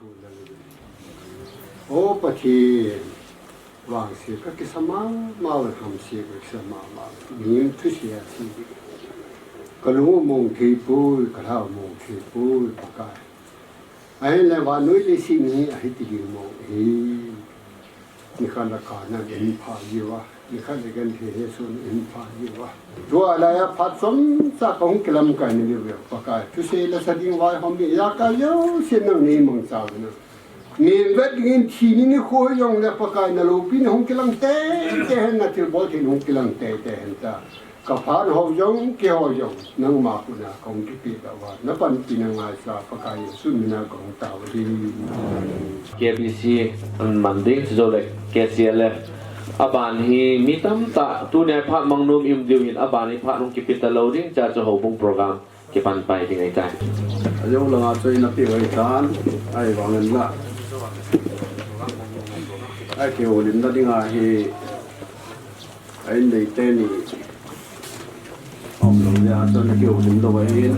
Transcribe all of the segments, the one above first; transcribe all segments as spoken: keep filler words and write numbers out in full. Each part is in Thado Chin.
O Pathen, vangse kakisa mama, hamse kakisa mama, mihem thusei a thi ding. Kalung among thei poi, kalha among thei poi, Pakai. Ahinla vannoi leiset hi ahiti ding mong ahi. Nikhat le kana eipha jiuva, nikhat le genthei hesoh eipha jiuva. Tua laiya phat chomcha kahung kilamkai nadiuva, Pakai. Thusei la sa ding vaihom ding, ijakai jouse nangin neimangcha uvin. Mihem vet dingin thi ni nikho hijongle Pakai naloupina hung kilang teitei hen, nathilbol thei hung kilang teitei hen tia. Kaphat ho jong, keiho jong, nangma khut a kahung kipeh tauva, napanpina ngaichat Pakai Jesu mina kahung tao ahi. K B C aman ding, chujou le K C L F. Aban hi mi tamtah, tunia phat mang nom i um diu hin, aban hi phat hung kipe talou ding, chuche chu houbung program kipan pai ding ahitai. Ajou langa chu eina peh u ahitan, ahivangin la, akihoulimna dinga hi, a-in neite ni aum lou jeh a chun akihoulim lou ahin,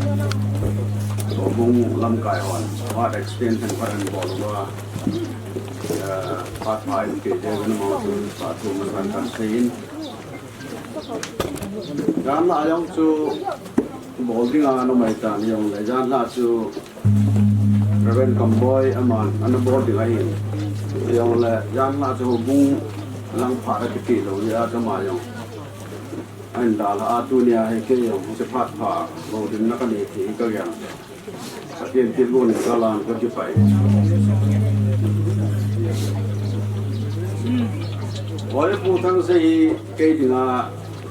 houbung lamkai hon phat extension khat ahin bol uva, eh, phat pha in pe ding ahin, amaho chun phat thu masan kan sei in. Janhi a jong chu bol dinga ana um ahitan, hijongle janhi a chu Reverend Kamboi aman ana bol ding ahin. Hijongle janhi a chu houbung lang phat akipe lou jeh a chu ama jong ahin dalha a, tunia hi kei jong hiche phat pha houlimna kanei thei hi kagel. Pathen thilgon in kalan kakipai. Oi, Pu Thangsei hi kei dinga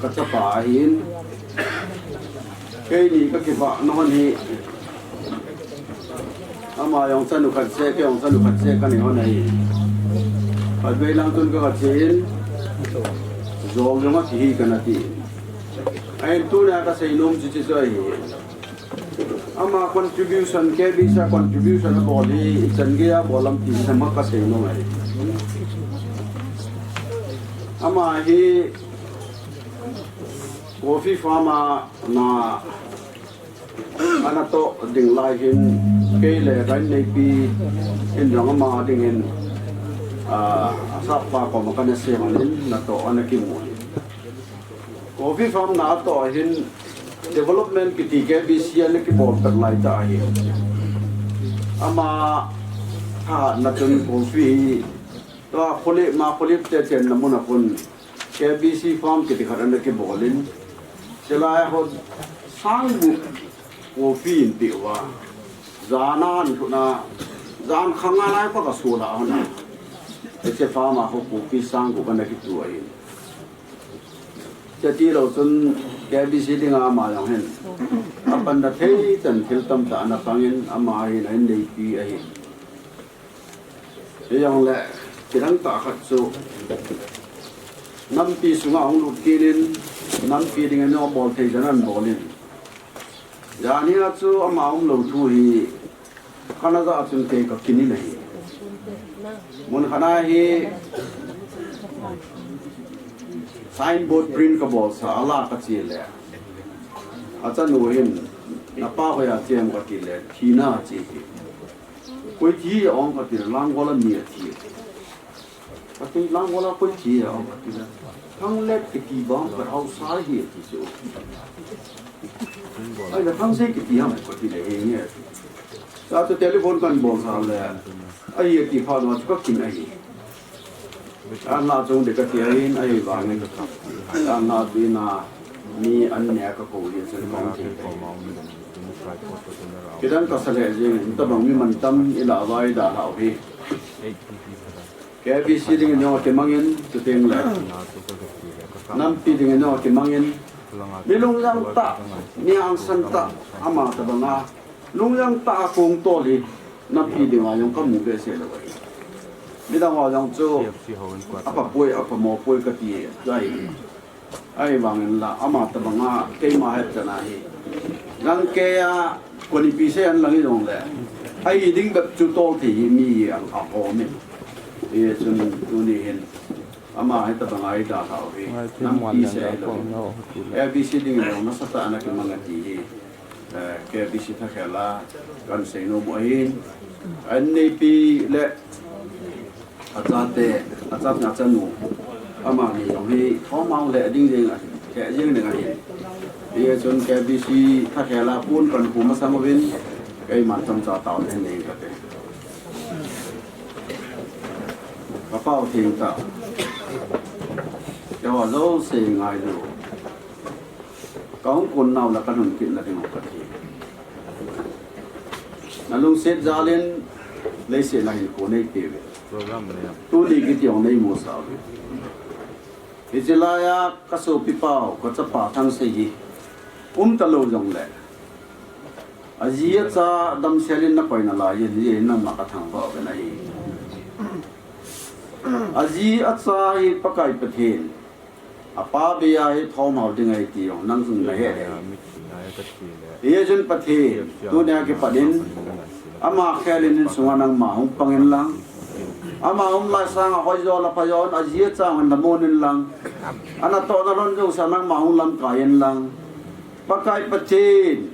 kachapa ahin, keini kakivahna hon hi, ama jong chanu khat seh, kei jong chanu khat seh kani hon ahi. Khatvei lang chun kagache in, jol jong akihi kana ti. Ahin tunia kaseinom chu hiche chu ahi. Ama contribution, K B C a contribution abol hi ichan geiya bol am ti hi ama kaseinom ahi. Ama hi coffee farm a na, ana toh ding lai hin, kei le ka inneipi hin jong ama dingin, ah, asappa koma kana sem in, natoh ana kimu in. Coffee farm natoh hin development kiti K B C ana kibol pet laitah ahi. Ama thahatna chun coffee hi, tua kholep ma kholep te chenna mun a khun K B C farm kiti khat ana kibol in, chulai a hon sang gup coffee in peh uva, jan a an lhun a, jan khang a lai kho kasol a hon a, hiche farm a hon coffee sang gup ana kitu ahin. Chuti lou chun K B C dinga ama jong hin apanna thei chan thil tamtah ana pang in, ama hin a inneipi ahi. Hijongle kidang tah khat chu nampi sunga ahung lut kit in, nampi dingin abol thei chan ahin bol in. Janhi a chu ama umlou thu hi kana ja chun kei kakin in ahi. Mun khat a hi signboard print kabol sa a, la kache le, achanu hin, napa hoiya che em kati le, thina ache e. Koi thi a um kati le, Langol a mi athi. Kati, Langol a koi thi a um kati le, Thanglet kiti bang khat haosa ahi ati chu. Ahile Thangsei kiti ham kati le, henge ati. Chuche chu telephone kahin bol sa le, ahi ati phat uva chu kakin ahi. Ana chung de kati ahin, ahivangin ana bina mi an ne a kakou hi chun kaum thei. Kidang kasa lheh jeng in, tabang mi mantam ilah uva idalhah u hi. K B C dingin jong akimangin, chuteng le nampi dingin jong akimangin, mi lungjang tah, mi hangsan tah, ama tabanga lungjang tah a kong tol hi nampi dinga jong kamu behseh lou ahi. Midang ho jong chu apha poi, apha mo poi kati ahi. Ahivangin la, ama tabanga keima hetchan ahi. Gangkei a kon ipi sei a lang hijongle, ahi ding bep chu tol thei hi mi hi a, ahom in. Hichun tuni hin ama hitabanga idalhah u hi nampi sei lou, A B C dingin jong nasatah a ana kimang ati hi. Eh, K B C thakhel a kan seinom u ahin, an neipi le achate, achate achanu, amani jong hi thomhao le ding ding ahi, keh jing ding ahi. Hichun K B C thakhel a pon kan pu masang uvin, keiman chomcha taona nei kate. Ka Pa u thengtah, keiho jouse ngailu, ka hung kon nau le ka lungkit na ding u Pathen, na lungset jal in leiset a hin kon nei peh uve. Tuni kiti jong nei musah uve. Hiche laiya ka sopi pau, ka chapa Thangsei hi um talou jongle, aji acha damsel in na koi nalai in, hijeh in nangma ka thangvah uvin ahi. Aji acha hi Pakai Pathen, apa bei a hi thomhao ding ahi ti jong nang jong na he e. Hichun Pathen, tunia kipat in ama khel in insunga nangma hung pang in lang, ama um lai sanga hoijo le phajo in aji acha hung lamon in lang, anatoh nalhon jousea nangma hung lamkai in lang, Pakai Pathen,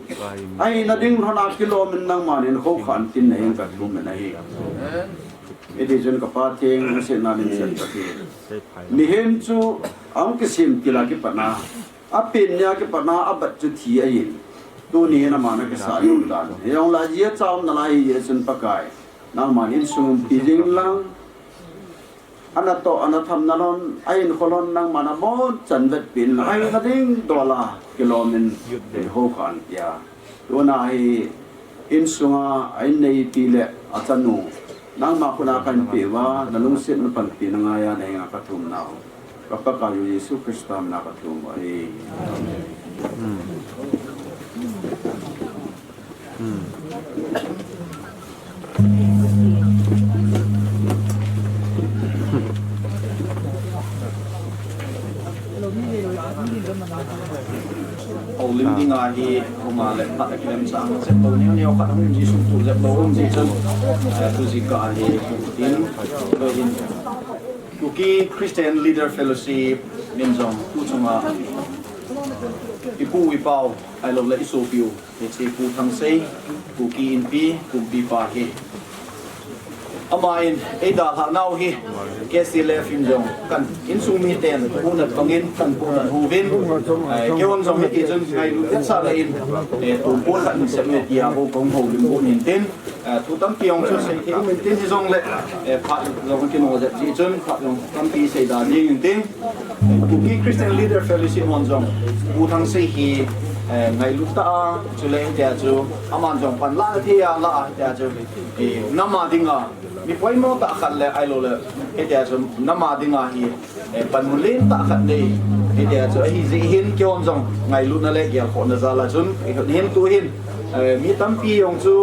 ahina ding lhon a kilom in nangman hin khoukhah in tin naheng ka thum in ahi. Hitichun ka Pa theng, lungsetna limsah Pathen, mihem chu ahung kisem til a kipat a, apen nia kipat a abat chu thi ahin, tuni hin ama na kisah jing dan, hijongle aji acha um nalai hijeh chun Pakai, nangman insung umpi jing lang, anatoh anatham nalhon, ahinkho lhon nangman abonchan vetpeh in lang, ahina ding dol a kilom in khoukhah in tia. Tuna hi insunga a inneipi le achanu, nangma khut a kahin peh uva, na lungsetna panpina ngaiya nahenga ka thum nau, ka Pakai u Jesu Christa mina ka thum u ahi. Houlim dinga hi, houlim le phat a kilemchang jep lou neo neo khat hung, Jesu tu jep lou um jeh chun, eh, tu jingkah a hi, tin, Kuki Christian Leader Fellowship min jong tu chunga i pu i pau, ahilou le i sopi u, hiche Pu Thangsei, Kuki Inpi kumpipa hi, aman eidalhah nau hi, K C L F in jong kan insung miten punat bangin kan punat uvin, eh, keihon jong hitichun ngailut vetsahna in, eh, tu pon khat in sep e tia hou kahung houlim u hintin, eh, thu tampi jong chu seithei um intin hijongle, eh, phat jong kino jep jeh chun phat jong tampi seida jing intin. Kuki Christian Leader Fellowship hon jong Pu Thangsei hi, eh, ngailut tah a, chule hitia chu aman jong panlahna thei a lah a, hitia chu, eh, nam a dinga mi poimo tah khat le ahilou le, hitia chu nam a dinga hi, eh, panmun lentah khat nei, hitia chu ahi jeh hin keihon jong ngailutna le gelkhohna jal a chun, eh, hin tu hin, eh, mi tampi jong chu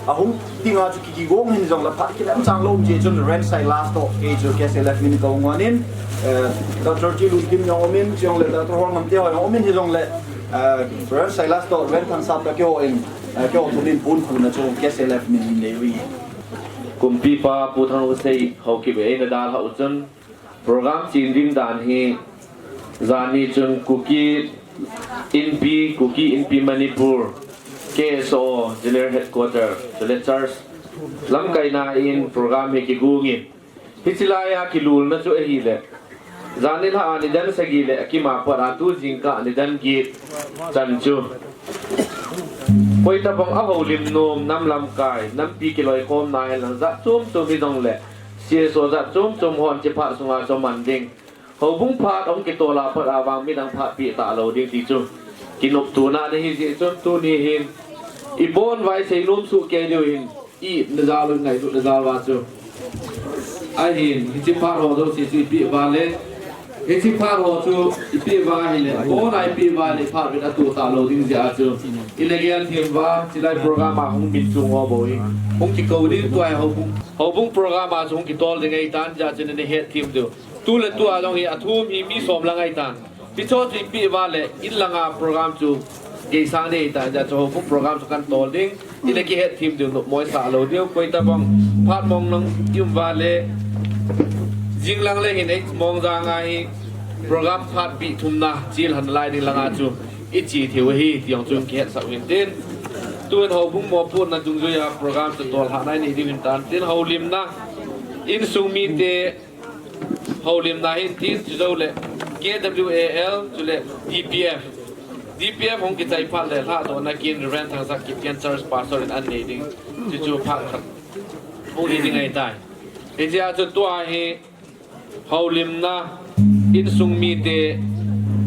ahung dinga chu ki, kigong hin jongle phat kilemchang lou um jeh chun Rev Silas toh kei chu K C L F min kahung ngonin, eh, Doctor Tilunkim jong umin, chujongle Doctor Holngam te ho jong umin hijongle, eh, Rev Silas toh Rev Thangsap toh keiho in, eh, keiho thum in pon phuna chu K C L F min hin nei uve. Kumpipa Pu Thangsei Haokip in eina dalhah u chun, program chen ding dan hi, jan hi chun Kuki Inpi, Kuki Inpi Manipur, K S O General Headquarter, chule Church lamkaina in program hi kigong in, hiche laiya kilulna chu ahile, jan nilhah a nidan sagi le akim a pat a tu jingkah nidan get chan chu koitabang a houlim nom, nam lamkai, nampi kiloikhomna hen lang jat chom chom hijongle, C S O jat chom chom hon hiche phat sunga chu aman ding. Houbung phat ahung kitol a pat a vang midang phat peh talou ding ti chu kinoptona ana hi jeh chun tuni hin ibon uva iseinom soh kei diu hin, i itna jal u, ingailutna jal uva chu. Ahin, hiche phat ho jouse chu ipeh uva le, hiche phat ho chu ipeh uva ahile, abon a ipeh uva le, phat vet atoh talou ding jeh a chu ina gel them uva, chulai program a hung min chung ho bou hi hung kikou ding, tua hi houbung, houbung program a chu hung kitol ding ahitan, jeh a chu ina het them diu. Tu le tu a jong hi athum hi mi som lang ahitan. Hicho chu ipeh uva le, in langa program chu geisang ding ahitan, jeh a chu houbung program chu kan tol ding, ina kihet them diu, nopmosah lou diu, koitabang phat mong nang i um uva le, jing lang le hin eight mong janga hi program phat bih thumna chilhan lai ding langa chu iche thei u ahi ti jong chu kihetsah u hintin. Tuin houbung mopohna dungjuiya program chu tolhahna inei diu ahin tan, tin houlimna, insung mite houlimna hin tin, chujou le K W A L chule D P F, D P F hung kichai phat le lhadohna kin Reverend Thangsakkipgen Church Pastor in anei ding, chuchu phat khat hung hi ding ahitai. Hichea chu tua hi houlimna, insung mite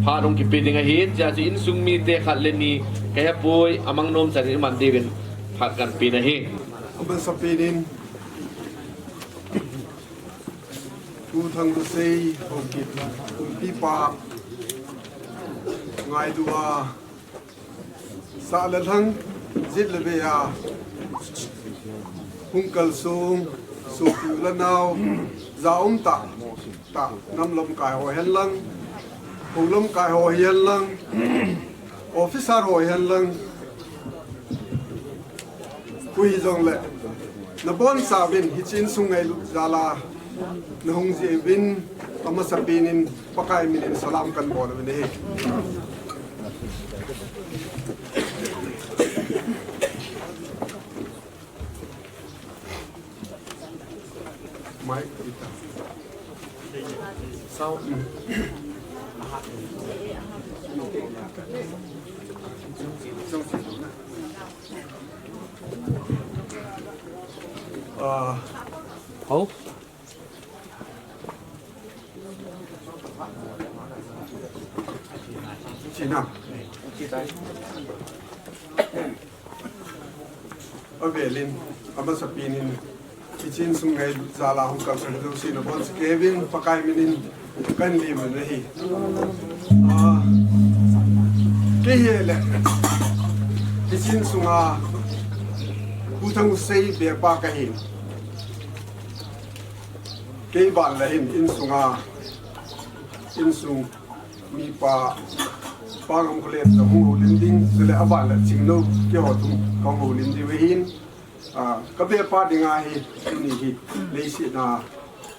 phat hung kipe ding ahin, chea chu insung mite khat le ni kahe poi, amang nom chan in iman diuvin phat kahin pe ahi. Amasapen in Pu Thanglusei Haokip, kumpipa ngailuva, sah le lhang, jet le veiya hung kalsong sopi u le nao, jaum tah tah, nam lamkai ho hihen lang, hou lamkai ho hihen lang, officer ho hihen lang, koi hijongle nabonchauvin hiche insung ngailut jal'a nahung jeh uvin, amasapen in Pakai min in salam kahin bol uvin ahi. Mic, guitar. Sound. Ah. Hou. China. Avelin, amasapen in, hiche insung ngailut jal'a hung kalsong jouse nabonchauvin Pakai min in kahin lem ahi. Ah, kei hile, hiche insunga Pu Thanglusei bepa kahi. Kei ban le hin insunga, insung mipa, Pa Ngamkholen jong hung houlim ding, chule aban le Chingnou, keiho thum kahung houlim diu ahin, ah, kabepa dinga hi, tuni hi, leiset a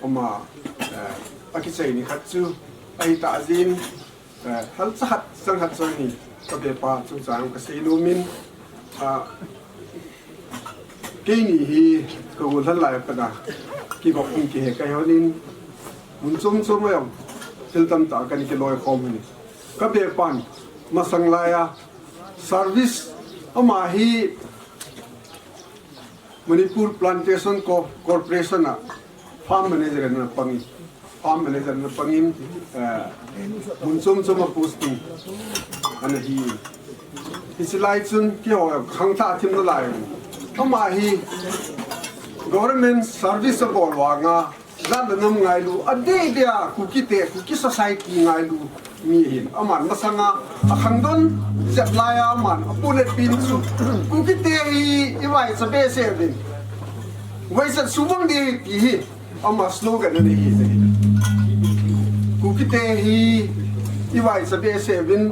ama, eh, akichai ni khat chu ahitah jeh in, eh, halcha khat, chang khat chu ahi, kabepa chungchang kasei nomin, ah, keini hi kagol lhan lai a pat a kigop hung kihe kahi hon in, mun chom chom a jong thil tamtah kana kiloikhom in, kabepan masang laiya service, ama hi Manipur Plantation Co-, Corporation a farm manager ana pangin, farm manager ana pangin, eh, mun chom chom a posting ana hi. Hiche lai chun keiho khangthah thim nalai. Ama hi government service abol vanga, jat le nam ngailu, adeh deh a Kukite, Kuki society ngailu mi ahin. Aman masanga akhangdon jep laiya aman apohnatpen chu, Kukite hi ivaicha behseh uvin, vaichat suhmang ding ahi ti hi ama slogan ana hi. Kukite hi ivaicha behseh uvin,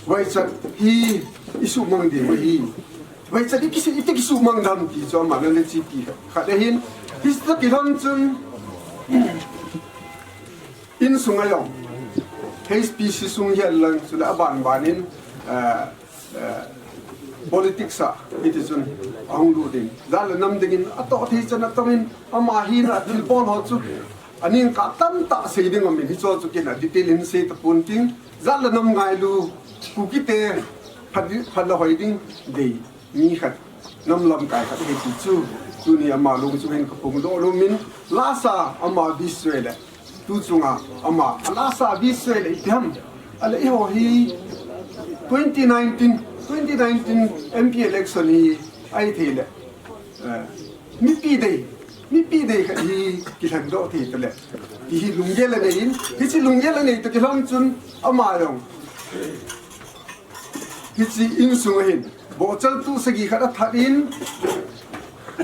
vaichat hi isuhmang ding ahi. Vaichat hi kisi, iti kisuhmang dem ti chu aman ana chepi khat ahin. Hiche toh kilhon chun, insunga jong, H P C sung hihen lang, chule aban ban in, eh, eh, politics a hiti chun ahung lut in, jat le nam dingin atoh thei chan atongin, ama hina thilbol ho chu aning kah tamtah sei ding aumin, hicheho chu keiin a detail in sei tapon ting, jat le nam ngailu, Kukite phat, phat le hoi ding dei mi khat, nam lamkai khat ahi ti chu, tuni ama lung chungin kaphongdoh nomin, lasa ama vice le, tu chunga ama, lasa vice le ipi ham, ale eiho hi twenty nineteen, twenty nineteen M P election hi ahithei le, eh, mipi dei, mipi dei khat hi kilhendoh thei tale, ti hi lunggel anei in, hiche lunggel anei toh kilhon chun ama jong hiche insung ahin, bohchaltu sagi khat athat in,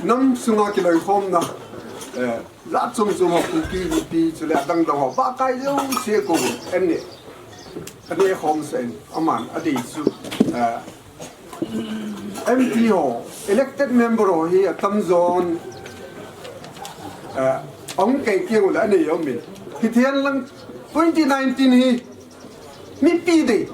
nam sunga kiloikhomna, eh, jat chom chom a Kuki, Mipi, chule adang dang ho, bahkai jouse kou, aneh, aneh khomsah in, aman adei chu, eh, M P ho, elected member ho hi atamjon, eh, ahung kei keng ule anei aumin. Hithei lang twenty nineteen hi, mipi dei,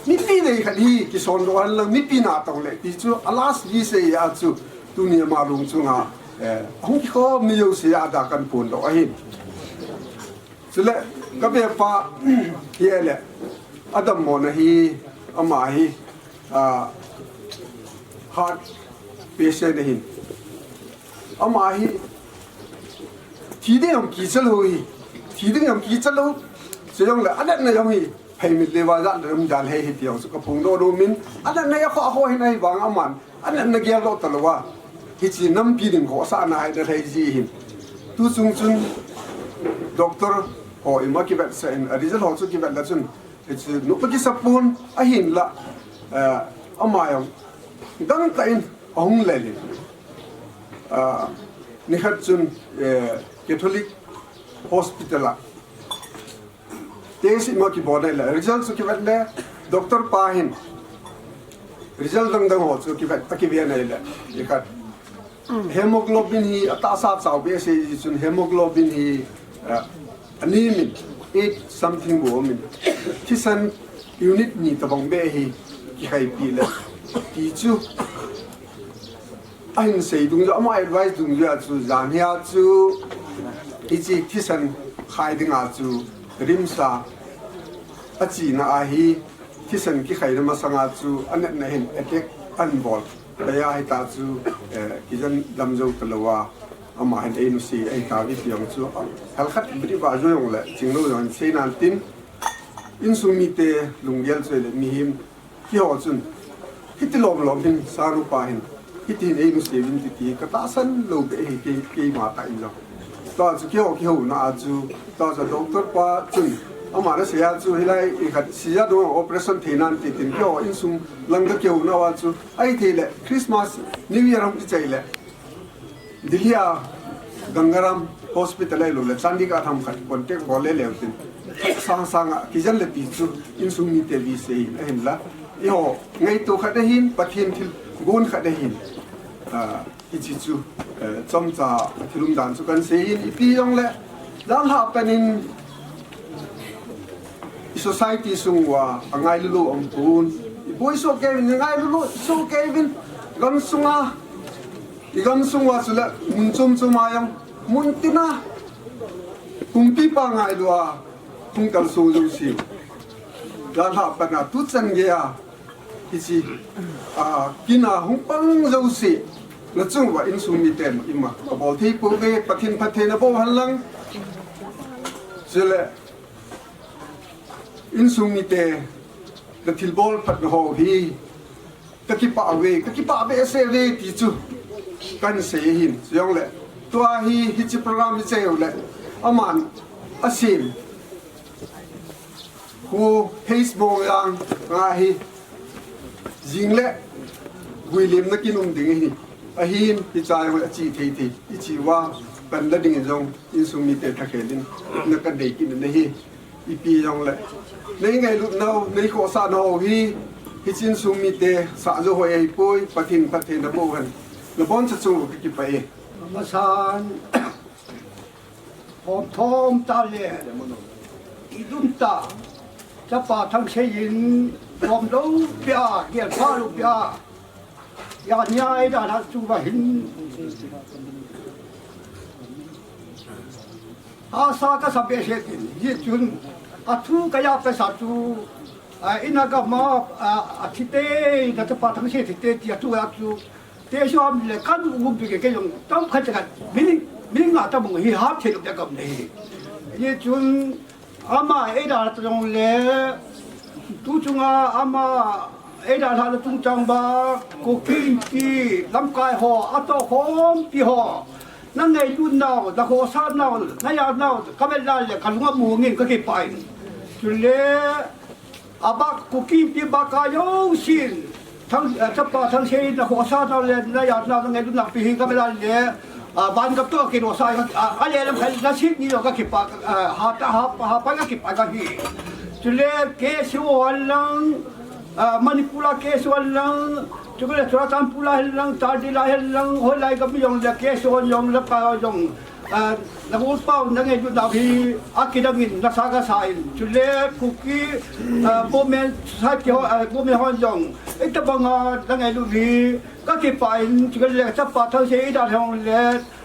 Mipi nei khat hi kisondoh henlang, mipi natong le ti chu a last visa a chu tuni ama lung chunga, eh, hung kikhom mi jouse a da kahin phondoh ahin. Chule ka bepa hi le, adammona hi, ama hi, ah, heart patient ahin. Ama hi thi ding jong kicha lou hi, thi ding jong kicha lou. Chujongle anatna jong hi, phei mit le vajat le um jal hi, hiti jong chu ka phongdoh nom in, anatna a kho a kho hin ahivang aman anatna geldoh talou a, hiche nampi ding khohsahna hi ana lhai ji hin. Tu chung chun doctor ho ima kivetsah in, a result ho chu kivet le chun, hiche nupa kisapon ahinla, eh, ama jong gangtah in ahung lel in. Ah, nikhat chun, eh, Catholic Hospital a test ima kibol le, result chu kivet le, doctor pa hin result dang dang ho chu kivet, akivet le, nikhat hemoglobin hi atahsa chau behseh ji chun hemoglobin hi, ah, anem in, eight something bou um in, thisan unit ni tobang beh hi kikhaipi le, ti chu ahin sei dungjuia, ama advice dungjuia chu, jan hia chu hiche thisan khai dinga chu RIMS a achena a hi thisan kikhaina masanga chu anatna hin attack ahin bol. Tia hita chu, eh, kijen dam jou talou a, ama hin einuse ahitauve ti jong chu, ah, halkhat bri ba jo jongle chinglou jong sei nan tin, insung mite lunggel chu le mihem keiho chun hiti lom lom hin, sangnu pa hin hiti hin einuse uvin ti, ti ka tahsan lou beh hi, kei, keima tah in jong. Tua chu keiho kihouna a chu, tua chu doctor pa chun ama nasei a chu, hilai ikhat seiya dong operation thei nan ti tin, keiho insung lang ka kihouna a chu, ahithei le Christmas, New Year hung kichai le Delhi a Gangaram Hospital ahilou le Chandigarh ham khat contact bol le leu tin, sang sang a kijen le ti chu insung mite visa ahin, ahinla eiho ngaito khat ahin, Pathen thilgon khat ahin, ah, hiche chu, eh, chomcha thil umdan chu kahin sei in, ipi jongle, jan lhah pen in i society sung uva angailulou aumpon, iboi soh kei uvin, angailulou soh kei uvin, gamsunga, i gamsung uva chule mun chom chom a jong, mun tina kumpipa ngailu a hung kalsong jouse, jan lhah pen a tuchan geiya hiche, ah, kin a hung pang jouse nachung uva insung miten ima abol thei pouve, Pathen phatthei naboh henlang. Chule insung mite nathilbol phatna ho hi kakipah uve, kakipah behseh uve ti chu kahin sei ahin. Chujongle tua hi, hiche program hi chai u le, aman asem Pu H. Mongjang ahi, jing le guilhemna kin um ding ahi. Ahin, hiche jong le ache thei thei, iche uva panla ding in jong insung mite thakhel in na kadei kit in ahi. Ipi jongle nei ngailut nau, nei khohsah nau hi, hiche insung mite sah jou hoi ahipoi, Pathen phatthei naboh hen. Naboncha chung kakipah e. Amasan, khomthom tah le, idum tah, Chapa Thangsei in, khom lou pia, gel pha lou pia, jan hia eidalhah chu va hin, asa kasa behseh in, hijeh chun, athu kajah pesa chu, a, ina gam a, a, athi tei, na Chapa Thangsei thi tei, ti athu a chu, Teso ham le kan um pi ke, kei jong tam khat khat, mining, mining nga tam hi hap thei lou dia gam nei. Hijeh chun ama eidalhah jongle, tu chunga ama eidalhah le chungchang ba, Kuki Inpi lamkai ho, atoh khompi ho, na ngailutnau, na khohsahnau, na jahnau kavet le kalung amu ngin, kakipah in. Chule, Abah, Kuki Inpi bahkai jousen, Thang, eh, Chapa Thangsei in na khohsahnau le, na jahnau, na ngailutnau pi hi kavet le, ah, van gam toh kidohsah, ah, ale lam khai, na sit ni jong kakipah, ah, ha ta, ha, ha pa kakipah kahi. Chule K S O hen lang, ah, Manipur a K S O hen lang, chule Churachandpur a hen lang, Chandel a hen lang, hoilai gam jong le K S O jong le pa jong. Ah, na golpa u na ngailut nau hi akidang in nasa kasa in. Chule Kuki, ah, Bomen Society ho, ah, Bomen hon jong itobang a na ngailut hi kakipah in, chule chapa Thangsei ida hong le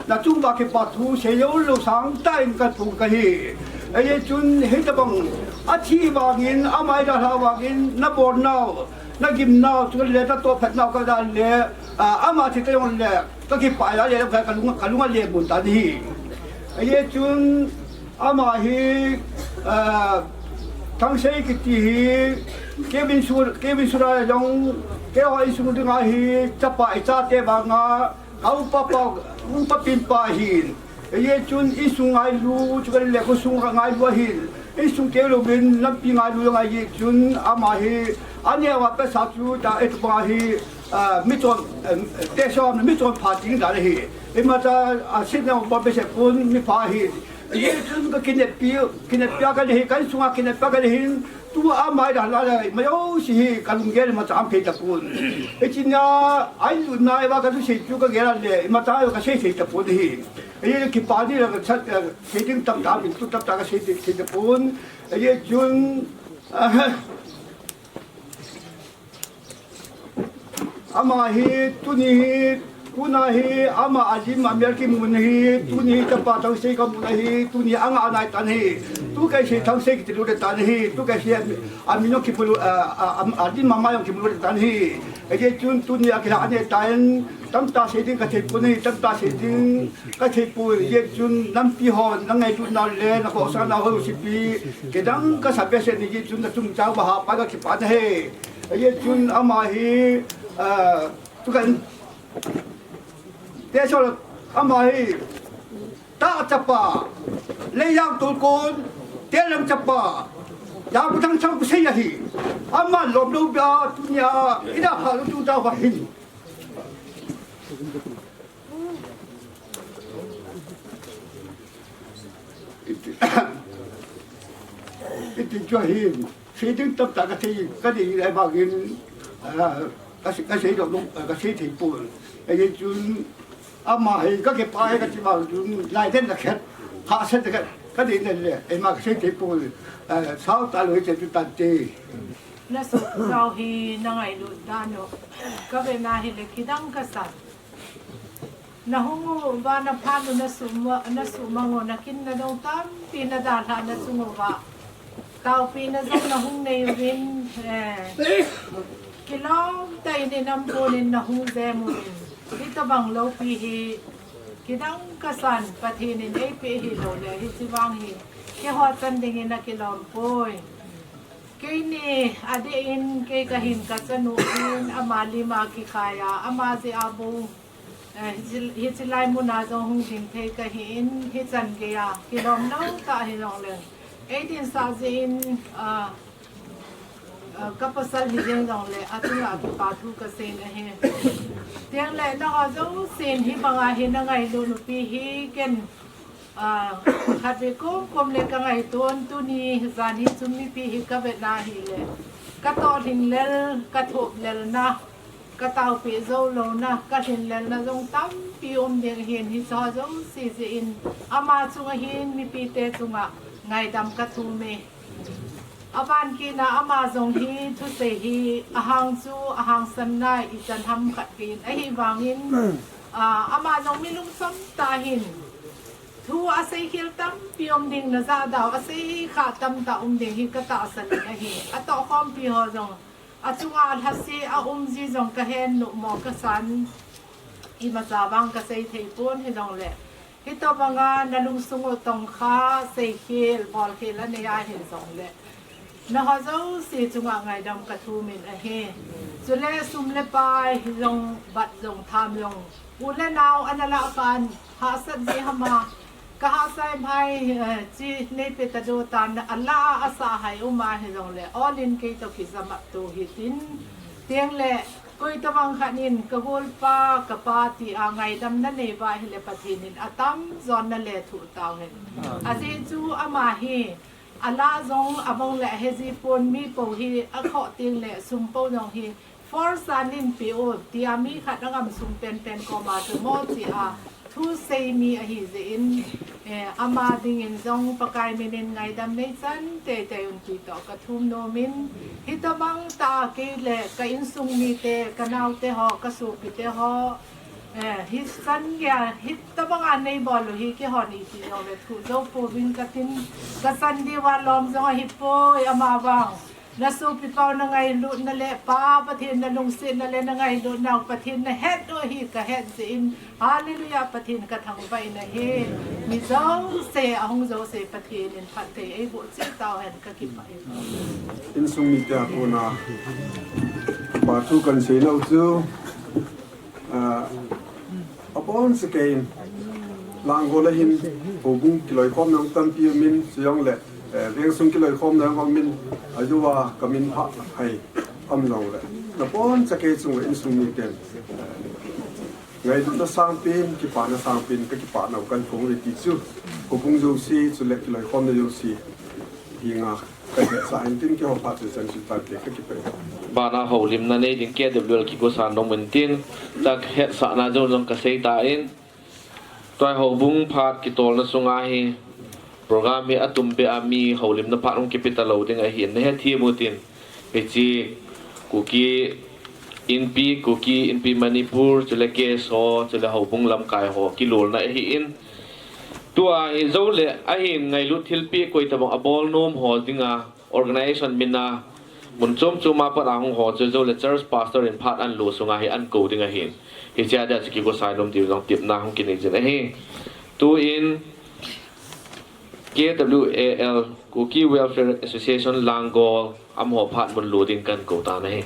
na chung ba kipa thu sei jou lou sang tah in kaphong kahi. Ajeh chun hitobang athi vangin, ama ida lha vangin, na bol nau, na gim nau, chule na tohphat nau kadan le, ah, ama thi tah jong le kakipah a le, kalung, kalung a le bun tan ahi. Ajeh chun ama hi, ah, Thangsei kiti hi, Kevin Sur, Kevin Sura jong, keiho insung dinga hi, chapa ichate vang a, ka upa pa, upa pin pa ahin. Ajeh chun insung ngailu, chule khosung ngailu ahin. Insung te louvin, lampi ngailu jong ahi jeh chun, ama hi, aneo a pesa chu ta, eh, tu pa hi, ah, michon, eh, te som, michon pha ting dan ahi. Imacha, ah, sit na pa pese pon, mi pha hi. Ajeh chun kakineppi, kineppi a kale hi, ka insung a kineppi a kale hin, tu ama ida lha le, ma jouse hi, kalunggel imacha um thei tapon. Hiche nia, ailutna iva kathusei chu kagel le, imacha kasei thei tapon ahi. Ajeh kipah ni la ka chat, eh, sei ding tamtah, min tu tamtah kasei thei, thei tapon. Ajeh chun, ah, ama hi, tuni hi, tuna hi, ama alim amel kimun hi, tuni hi, chapa Thangsei kamun ahi, tuni angah nai tan ahi, tu kaisei Thangsei kiti lou le tan ahi, tu kaisei ami, ami jong kimu lou, ah, ah, am, alim ama jong kimu lou le tan ahi. Ajeh chun tuni a kilhah anei tan, tamtah sei ding kathei pon ahi, tamtah sei ding kathei pon, ajeh chun nampi hon na ngailut nau le, na khohsah nau ho jouse pi, kidang kasa behseh in, ajeh chun na chungchang uva hapan kakipah in ahi. Ajeh chun ama hi, ah, tu kan, te so ama hi, ta chapa, Leijang Tolkon, Telam chapa, Jabuthang Changkusei ahi. Ama lom lou bia tunia, ida pha lou tu ta va hin. Iti, iti chu ahin, sei ding tamtah kathei, kanei lai vangin, ah, ka sei, kasei lou, ah, kasei thei pon. Ajeh chun, ama hi kakipah e kati vang chun, lai den na khet, hahsat na khet, kanei na le, eima kasei thei pon, ah, sao talou hiche chu tante. Na soh tau hi na ngailut dan u, kavet na hile kidang kasan. Na hung uva na phat u na sum, na sumang u, na kin na dong tampi na dalha na chung uva. Taopina jong na hung nei uvin, eh, kilom tah in inam pon in na hung jem uvin. Hitobang loupi hi, kidang kasan, Pathen in eipeh hilou le, hiche vang hi, keiho chan dingin akilom poi. Keini adeh in, kei kahin kachanu in, ama lim a kikhai a, ama jeh a bou, eh, hiche, hiche lai mun a jong hung ding thei kahin, hichan gei a, kilom lou tah hijongleng. Eidinsah jeh in, ah, ah, ka pasal hijeng jongle, achunga kipa thu kasei in ahi. Tengle, nangho jousen hibanga hi na ngailut u pi hi, ken, ah, khatvei komkom le ka ngaiton, tuni jan hi chu mipi hi kavet na hile, ka toh lhinglel, ka thop lelna, ka taopeh jou louna, ka lhinlelna jong tampi um ding ahin, hicheho jouse jeh in, ama chunga hin, mipite chunga ngaidam kathum e. Aban kitna ama jong hi thusei hi ahang chu ahangsan nai ichan ham khat keiin ahivangin, ah, ama jong mi lungsom tah ahin, thu aseikhel tampi um ding, najah dau asei kha tamtah um ding hi katahsan in ahi. Atohkhompi ho jong achunga lhase aum ji jong kahen nopmo kasan, imacha vang kasei thei pon hijongle, hitobanga nalungsung u tongkha, seikhel, bolkhel anei ahi jongle, nangho jouse chunga ngaidam kathum in ahi. Chule sum le pai jong, bat jong, tham jong, u le nao ana lah khan, hahsat jeh ham a, kahahsai mai, eh, chi neipe tado tan, alah a asah hai um ahijongle, olin keitoh kijamat to hitin, tengle, koi tobang khat in kagolpa, kapa tia ngaidam nanei uva ahile Pathen in atamjon nalethuh tauhen. Ajeh chu ama hi, alah jong abang le ahejipon, mi pou hi akhoh tengle sum pou jong hi force a neinpeh u tia mi khat angam sung penpen koma chu mo chia thu Thu seimi ahi jeh in, eh, ama dingin jong Pakai minin ngaidam nei chan teitei un ti toh kathum nomin, hitobang tah a kei le ka insung mite, ka naote ho, ka sopite ho, eh, hichan geiya, hitobang a nei bol u hi keihon iti jongle thuh jou pouvin katin, kasan diuva lom jong ahipoi, amavang na sopi pau na ngailutna le Pa Pathen na lungsetna le na ngailutnau Pathen na het u hi kahet jeh in, Hallelujah, Pathen kathangvah in ahi. Mi jouse, ahung jouse Pathen in phatthei eiboh cheh tauhen, kakipah e. Insung mite a kona kipa thu kahin seinau chu, ah, abonchauva kei in, Langol a hin houbung kiloikhomna tampi umin, chujongle, eh, vengsung kiloikhomna jong umin, ajouva kamin pha hai um jongle, abonchauva kei chunga insung miten, eh, ngailutna sangpen, kipana sangpen, kakipah nau kahin phong uve ti chu houbung jouse chule kiloikhomna jouse henga kahetsah in tin, keiho phat chu chan chu tante, kakipah e. Bana houlimna nei ding K W L kigosan nom in tin, chua kahetsahna jong jong kasei tan, tua houbung phat kitolna sunga hi program hi atumbeh a mi houlimna phat hung kipe talou ding ahin, nahethem utin, hiche Kuki Inpi, Kuki Inpi Manipur, chule K S O, chule houbung lamkai ho kilolna ahin, tua hi joule ahin ngailut thilpeh koi tobang abol nom ho dinga, organization mina mun chom chom a pat a hung ho chu joule church pastor in phat ahin lo sunga hi ahin kou ding ahin, hichea dia chu kigosan nom diu jong tepna hung kinei jin ahi. Tuin K W A L, Kuki Welfare Association Langol, amaho phat mun lo ding kahin kou tan ahi.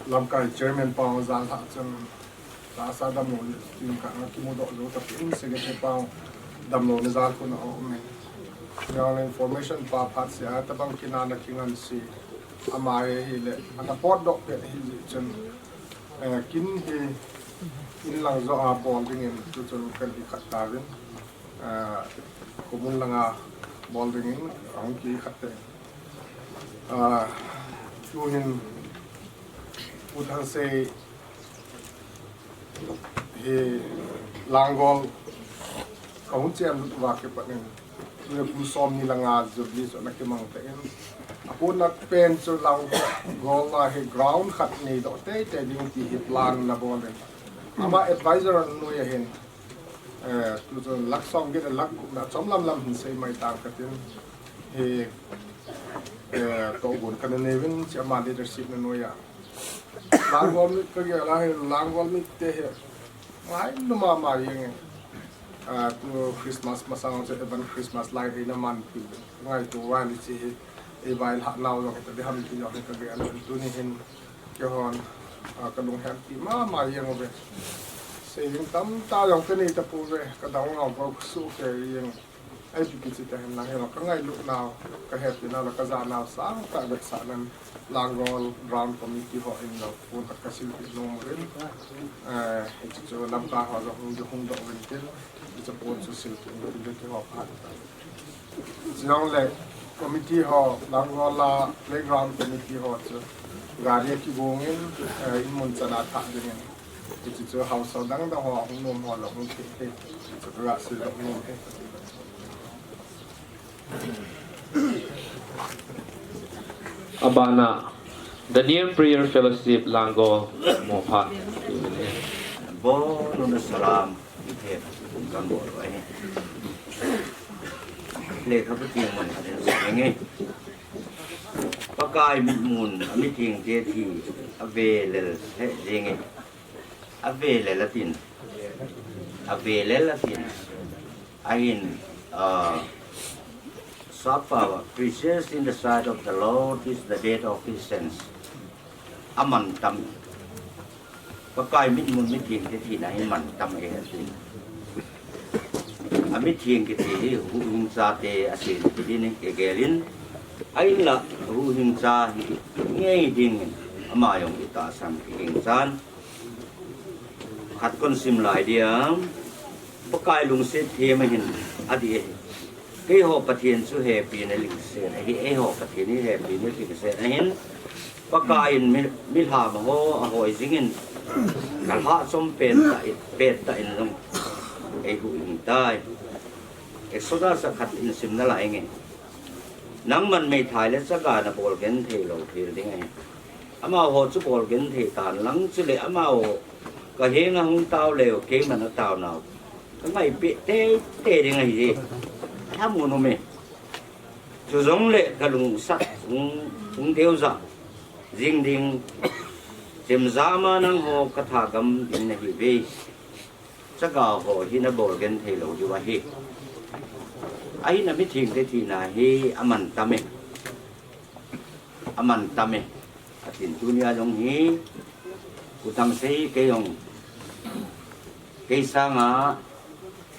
Lamkai chairman pau jal lhah chun, tahsa damlou ni tin ka kimudoh jou tapin, secretary pau damlouna jal khun aumin. Jal information pa phat sea, tobang kin ana kingansei, ama hi hile, ana potdoh pet ahi jeh chun, eh, kin hi inlang joh a bol dingin, tuchun kahin kikhat tauvin, eh, khomun langa bol dingin, ahung kikhat te. Ah, tuhin U Thangsei hi Langol kahung chen uva kipat in, tule kum somni langa Jubilee chu ana kimang tan, apohnat pen chu Langol a hi ground khat neidoh teitei ding ti hi plan ana bol in, ama advisor anoi ahin, eh, tuchun lakh somget le lakh gup na chomlam lam hin sei mai tang katin, hi, eh, tohgon kana nei uvin, hiche ama leadership na noiya. Langol mi kagel a hi, Langol mite hi ngailu mama jeng e. Ah, tu Christmas masang chu Advance Christmas lai eina manpi ngaito uva hiche hi eivailhah nau jong hita ding ham ti jong hi kagel in, tuni hin keihon, ah, kalunghem pi mama jeng uve. Sei ding tamtah jong kanei tapouve, kadang ngau bou suhkei jeng. Ipi kichi tahen lang hilou, kangailut nau, kahepi nau le kajanau sangtah vetsahnan Langol Ground Committee ho in jong phone khat kasilpeh nom uvin, eh, hiche chu lamkai ho jong hung, hung doh uvin tin, hiche phone chu silpeh uvin tin, keiho phat. Chujongle committee ho, Langol a playground committee ho chu gari a kigong in, eh, in mun chan a thah dingin, hiche chu haosa dang dang ho ahung nom ho le hung thei thei, chu kaga seidoh nom e. Abana, Daniel Prayer Fellowship Langol, mo phat. Bonung le salam, ithei, kan bol uva ahi. Lekhabu theng man khat in sei inge. Pakai mitmun, amithengte thi, avelel he jenge. Avelel atin. Avelel atin. Ahin, ah, sapa, precious in the sight of the Lord is the death of his saints. Amantam. Pakai mitmun mithengte thina hi mantam ahi atin. Amitheng kiti hi huhhingchate aseina kiti in kagel in. Ahinla huhhingcha hi ngei dingin ama jong itahsan kigingchan. Khat kon sim lai dia, Pakai lungset them ahin, adih e. Keiho Pathen chu hepina lungset ahi, eiho Pathen hi hepina lungset ahin. Pakaiyin mi, milham ho ahoi jingin, kalha chom pen tah in, pen tah in jong eihuhhing tai. Exodus akhat in simna lai nge. Nangman meithai le chaga nabol genthei lou thei ding ahi. Amaho chu bol genthei tan lang chule amaho kahenga hung tao leu keiman atao nau kangaipeh teitei ding ahi. Thamu nom e. Chujongle kalungsat hung, hung deuja jing ding. Chemjam a nangho kathagam ding nahiuve. Chaga ho hi nabol genthei lou diu ahi. Ahin amithengte thina hi amantam e. Amantam e. Atin tunia jong hi, U Thangsei kei jong, kei sanga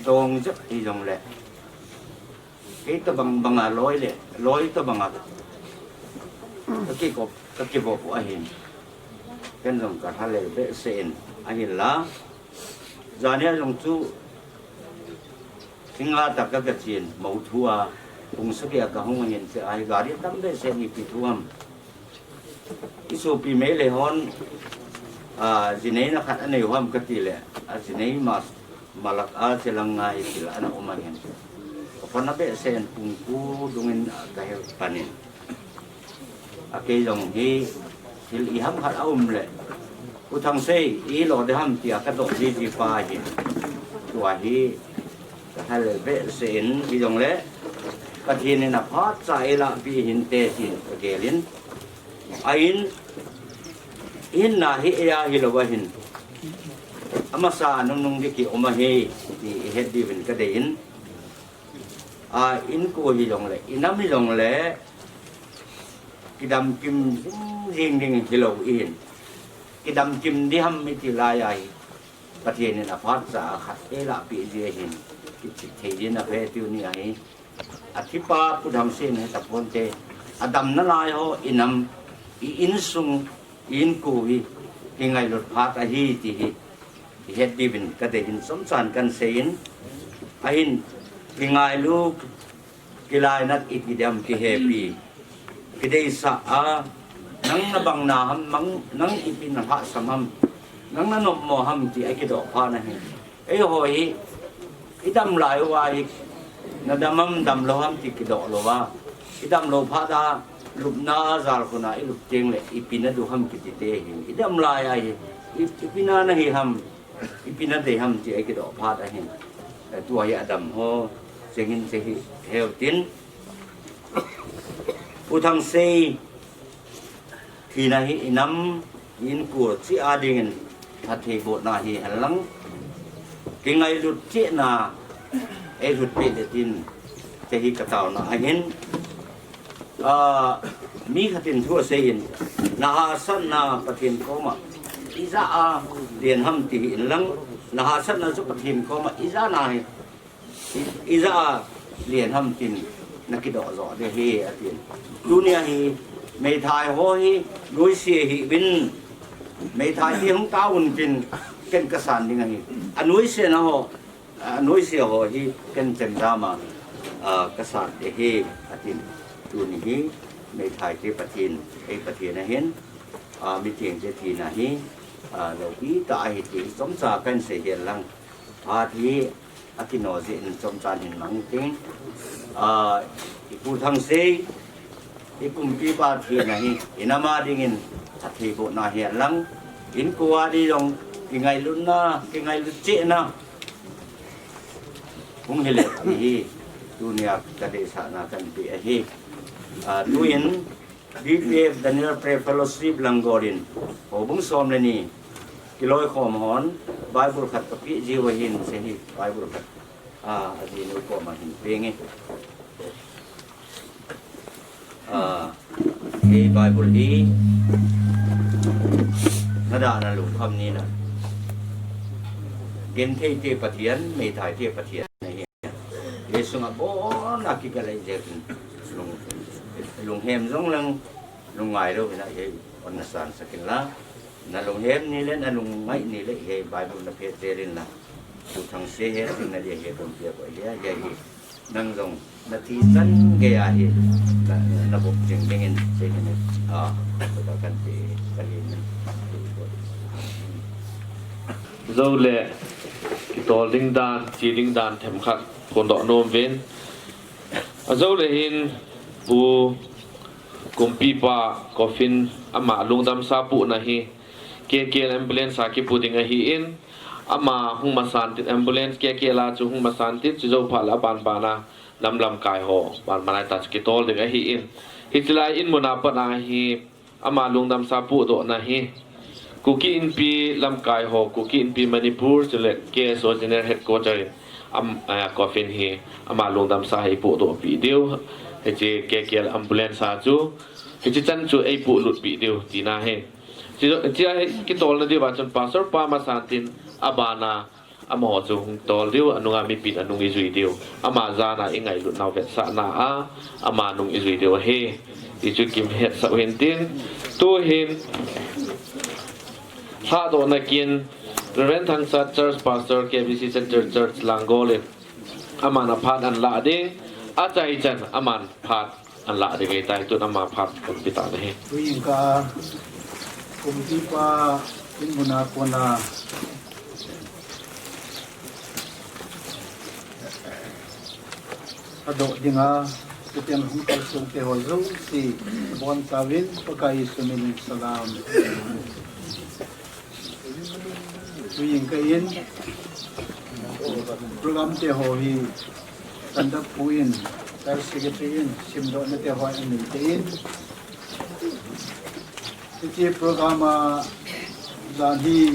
dong jep hijongle, kei tobang banga loi le, loi tobanga kakikop, kakivop u ahin. Ken jong kalha lel behseh in ahinla. Jania jong chu, thinga tah a kachen, mou thu a, pung sagi a kahung ahin che ahi, gari tam behseh in ipi thu ham. Isopi Meilhei hon, a, jineina khat aneiu ham katile, ajinei ma, malak a chelang ngai tila ana um ahin. Kaphone behseh in pung ko dungin, a, kahe panin. Akei jong hi thil iham khat aum le, U Thangsei, ilo ding ham tia kadoh jiji pa ahin. Tua hi kalha lel behseh in, hijongle Pathen in aphatcha eilahpeh hinte tin kagelin. Ahin, hinna hi eia hilou ahin, amasa nungnung ding kium ahi ti ihet diuvin kadeiyin. A, inko hijongle, inam hijongle, kidamkim jing jing ding hilou ahin. Kidamkim ding ham iti laiya hi, Pathen in aphatcha khat eilahpeh ji ahin, kichih thei ding ahi tunia hi. Athipa Pu Thangsei in hetaponte, adamna lai ho, inam, i insung, inko hi, kingailut phat ahi ti hi, ihet diuvin kadeiyin chomchan kahin seiyin, ahin, kingailu, kilainat iti ding ham kihepi, kideisah a, nang nabang na ham, nang, nang ipi nalhahsam ham, nang nanopmo ham ti akidoh phat ahin. Eiho hi, idam lai uva hi, nadam ham damlou ham ti kidoh louva, idamlou phat a, lupna jalkhun a ilup tengle, ipi nadu ham kiti te hi, idam laiya hi, i, ipi na nahi ham, ipi nadei ham ti akidoh phat ahin. Tua hi adam ho, chengin che hi, heu tin. U Thangsei, thina hi inam, inko cheh a dingin, phattheibohna hihen lang, kingailut chehna eilhutpeh le tin, che hi kataona ahin. A, mi khat in thu aseiyin, nahahsatna Pathen koma ijat a len ham ti hih inlang, nahahsatna chu Pathen koma ijat a hi, i, ijat a len ham tin nakidoh joh ding ahi, atin. Tunia hi, meithai ho hi, noise hih uvin, meithaite hung taovun tin, ken kasan ding ahi. Anoisena ho, anoise ho hi, ken chemjam a, a, kasan ding ahi, atin. Tuni hi, meithaite Pathen, ei Pathen ahin, a, mithengte thina hi, a, loupi tah ahi ti chomcha kahin seihen lang. Phat hi akino jeh in chomchan hin mang ting. A, i Pu Thangsei, i kumpipa thina hi, inam a dingin phattheibohna hihen lang, inko a ding jong kingailutna, kingailut chehna hung hile ti hi, tunia kadeisahna kahin pe ahi. A, tuin, D P F Daniel Prayer Fellowship lang golin, houbung som le ni, kiloikhom hon, Bible khat kapeh jiu ahin, che hi, Bible khat, a, ajinu koma hin penge. A, hi Bible hi, nadana lungkham ni na. Gentheite Pathen, meithaite Pathen ahi. Hiche sunga abonna kigalai jeh in lung, lunghem jong lang, lungngai lou hina hi, hon nasan sah in la. Nalunghem ni le, nalungngai ni le, hi Bible naphet tel in la. Pu Thangsei hi, tin na dia hi, kon pia ko hi, hi, hi. Nang jong na thi chan gei a hi na, na buk jing ding in, sei hin a, ka kan ti ka hin. Jou le, kitol ding dan, che ding dan themkhat phondoh nom uvin. Ajou le hin, Pu Kumpipa coffin ama lungdamsa puhna hi K K L ambulance a kipu ding ahin, ama hung masan tin ambulance K K L a chu hung masan tin, chujou phat le aban ban a lamlam kai ho ban ban a ta chu kitol ding ahin. Hiche lai in mun a pat a hi ama lungdamsa pudohna hi Kuki Inpi lamkai ho, Kuki Inpi Manipur, chule K S O General Headquarter in am, ah, coffin hi ama lungdamsa hi pudoh pi diu. Hiche K K L ambulance a chu, hiche chan chu ei pulut pi diu tina hi. Chi, chi a hi kitolna diu a chun Pastor pa masan tin abana amaho chu hung tol diu, anunga mipin anung ijui diu. Ama jana ingailut nau vetsahna a, ama nung ijui diu ahi. Ti chu kimhetsah u hin tin. Tu hin, lhadohna kin, Reverend Thangsat Church Pastor, K B C Central Church, Langol in, aman aphat anla ding, achaichan aman phat anla ding ahitai, tun ama phat kan pe tan ahi. Tuin ka kumpipa in mun a kona adoh dinga, chuteng hung kalsong te ho jouse, abonchauvin Pakai Jesu min in salam. Tuin ka in, program te ho hi, conduct pu in, church secretary in, simdohna te ho anei te in. Hiche program a jan hi,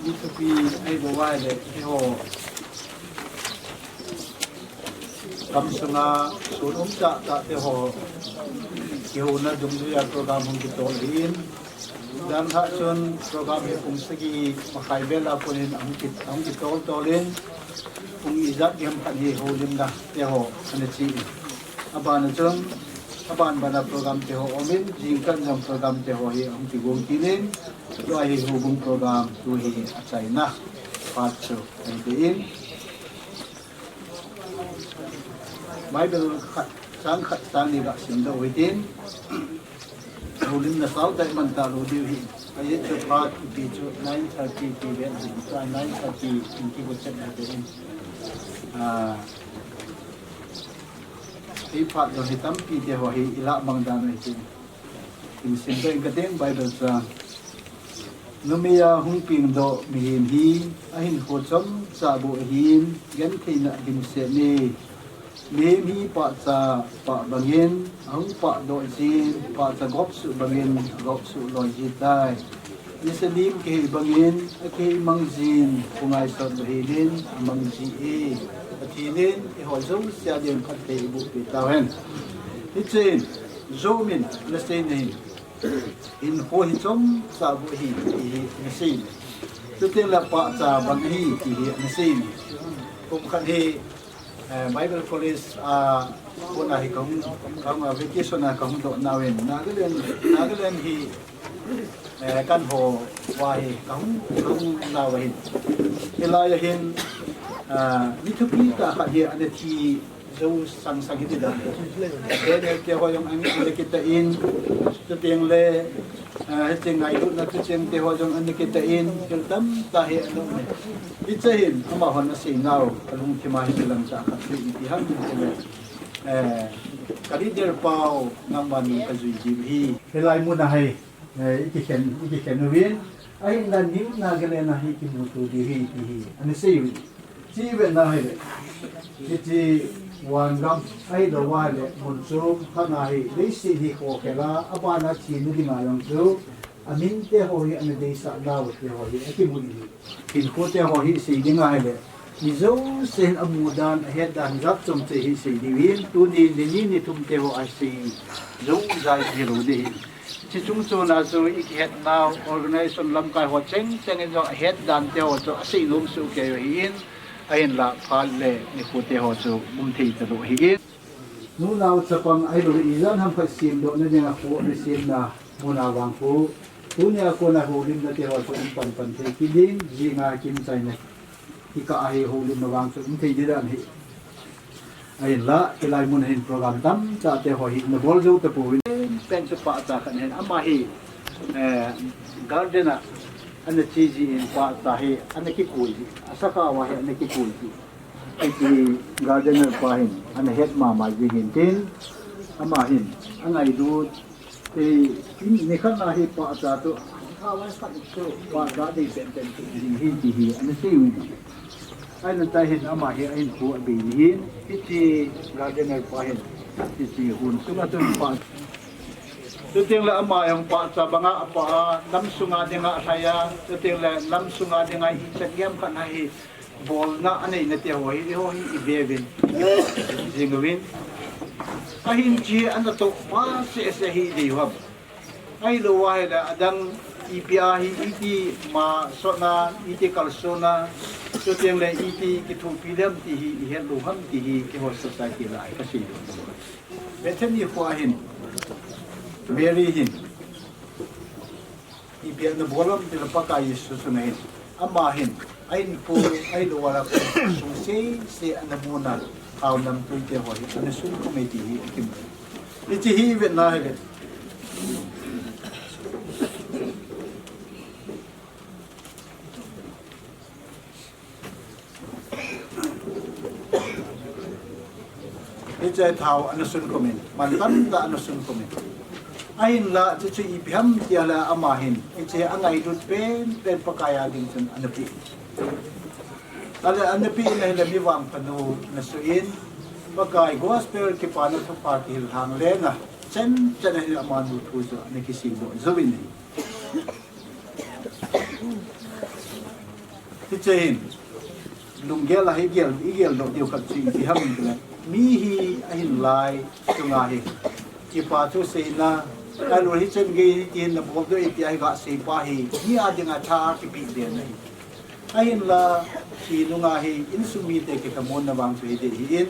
mi thupi ahilou vai le, hiho gamsunga sun um tah tah te ho kihouna dungjuia program hung kitol ahin. Jan khat chun program hi pung sagi makhai vel a konin ahung ki, ahung kitol tol in, pung ijat gei ham khat hi houlimna te ho ana che in. Abana chun, aban bana program te ho um in, jingkah jong program te ho hi ahung kigong kit in, tua hi houbung program tu hi achaina phat chu ahi in. Bible khat, chang khat, chang ni lah simdoh u hitin. Houlimna sao tah man talou diu ahi. Ajeh chu phat ipi chu nine thirty ti vel ahi. Tua nine thirty in kigot chet u hitin. Ah, hei phat jong hi tampi te ho hi ilah mang dan u hitin. Hin simdoh inge kati, Bible chang. Numei a hung pengdoh mihem hi ahinkho chomcha bou ahin, gentheina dimset e. Mihem hi pahcha pah bangin ahung pahdoh jin, pahcha gopsuh bangin agopsuh loi jitai. Nisa lim kihei bangin akihei mang jin, pung a isot lou helin amang ji e. Pathen in eiho jouse a din phatthei eiboh peh tauhen. Hichun, Job in anaseina hin, hinkho hi chomcha bou ahi, ti hi anasei. Chuteng le pahcha bang ahi, ti hi anasei. Kum khat hi, eh, Bible College a, kona hi kahung, kahung a vacation a kahung doh nauvin. Nagaland, Nagaland hi, eh, kahin houva hi kahung, kahung nauva hin. Hilai a hin, ah, mi thupi tah khat hi anathi jou sang sang hiti dan. Daniel te ho jong ana, ana kitah in, chuteng le, ah, hiche ngailutna thucheng te ho jong ana kitah in, thil tamtah hi ana um e. Hiche hin, amahon asei nau, kalungthim a hi lang tah khat hi ipi ham itile, eh, ka leader pau, nangman nung kajui diu ahi. Hilai mun a hi, eh, ikikhen, ikikhen uvin, ahinla New Nagaland a hi kimuto diu ahi, ti hi anasei uvin. Chu ivet na hile, hiche vangam, ahilou vai le, mun chom khat na hi, leiset hi khokhel a, abana thina dinga jong chu, amin te ho hi ana deisah nau te ho hi akimu in ahi. Hinkho te ho hi sei ding ahile, mi jousen amu dan, ahet dan, jat chom cheh hi sei diuvin, tuni, ni ni, ni thum te ho a sei jou jai hilou ding ahi. Chuche chung chon a chu ikihet nau, organization lamkai ho cheng cheng in jong ahet dan te ho chu asei nom soh kei u ahin, ahinla phat le nikho te ho chu um thei talou ahin. Nunao chapang ahilou le ijat ham khat semdohna dinga kho nasemna mun a vang khu, tunia kona houlimna te ho chu um pan pan thei kit ding, jinga kimchaina kikah a hi houlimna vang chu um thei ding dan ahi. Ahinla, hilai mun hin program tamtah te ho hi nabol jou tapouvin. Pen chu pahcha khat hin ama hi, eh, garden a ana che jin pahcha hi ana kikoi ji. Asakha uva hi ana kikoi ji. Hiti gardener pa hin ana het mama ji hin tin, ama hin angailut Ei, nikhat na hi pahcha chu, kha vai khat chu, pahcha dei penpen chu, ding hi ti hi, ana sei u. Ahinla tahin ama hi, ahin khu abei ni hin, hiche gardener pa hin, hiche hun sunga chun pah. Chuteng le ama jong pahcha banga apah a, lam sunga dinga alhai a, chuteng le lam sunga dinga ichan gei khat na hi, bolna anei nate ho hi, eiho hi ive uvin, jing uvin. Ahin che ana toh pa seh seh hi dei u ham. Ahilou ahile adang ipi a hi iti masotna, iti kalsonna, chuteng le iti kithopi dem ti hi ihet lou ham ti hi keiho society lai kasei lou. Bethany khoa hin, Mary hin, ipi ana bol ham tile Pakai Jesu sunga hin. Ama hin, ahin khu, ahilou ala khu, sung seh seh ana mun a, thao namtui te ho hi, ana sun khum e ti hi, akim. Hiche hi ivet na hile. Hiche thao ana sun khum in, man tamtah ana sun khum in. Ahinla, chuchu ipi ham tile ama hin, hiche angailut penpen Pakai a ding chun ana pe. Ahile ana pe na hile mi vangphanu ana suh in, Pakai gospel kipana thupha kihil lhang lena, chen chen a hile amanu thu chu ana kiseidoh jouvin ahi. Hiche hin, lunggel a hi gel, igel doh diu khat chu ipi ham tile, mi hi ahin lai chunga hi, kipa thu seina, ahilou le hichan gei hitin nabol doh e tia hi gasei pa hi, mi a dinga tha kipe be na hi. Ahinla, thi nunga hi, insung mite kilhamonna vang chu hi dei ahin,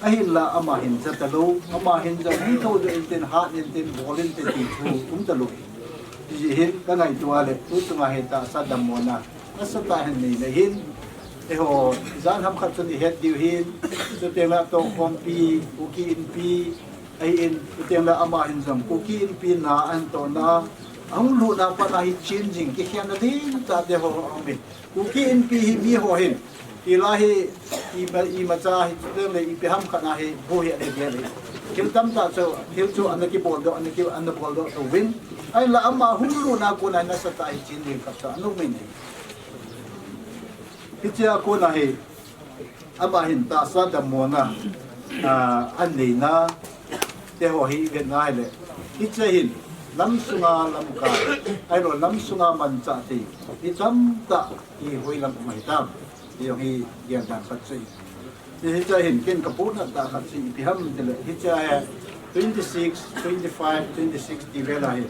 ahinla ama hin ja talou, ama hin ja hung thou doh intin, hat intin, bol inte ti thu um talou. Hijeh hin, kangaito a le, tu chunga hi tahsa dammona nasatah in nei le hin, eiho, jan ham khat chun ihet diu hin, chuteng le tohkhompi, Kuki Inpi, ahin, chuteng le ama hin jong, Kuki Inpi na ahin tohna, ahung lutna pat a hi chen jing, kikhenna ding tah te ho aum in. Kuki Inpi hi mi ho hin, hilai hi, ima, imacha hi, chuteng le ipi ham khat na hi, bu hi ana gel hi. Thil tamtah chu, thil chu ana kibol doh, ana ki, ana bol doh tou vin. Ahinla ama hung lutna kona nasatah hi chen ding khat chu ana um in ahi. Hichea kona hi, ama hin tahsa dammona, ah, aneina, te ho hi ivet na hile. Hiche hin, lam sunga lamkai, ahilou le lam sunga manchah thei, hi tamtah hi hoilam um ahitam. Ti jong hi gel dan khat chu ahi. Hiche hin, ken kapohnat tah khat chu ipi ham tile. Hiche hi twenty-six, twenty-five, twenty-six ti vel a hi.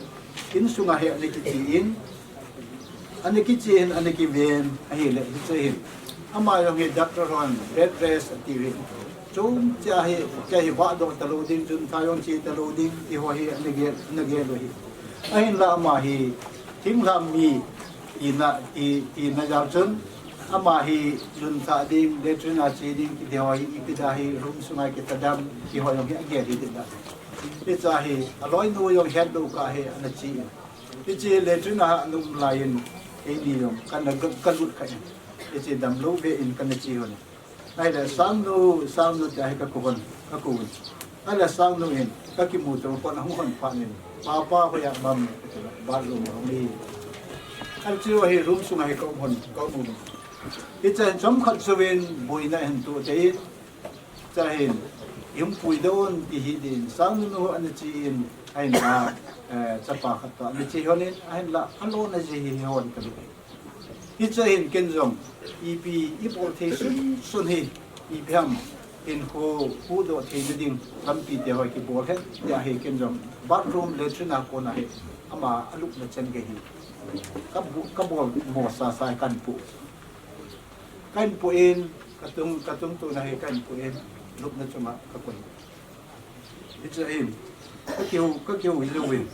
Insunga hi ana kiche in, ana kiche in, ana kiven, ahile, hiche hin. Ama jong hi doctor hon, bed rest ati uvin. Chomcha hi, kei hi vahdoh talou ding, chun tha jong che talou ding, ti ho hi ana gel, ana gel u ahi. Ahinla ama hi, thinglhang mi, tina, ti, tina jal chun, ama hi, lungthah ding, latrine a che ding, ti ho hi, ipi da hi, room sunga kithadam, ti ho jong hi agel hi ding da. Hiche hi, aloinu jong het lou kah hi, ana che in. Hiche latrine a ana um laiyin, keini jong kana ga, kalut kha in. Hiche damlou ve in kana che hon. Ahile, Sangnu, Sangnu tia hi kakou hon, kakou in. Ahile, Sangnu in, kakimuto pon ahung hon phat in. Papa, hoiya um am, bathroom a um e. Ahile, chu hi room sunga hi kaum hon, kaum hon. Hiche hin chomkhat jouvin, boina ahin toh tei in. Chuin, ihung puidoh un ti hi din, Sangnu nu ana che in, ahinla, eh, chapa khat toh ana che hon in, ahinla, alona ji hi hon kalu. Hiche hin ken jong, ipi, ibol thei sunsun hi, ipi ham, hinkho, huhdoh theina ding, lampi te ho kibol hen, tia hi ken jong, bathroom, latrine a kona hi, ama alupna chan gei hi. Kabu, kabol mo sasa hi kahin pu. Kahin pu in, katung, katungtuna hi kahin pu in, lupna chunga kakoi. Hiche hin, kakihou, kakihou hi louvin.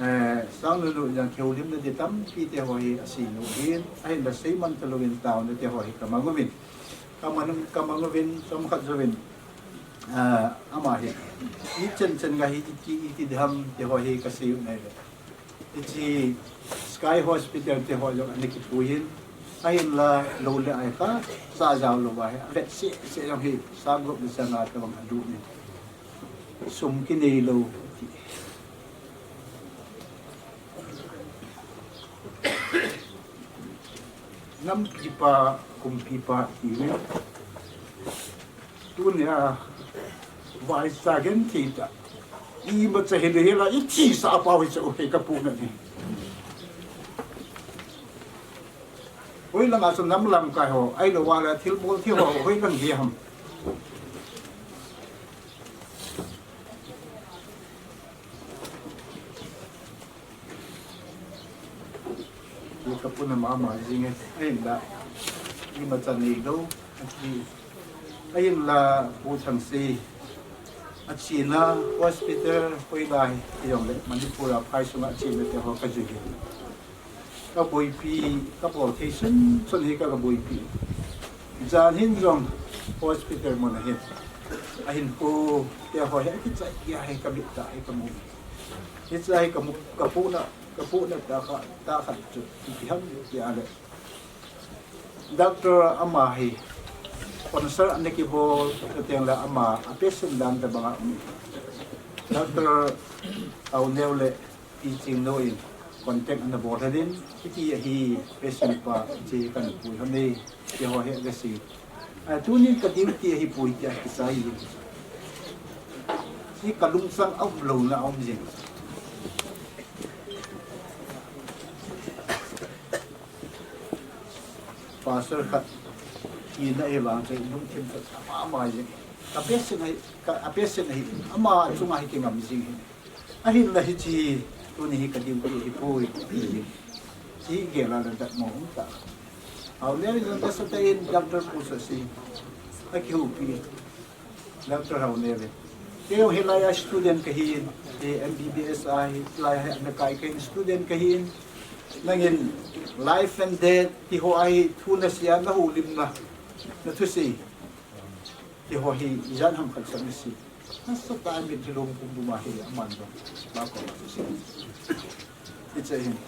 Eh, Sangnu nu jong kihoulimna di tampi te ho hi asei nu hin, ahinla seiman talouvin taona te ho hi kamang uvin. Kamang, kamang uvin, chomkhat jouvin. Ah, ama hi, i chen chen ga hi, i ti, i ti diham, ti ho hi ka sei u nai le. I chi Sky Hospital ti ho jong ana kipui hin. Ahin la lo le ai ka, sa jao lo ba hi. Vet se, se jong hi, sa group le sa nga ta bang a du ni. Sum ki nei lo. Nampi pa, kumpi pa, ti ni. Tunia, vai sa gen thei ta. Imacha hile hila, i thisa pau hi chu, hei ka pu na ni. Hoi langa chu nam lamkai ho, ahilou le thilbol thei ho, hoi lang hi ham. Hi ka pu na mama jing e, ahin la, imacha nei lo, ahi, ahin la, Pu Thangsei, a chena hospital, hoilai, hi jong le, Manipur a phai sunga chena te ho ka jui hi. Ka boipi, ka bol thei sun, sun hi ka, ka boipi. Jan hin jong, hospital mun a hin. Ahin ko, te ho hi, kichai, ya hi ka mit ta, hi ka mu. Hicha hi ka mu, ka pu na, ka pu na ta kha, ta kha chu, ipi ham ti a le. Doctor ama hi, sponsor ana kibol, chuteng le ama, a patient dan ta banga um. Doctor Auneo le Pi Chingno in contact ana bol hadin, hiti ahi patient pa, chi kan pui hon e. Ti ho hi ka sei. A, tuni ka duty ahi poi tia kisai. Hi ka lungsang a um lou na um jing. Pastor khat hina hi vang chu lungthim chu ama ama jing. Ka patient ahi, ka, a patient ahi, ama chunga hi kingam jing hi. Ahin la hichi, tuni hi ka duty ahi poi. Hi gel a la dat mo um ta. Haoneo in jong ka sa ta in Doctor Pu Sasi. A kihoupi. Doctor Haoneo in. Kei jong hilai a student ka hi in. Kei M B B S a hi, lai a hi, na kai ka in student ka hi in. Nangin life and death, ti ho a hi, thu na sei a, na houlim na. Na thusei. Ti ho hi, ijat ham khat sa na sei. Nasatah a mitlhi lom pum pum a hi aman jong. Ba ko ma si. Hiche hin.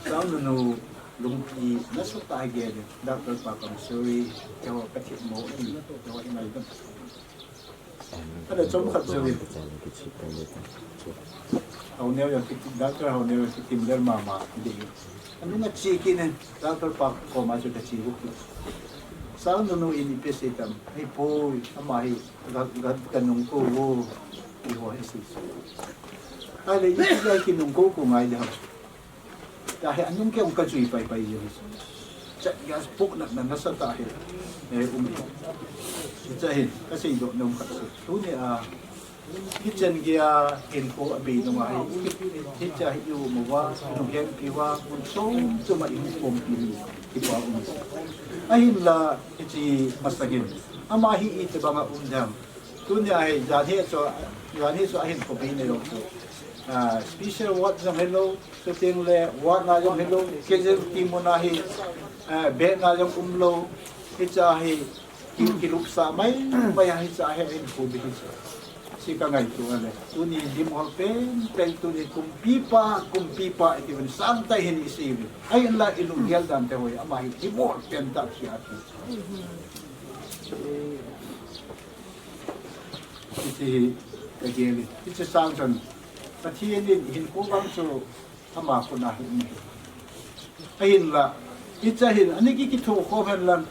Sang nu nu lungpi nasatah a gel in. Doctor pa kam suri. Keiho ka thip mo in. Keiho hi ngai dam. Ka da chom khat jong in. Haoneo jong kiti, Doctor Haoneo jong kitim lel mama. Di. Anung a chi kit in. Doctor pa koma chu ka chi buk. Sang nu nu in ipi sei tam. Hei poi, ama hi. Ga, ga, ka nung ko vo, ti ho hi sei. Ahile, ipi jeh a ki nung ko ko ngai le ham. Tia hi anung kei jong ka jui pai pai jeng. Chat gas puk na na nasatah hi. Eh, um. Hiche hin, ka seidoh nom khat chu. Tuni a, kitchen gei a, hinkho abei nung a hi. Hiche hi i um uva, i nung hempi uva, mun chom chom a i hung khompi ni. Kipa um. Ahinla, hiche masang in. Ama hi itobang a um dem. Tunia hi, jan hi chu, jan hi chu ahin khompi nei jong chu. Ah, special ward jong hilou, chuteng le ward na jong hilou, casualty mun a hi, ah, bed na jong umlou, hiche hi, ki, kilupsah mai, mai a hiche hi ahin khompi hiche. Hiche ka ngaito a le. Tuni lim hol pen, pen tuni kumpipa, kumpipa, iti ven sangtah hin i sei uvin. Ahinla i lunggel dan te hoi, ama hi, i bol pen tah kia ki. Hiche hi ka gel in. Hiche sang chun Pathen in hinkho vang chu ama khut a hi um. Ahinla, hiche hin, ani ki kitho khom hen lang.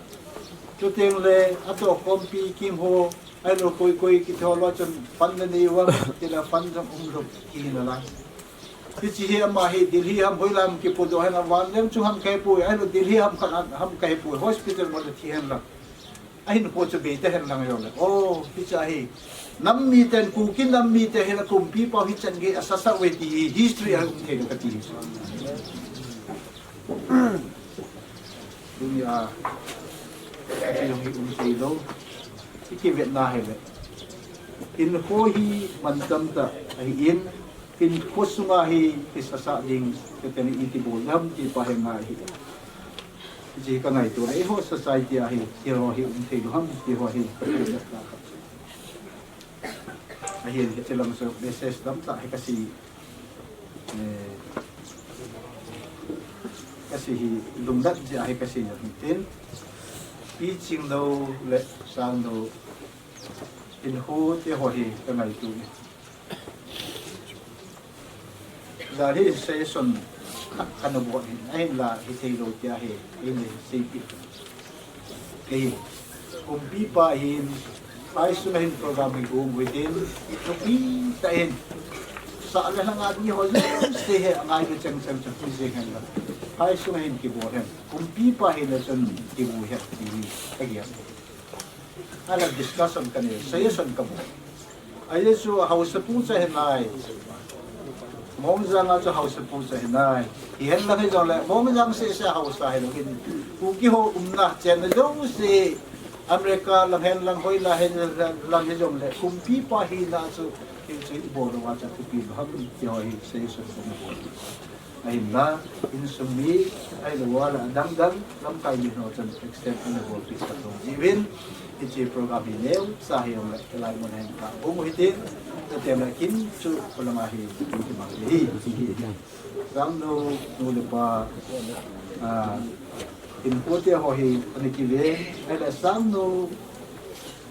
Chuteng le, atoh khompi kim ho, ahilou koi koi kitho lou chun fund na nei uvem, tila fund jong umlou, ti hi na lang. Hiche hi ama hi, Delhi ham hoilam kipodoh hen lang, vanleng chung ham ka hepoi, ahilou Delhi ham khat ham ka hepoi, hospital mo le thi hen lang. Ahinkho chu bei ta hen lang jong le. Oh, hiche hi. Nam miten, Kuki nam mite hi la kumpipa hi chan gei a sasa uve ti hi history a um thei le kati. Tunia, hiche jong hi um thei lou. I kivetna hi le. Hinkho hi mantam tah ahi in, hinkho sunga hi kisasa ding, kei teni iti bol dam ti pa hi ngai hi. Hiche ka ngaito le, eiho society a hi, hiho hi um thei lou ham, hiho hi. Ahin, hiche lang chu message tamtah hi kasei, eh, kasei hi lungnat jeh a hi kasei jong hitin. Pi Chinglou le Sangnou hinkho te ho hi kangaito e. Jan hi session khat kana bol hin, ahinla hithei lou tia hi, ahin seipeh. Kei, kumpipa hin, phai sunga hin program hi gong u hitin, thupi tah in, sah le lhanga ding ho jouse hi, angai le chang chang chang hi jeng hen lang. Phai sunga hin kibol hen, kumpipa hin a chun kibu hen, ti hi, kagel. Ahinla discussion kanei, suggestion kabol. Ajeh chu haosapu chu ahi nai. Mongjang a chu haosapu chu ahi nai. Hihen lang hijongle, Mongjang seh seh haosa hilou hin. Kuki ho umna chenna jouse, America lang hen lang, hoilai hen lang hijongle, kumpipa hina chu, hichu ibol uva chu thupi lou ham ti ho hi suggestion kabol. Ahinla, insung mi, ahilou le adang dang, lamkai mi ho chun extend ana bolpeh kha thou jiuvin, hiche program hi neocha hijongle, hilai mun hin kagong u hitin, chuteng le kin chu, kholanga hi, kimang hi, hi, hi. Sangnou, nu le pa, ah, hinkho te ho hi, ana kiven, ahile Sangnou,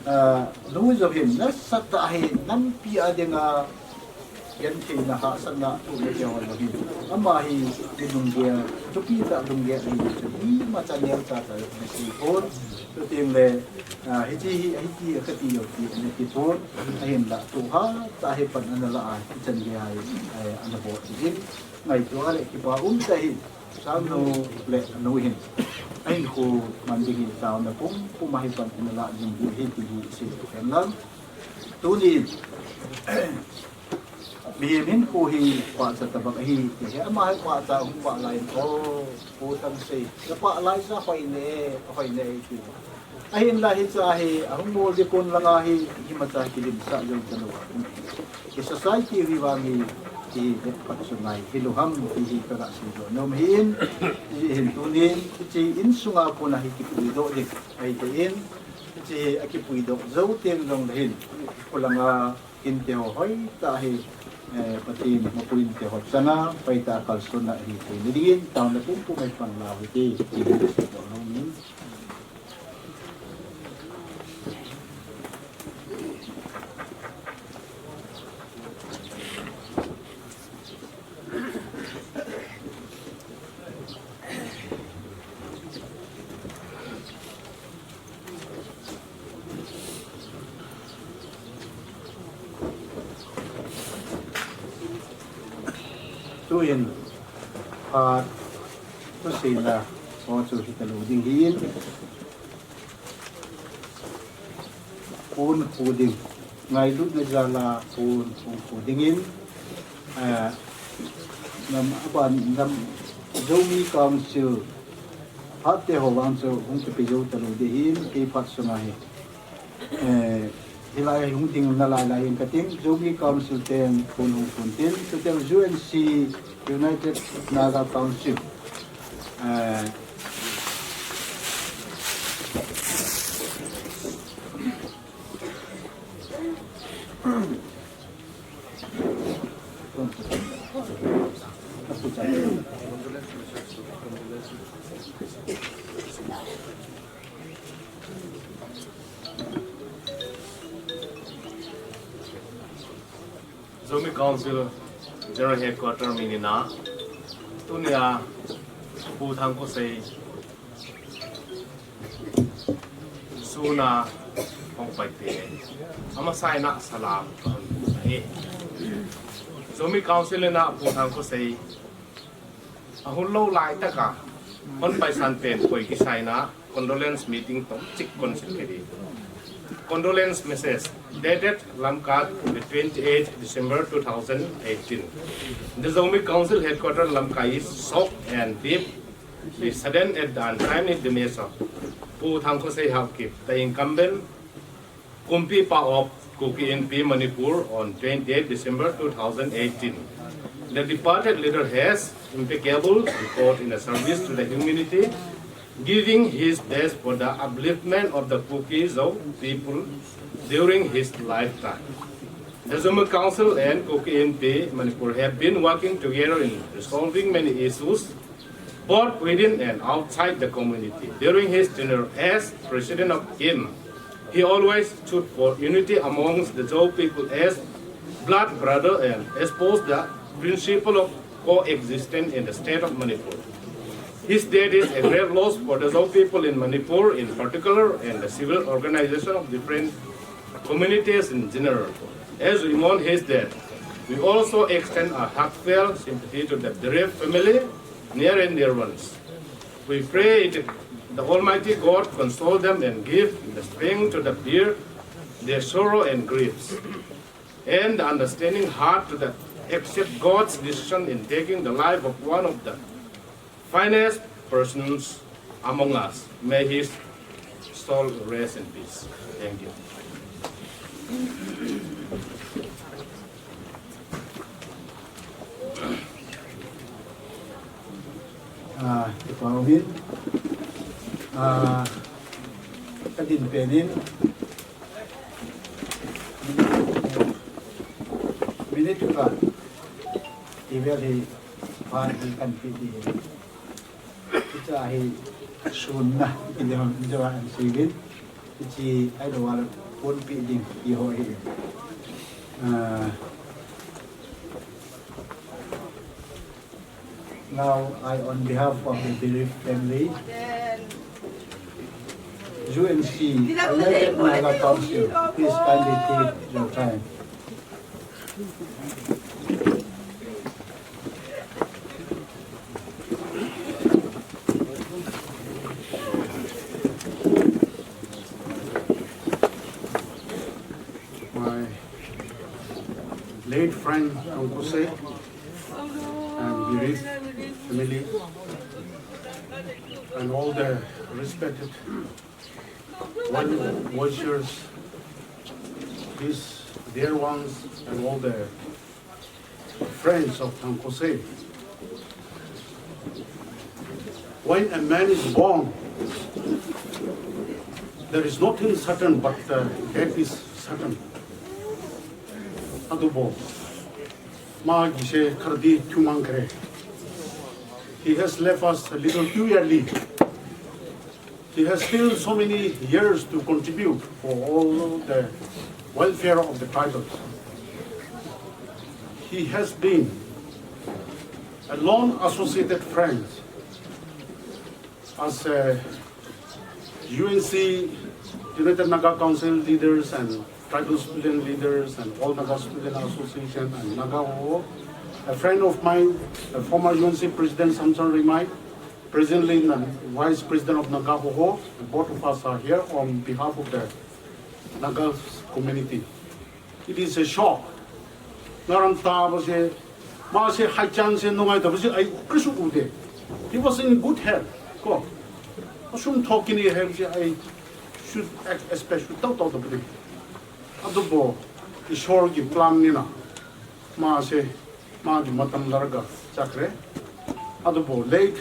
ah, nu jong hin, nasatah a hi, nampi a dinga, gentheina hahsatna, thohna te ho jong hin. Ama hi, mi lunggel, thupi tah lunggel ahi, chu imacha neocha cha, ana sei pon. Chuteng le, ah, hiche hi, hiti, akati jong ti, ana ti pon. Ahinla, thohhat tah hi pan ana la a, hichan gei a hi, eh, ana bol jin. Ngaito a le kipa um tah in, Sangnou le anu hin, ahinkho man ding hi taona pumpum a hi pan ana la jing diu ahi ti hi sei hen lang. Tunin, mihem hinkho hi pachat tobang ahi, ti hi ama hi pachat hung pah lai in, o, Pu Thangsei, napah lai chu ahoi ne, ahoi ne, ti. Ahinla hiche a hi, ahung bol ding kon langa hi, imacha kilimsah jou talou a. I society hi vang hi, hi, hi phat chu ngai hilou ham, ti hi kaga seidoh nom ahin, hiche hin tunin, hiche insunga kona hi kipuidoh ding, ahi tin, hiche hi akipuidoh jou teng jongle hin, kholanga, Inte ho hoitah hi, eh, Pathen mapui inte ho changa, hoitah kalsonna hi theina dingin, taona pumpum a hi pan lau hite, ti hi seidoh nom in. Tuin, phat, thuseina, ho chu hita lou ding hin, pon khu ding, ngailutna jal a pon, pon khu dingin, eh, nam, aban, nam, Zomi Council, phat te ho vang chu hung kipe jou talou ding hin, kei phat sunga hi. Eh, hilai hung ding nalai lai in kating, Zomi Council ten pon hung pon tin, chuteng U N C, United Naga Council. Eh, Zomi Council General Headquarter mi nina, tunia Pu Thangkhosei suna hung pai te, amasa ina salam kahung hi. Zomi Council ina Pu Thangkhosei ahung lou lai tah a, hung pai san pen koi kisaina, condolence meeting tomchik council kiti. Condolence message dated Lamka, the twenty-eighth December two thousand eighteen. The Zomi Council Headquarters Lamka is shocked and deeply saddened at the untimely demise of Pu Thangkhosei Haokip, the incumbent Kumpipa of Kuki Inpi Manipur on twenty-eighth December two thousand eighteen. The departed leader has impeccable record in the service to the humanity, giving his best for the upliftment of the Kuki Zo people during his lifetime. The Zomi Council and Kuki Inpi Manipur have been working together in resolving many issues, both within and outside the community. During his tenure as president of KIM, he always stood for unity amongst the Zou people as blood brother and espoused the principle of coexistence in the state of Manipur. His death is a great loss for the Zou people in Manipur in particular and the civil organization of different communities in general. As we mourn his death, we also extend our heartfelt sympathy to the bereaved family, near and dear ones. We pray that the Almighty God console them and give the strength to the bear their sorrow and griefs, and the understanding heart to the accept God's decision in taking the life of one of the finest persons among us. May his soul rest in peace. Thank you. Ah, kipa umin. Ah, kadin penin. Minute khat. Ivel hi phan hi kanpe ding. Hiche hi sunna, ipi ham, ipi ham an seivin. Hiche ahilou le ponpe ding, iho hi. Ah, now I, on behalf of the bereaved family, U N C, United Naga Council, please kindly take your time. My late friend Thankhosei and bereaved family and all the respected well wishers, his dear ones and all the friends of Thankhosei. When a man is born, there is nothing certain but uh, death is certain. Adubo, ma gise khardi thumang kare. He has left us a little too early. He has still so many years to contribute for all the welfare of the tribals. He has been a long associated friend as a U N C, United Naga Council leaders and tribal student leaders and All Naga Student Association and Naga Hoho. A friend of mine, a former U N C President Samson Rimai, presently the Vice President of Naga Hoho, both of us are here on behalf of the Naga community. It is a shock. Ngaran taba se, ma se hai chan se nungai taba se ai krisu ude. He was in good health. Ko. Asum thokini he se ai should act especially tau tau taba de. Adubo, Ishwar ki plan ni na. Ma se, ma ki matam larga chakre. Adubo, late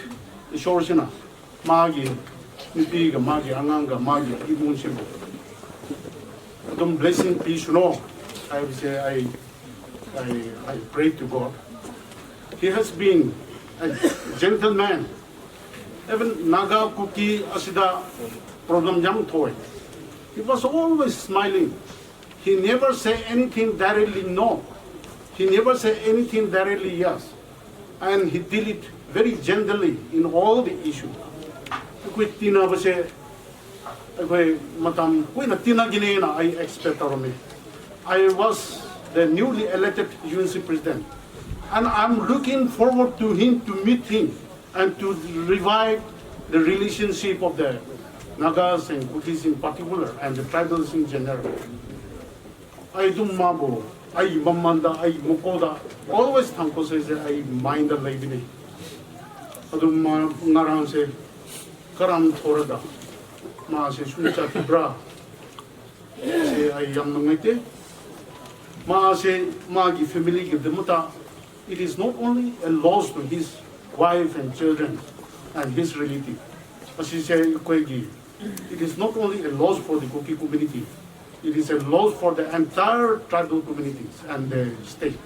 Ishwar sina. Magi, nipi ga magi, angang ga magi, imun sibu. Adum blessing peace no. I will say I, I, I pray to God. He has been a gentleman. Even Naga Kuki asida problem jam thoi. He was always smiling. He never say anything directly no. He never say anything directly yes. And he deal it very gently in all the issue. Kui tina base, kui matam, kui na tina gine na I expect of me. I was the newly elected U N C president. And I'm looking forward to him, to meet him, and to revive the relationship of the Nagas and Kukis in particular, and the tribals in general. Ai dum ma bo, ai mamanda, ai mokoda, always Thankhosei se ai mind a lai bini. Adum ma ngarang se, karam thora da, ma se suncha kibra, se ai yam na ngaite, ma se ma ki family ki demuta, it is not only a loss to his wife and children and his relative, as he say, koi ki, it is not only a loss for the Kuki community, It is a loss for the entire tribal communities and the state.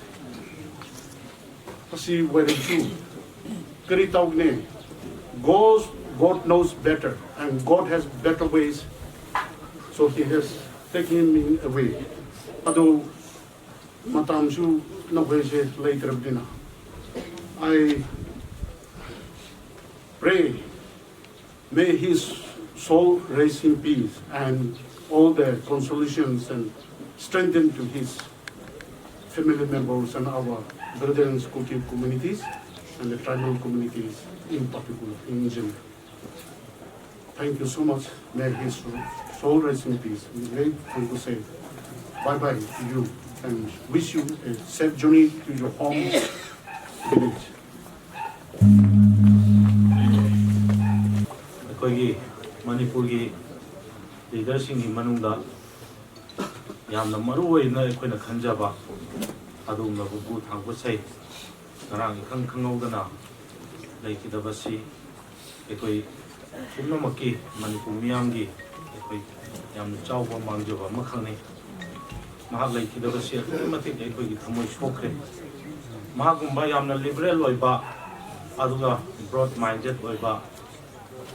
Kasi where is you? Kari tau ne. God, God knows better, and God has better ways. So he has taken me away. Ado matam su na hoi se later dina. I pray, may his soul rest in peace and all the consolations and strengthen to his family members and our brethren Kuki communities and the tribal communities in particular, in general. Thank you so much. May his soul rest in peace. May Thanku say bye bye to you and wish you a safe journey to your home village. ꯑꯩꯈꯣꯏꯒꯤ ꯃꯅꯤꯄꯨꯔꯒꯤ ꯂꯤꯗꯔꯁꯤꯡꯒꯤ ꯃꯅꯨꯡꯗ ꯌꯥꯝꯅ ꯃꯔꯨ ꯑꯣꯏꯅ ꯑꯩꯈꯣꯏꯅ ꯈꯟꯖꯕ ꯑꯗꯨꯒꯨꯝꯂꯕ ꯄꯨ ꯊꯥꯡ ꯄꯣꯠ ꯆꯩ ꯉꯔꯥꯡ ꯏꯈꯪ ꯈꯪꯍꯧꯗꯅ ꯂꯩꯈꯤꯗꯕꯁꯤ ꯑꯩꯈꯣꯏ ꯄꯨꯝꯅꯃꯛꯀꯤ ꯃꯅꯤꯄꯨꯔ ꯃꯤꯌꯥꯝꯒꯤ ꯑꯩꯈꯣꯏ ꯌꯥꯝꯅ ꯆꯥꯎꯕ ꯃꯥꯡꯖꯕ ꯑꯃꯈꯛꯅꯤ꯫ ꯃꯍꯥꯛ ꯂꯩꯈꯤꯗꯕꯁꯤ ꯑꯗꯨꯛꯀꯤ ꯃꯇꯤꯛ ꯑꯩꯈꯣꯏꯒꯤ ꯊꯃꯣꯏ ꯁꯣꯛꯈ꯭ꯔꯦ꯫ ꯃꯍꯥꯛꯀꯨꯝꯕ ꯌꯥꯝꯅ ꯂꯤꯕꯔꯦꯜ ꯑꯣꯏꯕ ꯑꯗꯨꯒ ꯕ꯭ꯔꯣꯗ ꯃꯥꯏꯟꯗꯦꯗ ꯑꯣꯏꯕ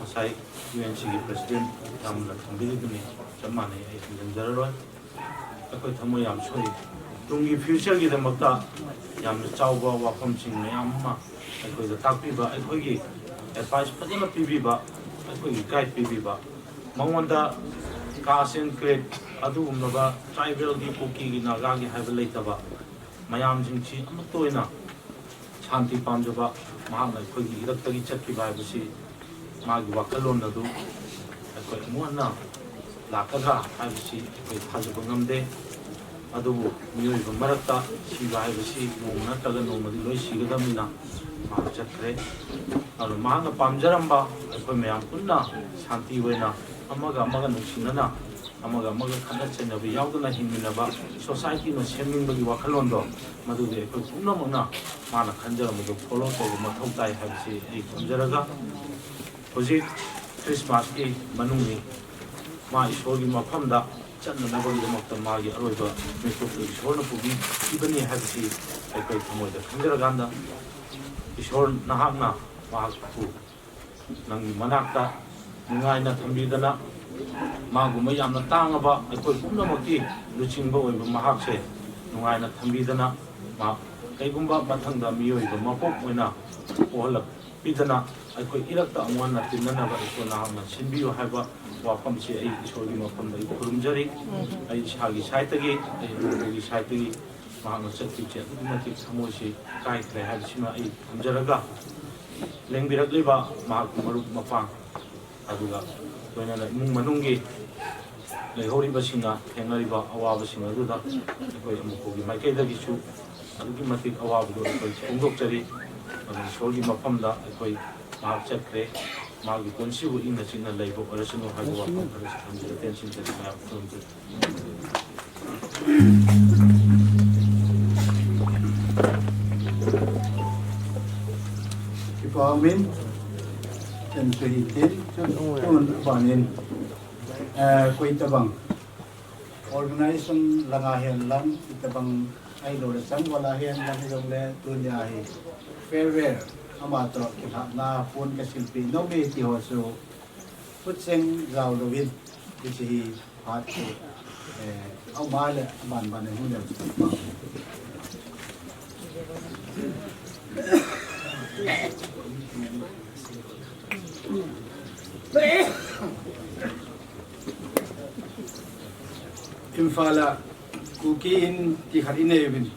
ꯉꯁꯥꯏ ꯌꯨ ꯑꯦꯟ ꯁꯤꯒꯤ ꯄ꯭ꯔꯁꯤꯗꯦꯟ ꯌꯥꯝꯅ ꯊꯝꯕꯤꯔꯤꯗꯨꯅꯤ, ꯆꯞ ꯃꯥꯟꯅꯩ, ꯑꯩ ꯍꯟꯖꯤꯟꯖꯔꯔꯣꯏ꯫ ꯑꯩꯈꯣꯏ ꯊꯃꯣꯏ ꯌꯥꯝ ꯁꯣꯛꯏ꯫ ꯇꯨꯡꯒꯤ ꯐ꯭ꯌꯨꯆꯔꯒꯤꯗꯃꯛꯇ ꯌꯥꯝꯅ ꯆꯥꯎꯕ ꯋꯥꯐꯝꯁꯤꯡ ꯃꯌꯥꯝ ꯑꯃ ꯑꯩꯈꯣꯏꯗ ꯇꯥꯛꯄꯤꯕ, ꯑꯩꯈꯣꯏꯒꯤ ꯑꯦꯗꯚꯥꯏꯁ ꯐꯖꯅ ꯄꯤꯕꯤꯕ, ꯑꯩꯈꯣꯏꯒꯤ ꯒꯥꯏꯗ ꯄꯤꯕꯤꯕ, ꯃꯉꯣꯟꯗ ꯀꯥꯁ ꯑꯦꯟ ꯀ꯭ꯔꯦꯗ ꯑꯗꯨꯒꯨꯝꯂꯕ ꯇ꯭ꯔꯥꯏꯕꯦꯜꯒꯤ, ꯀꯨꯀꯤꯒꯤ, ꯅꯥꯒꯥꯒꯤ ꯍꯥꯏꯕ ꯂꯩꯇꯕ, ꯃꯌꯥꯝꯁꯤꯡꯁꯤ ꯑꯃꯠꯇ ꯑꯣꯏꯅ ꯁꯥꯟꯇꯤ ꯄꯥꯝꯖꯕ ꯃꯍꯥꯛꯅ ꯑꯩꯈꯣꯏꯒꯤ ꯏꯔꯛꯇꯒꯤ ꯆꯠꯈꯤꯕ ꯍꯥꯏꯕꯁꯤ ꯃꯥꯒꯤ ꯋꯥꯈꯜꯂꯣꯟ ꯑꯗꯨ ꯑꯩꯈꯣꯏ ꯑꯃꯨꯛ ꯍꯟꯅ ꯂꯥꯛꯀꯗ꯭ꯔꯥ ꯍꯥꯏꯕꯁꯤ ꯑꯩꯈꯣꯏ ꯊꯥꯖꯕ ꯉꯝꯗꯦ꯫ ꯑꯗꯨꯕꯨ ꯃꯤꯑꯣꯏꯕ ꯃꯔꯛꯇ ꯁꯤꯕ ꯍꯥꯏꯕꯁꯤ ꯅꯣꯡꯃ ꯅꯠꯇ꯭ꯔꯒ ꯅꯣꯡꯃꯗꯤ ꯂꯣꯏ ꯁꯤꯒꯗꯕꯅꯤꯅ ꯃꯍꯥꯛ ꯆꯠꯈ꯭ꯔꯦ꯫ ꯑꯗꯨꯅ ꯃꯍꯥꯛꯅ ꯄꯥꯝꯖꯔꯝꯕ ꯑꯩꯈꯣꯏ ꯃꯌꯥꯝ ꯄꯨꯟꯅ ꯁꯥꯟꯇꯤ ꯑꯣꯏꯅ ꯑꯃꯒ ꯑꯃꯒ ꯅꯨꯡꯁꯤꯅꯅ ꯑꯃꯒ ꯑꯃꯒ ꯈꯠꯅ ꯆꯩꯅꯕ ꯌꯥꯎꯗꯅ ꯍꯤꯡꯃꯤꯟꯅꯕ ꯁꯣꯁꯥꯏꯇꯤ ꯑꯃ ꯁꯦꯝꯅꯤꯡꯕꯒꯤ ꯋꯥꯈꯜꯂꯣꯟꯗꯣ ꯃꯗꯨꯗꯤ ꯑꯩꯈꯣꯏ ꯄꯨꯝꯅꯃꯛꯅ ꯃꯥꯅ ꯈꯟꯖꯔꯝꯕꯗꯨ ꯐꯣꯂꯣ ꯇꯧꯕ ꯃꯊꯧ ꯇꯥꯏ ꯍꯥꯏꯕꯁꯤ ꯑꯩ ꯊꯝꯖꯔꯒ, ꯍꯧꯖꯤꯛ ꯈ꯭ꯔꯤꯁꯃꯥꯁꯀꯤ ꯃꯅꯨꯡꯅꯤ, ꯃꯥ ꯏꯁꯣꯔꯒꯤ ꯃꯐꯝꯗ ꯆꯠꯅꯅꯕꯒꯤꯗꯃꯛꯇ ꯃꯥꯒꯤ ꯑꯔꯣꯏꯕ ꯃꯤꯀꯨꯞꯇꯨ ꯏꯁꯣꯔꯅ ꯄꯨꯕꯤꯈꯤꯕꯅꯤ ꯍꯥꯏꯕꯁꯤ ꯑꯩꯈꯣꯏ ꯊꯃꯣꯏꯗ ꯈꯟꯖꯔꯀꯥꯟꯗ, ꯏꯁꯣꯔ ꯅꯍꯥꯛꯅ ꯃꯍꯥꯛꯄꯨ ꯅꯪꯒꯤ ꯃꯅꯥꯛꯇ ꯅꯨꯡꯉꯥꯏꯅ ꯊꯝꯕꯤꯗꯅ, ꯃꯥꯒꯨꯝꯕ ꯌꯥꯝꯅ ꯇꯥꯡꯉꯕ ꯑꯩꯈꯣꯏ ꯄꯨꯝꯅꯃꯛꯀꯤ ꯂꯨꯆꯤꯡꯕ ꯑꯣꯏꯕ ꯃꯍꯥꯛꯁꯦ ꯅꯨꯡꯉꯥꯏꯅ ꯊꯝꯕꯤꯗꯅ, ꯃꯍꯥꯛ ꯀꯩꯒꯨꯝꯕ ꯃꯊꯪꯗ ꯃꯤꯑꯣꯏꯕ ꯃꯄꯣꯛ ꯑꯣꯏꯅ ꯄꯣꯛꯍꯜꯂꯛꯄꯤꯗꯅ, ꯑꯩꯈꯣꯏ ꯏꯔꯛꯇ ꯑꯃꯨꯛ ꯍꯟꯅ ꯇꯤꯟꯅꯅꯕ ꯏꯁꯣꯔ ꯅꯍꯥꯛꯅ ꯁꯤꯟꯕꯤꯌꯨ ꯍꯥꯏꯕ ꯋꯥꯐꯝꯁꯤ ꯑꯩ ꯏꯁꯣꯔꯒꯤ ꯃꯐꯝꯗ ꯑꯩ ꯈꯨꯔꯨꯝꯖꯔꯤ꯫ ꯑꯩ ꯏꯁꯥꯒꯤ ꯁꯥꯏꯠꯇꯒꯤ, ꯑꯩ ꯏꯃꯨꯡꯒꯤ ꯁꯥꯏꯠꯇꯒꯤ ꯃꯍꯥꯛꯅ ꯆꯠꯈꯤꯕꯁꯦ ꯑꯗꯨꯛꯀꯤ ꯃꯇꯤꯛ ꯊꯃꯣꯏꯁꯤ ꯀꯥꯏꯈ꯭ꯔꯦ ꯍꯥꯏꯕꯁꯤꯃ ꯑꯩ ꯊꯝꯖꯔꯒ, ꯂꯦꯡꯕꯤꯔꯛꯂꯤꯕ ꯃꯍꯥꯛꯀꯤ ꯃꯔꯨꯞ ꯃꯄꯥꯡ, ꯑꯗꯨꯒ ꯂꯣꯏꯅꯅ ꯏꯃꯨꯡ ꯃꯅꯨꯡꯒꯤ ꯂꯩꯍꯧꯔꯤꯕꯁꯤꯡꯅ ꯊꯦꯡꯅꯔꯤꯕ ꯑꯋꯥꯕꯁꯤꯡ ꯑꯗꯨꯗ ꯑꯩꯈꯣꯏ ꯑꯃꯨꯛꯄꯒꯤ ꯃꯥꯏꯀꯩꯗꯒꯤꯁꯨ ꯑꯗꯨꯛꯀꯤ ꯃꯇꯤꯛ ꯑꯋꯥꯕꯗꯨ ꯑꯩꯈꯣꯏ ꯐꯣꯡꯗꯣꯛꯆꯔꯤ꯫ ꯑꯗꯨꯅ ꯏꯁꯣꯔꯒꯤ ꯃꯐꯝꯗ ꯑꯩꯈꯣꯏ ꯃꯍꯥꯛ ꯆꯠꯈ꯭ꯔꯦ, ꯃꯥꯒꯤ ꯄꯨꯟꯁꯤꯕꯨ ꯏꯪꯅ ꯆꯤꯛꯅ ꯂꯩꯕ ꯑꯣꯏꯔꯁꯅꯨ ꯍꯥꯏꯕ ꯋꯥꯐꯝ ꯈꯔꯁꯨ ꯊꯝꯖꯔꯦ꯫ ꯇꯦꯟꯁꯤꯟꯖꯔꯤ, ꯃꯌꯥꯝ ꯈꯨꯔꯨꯝꯖꯔꯤ꯫ Kipa umin, ten to eighteen, chun, chun, panin, eh, koi tabang. Organization langa hihen lang, itabang, ailo le chang wala hihen lang hijongle, tunia hi. Farewell, ama to, kilhahna, phone kasilpi, no me ti ho chu, khutcheng jao louvin, hiche hi, Phat chu, eh, auma le, aban ban le, hung le. Imphal a Kuki Inn ti khat inei uvin.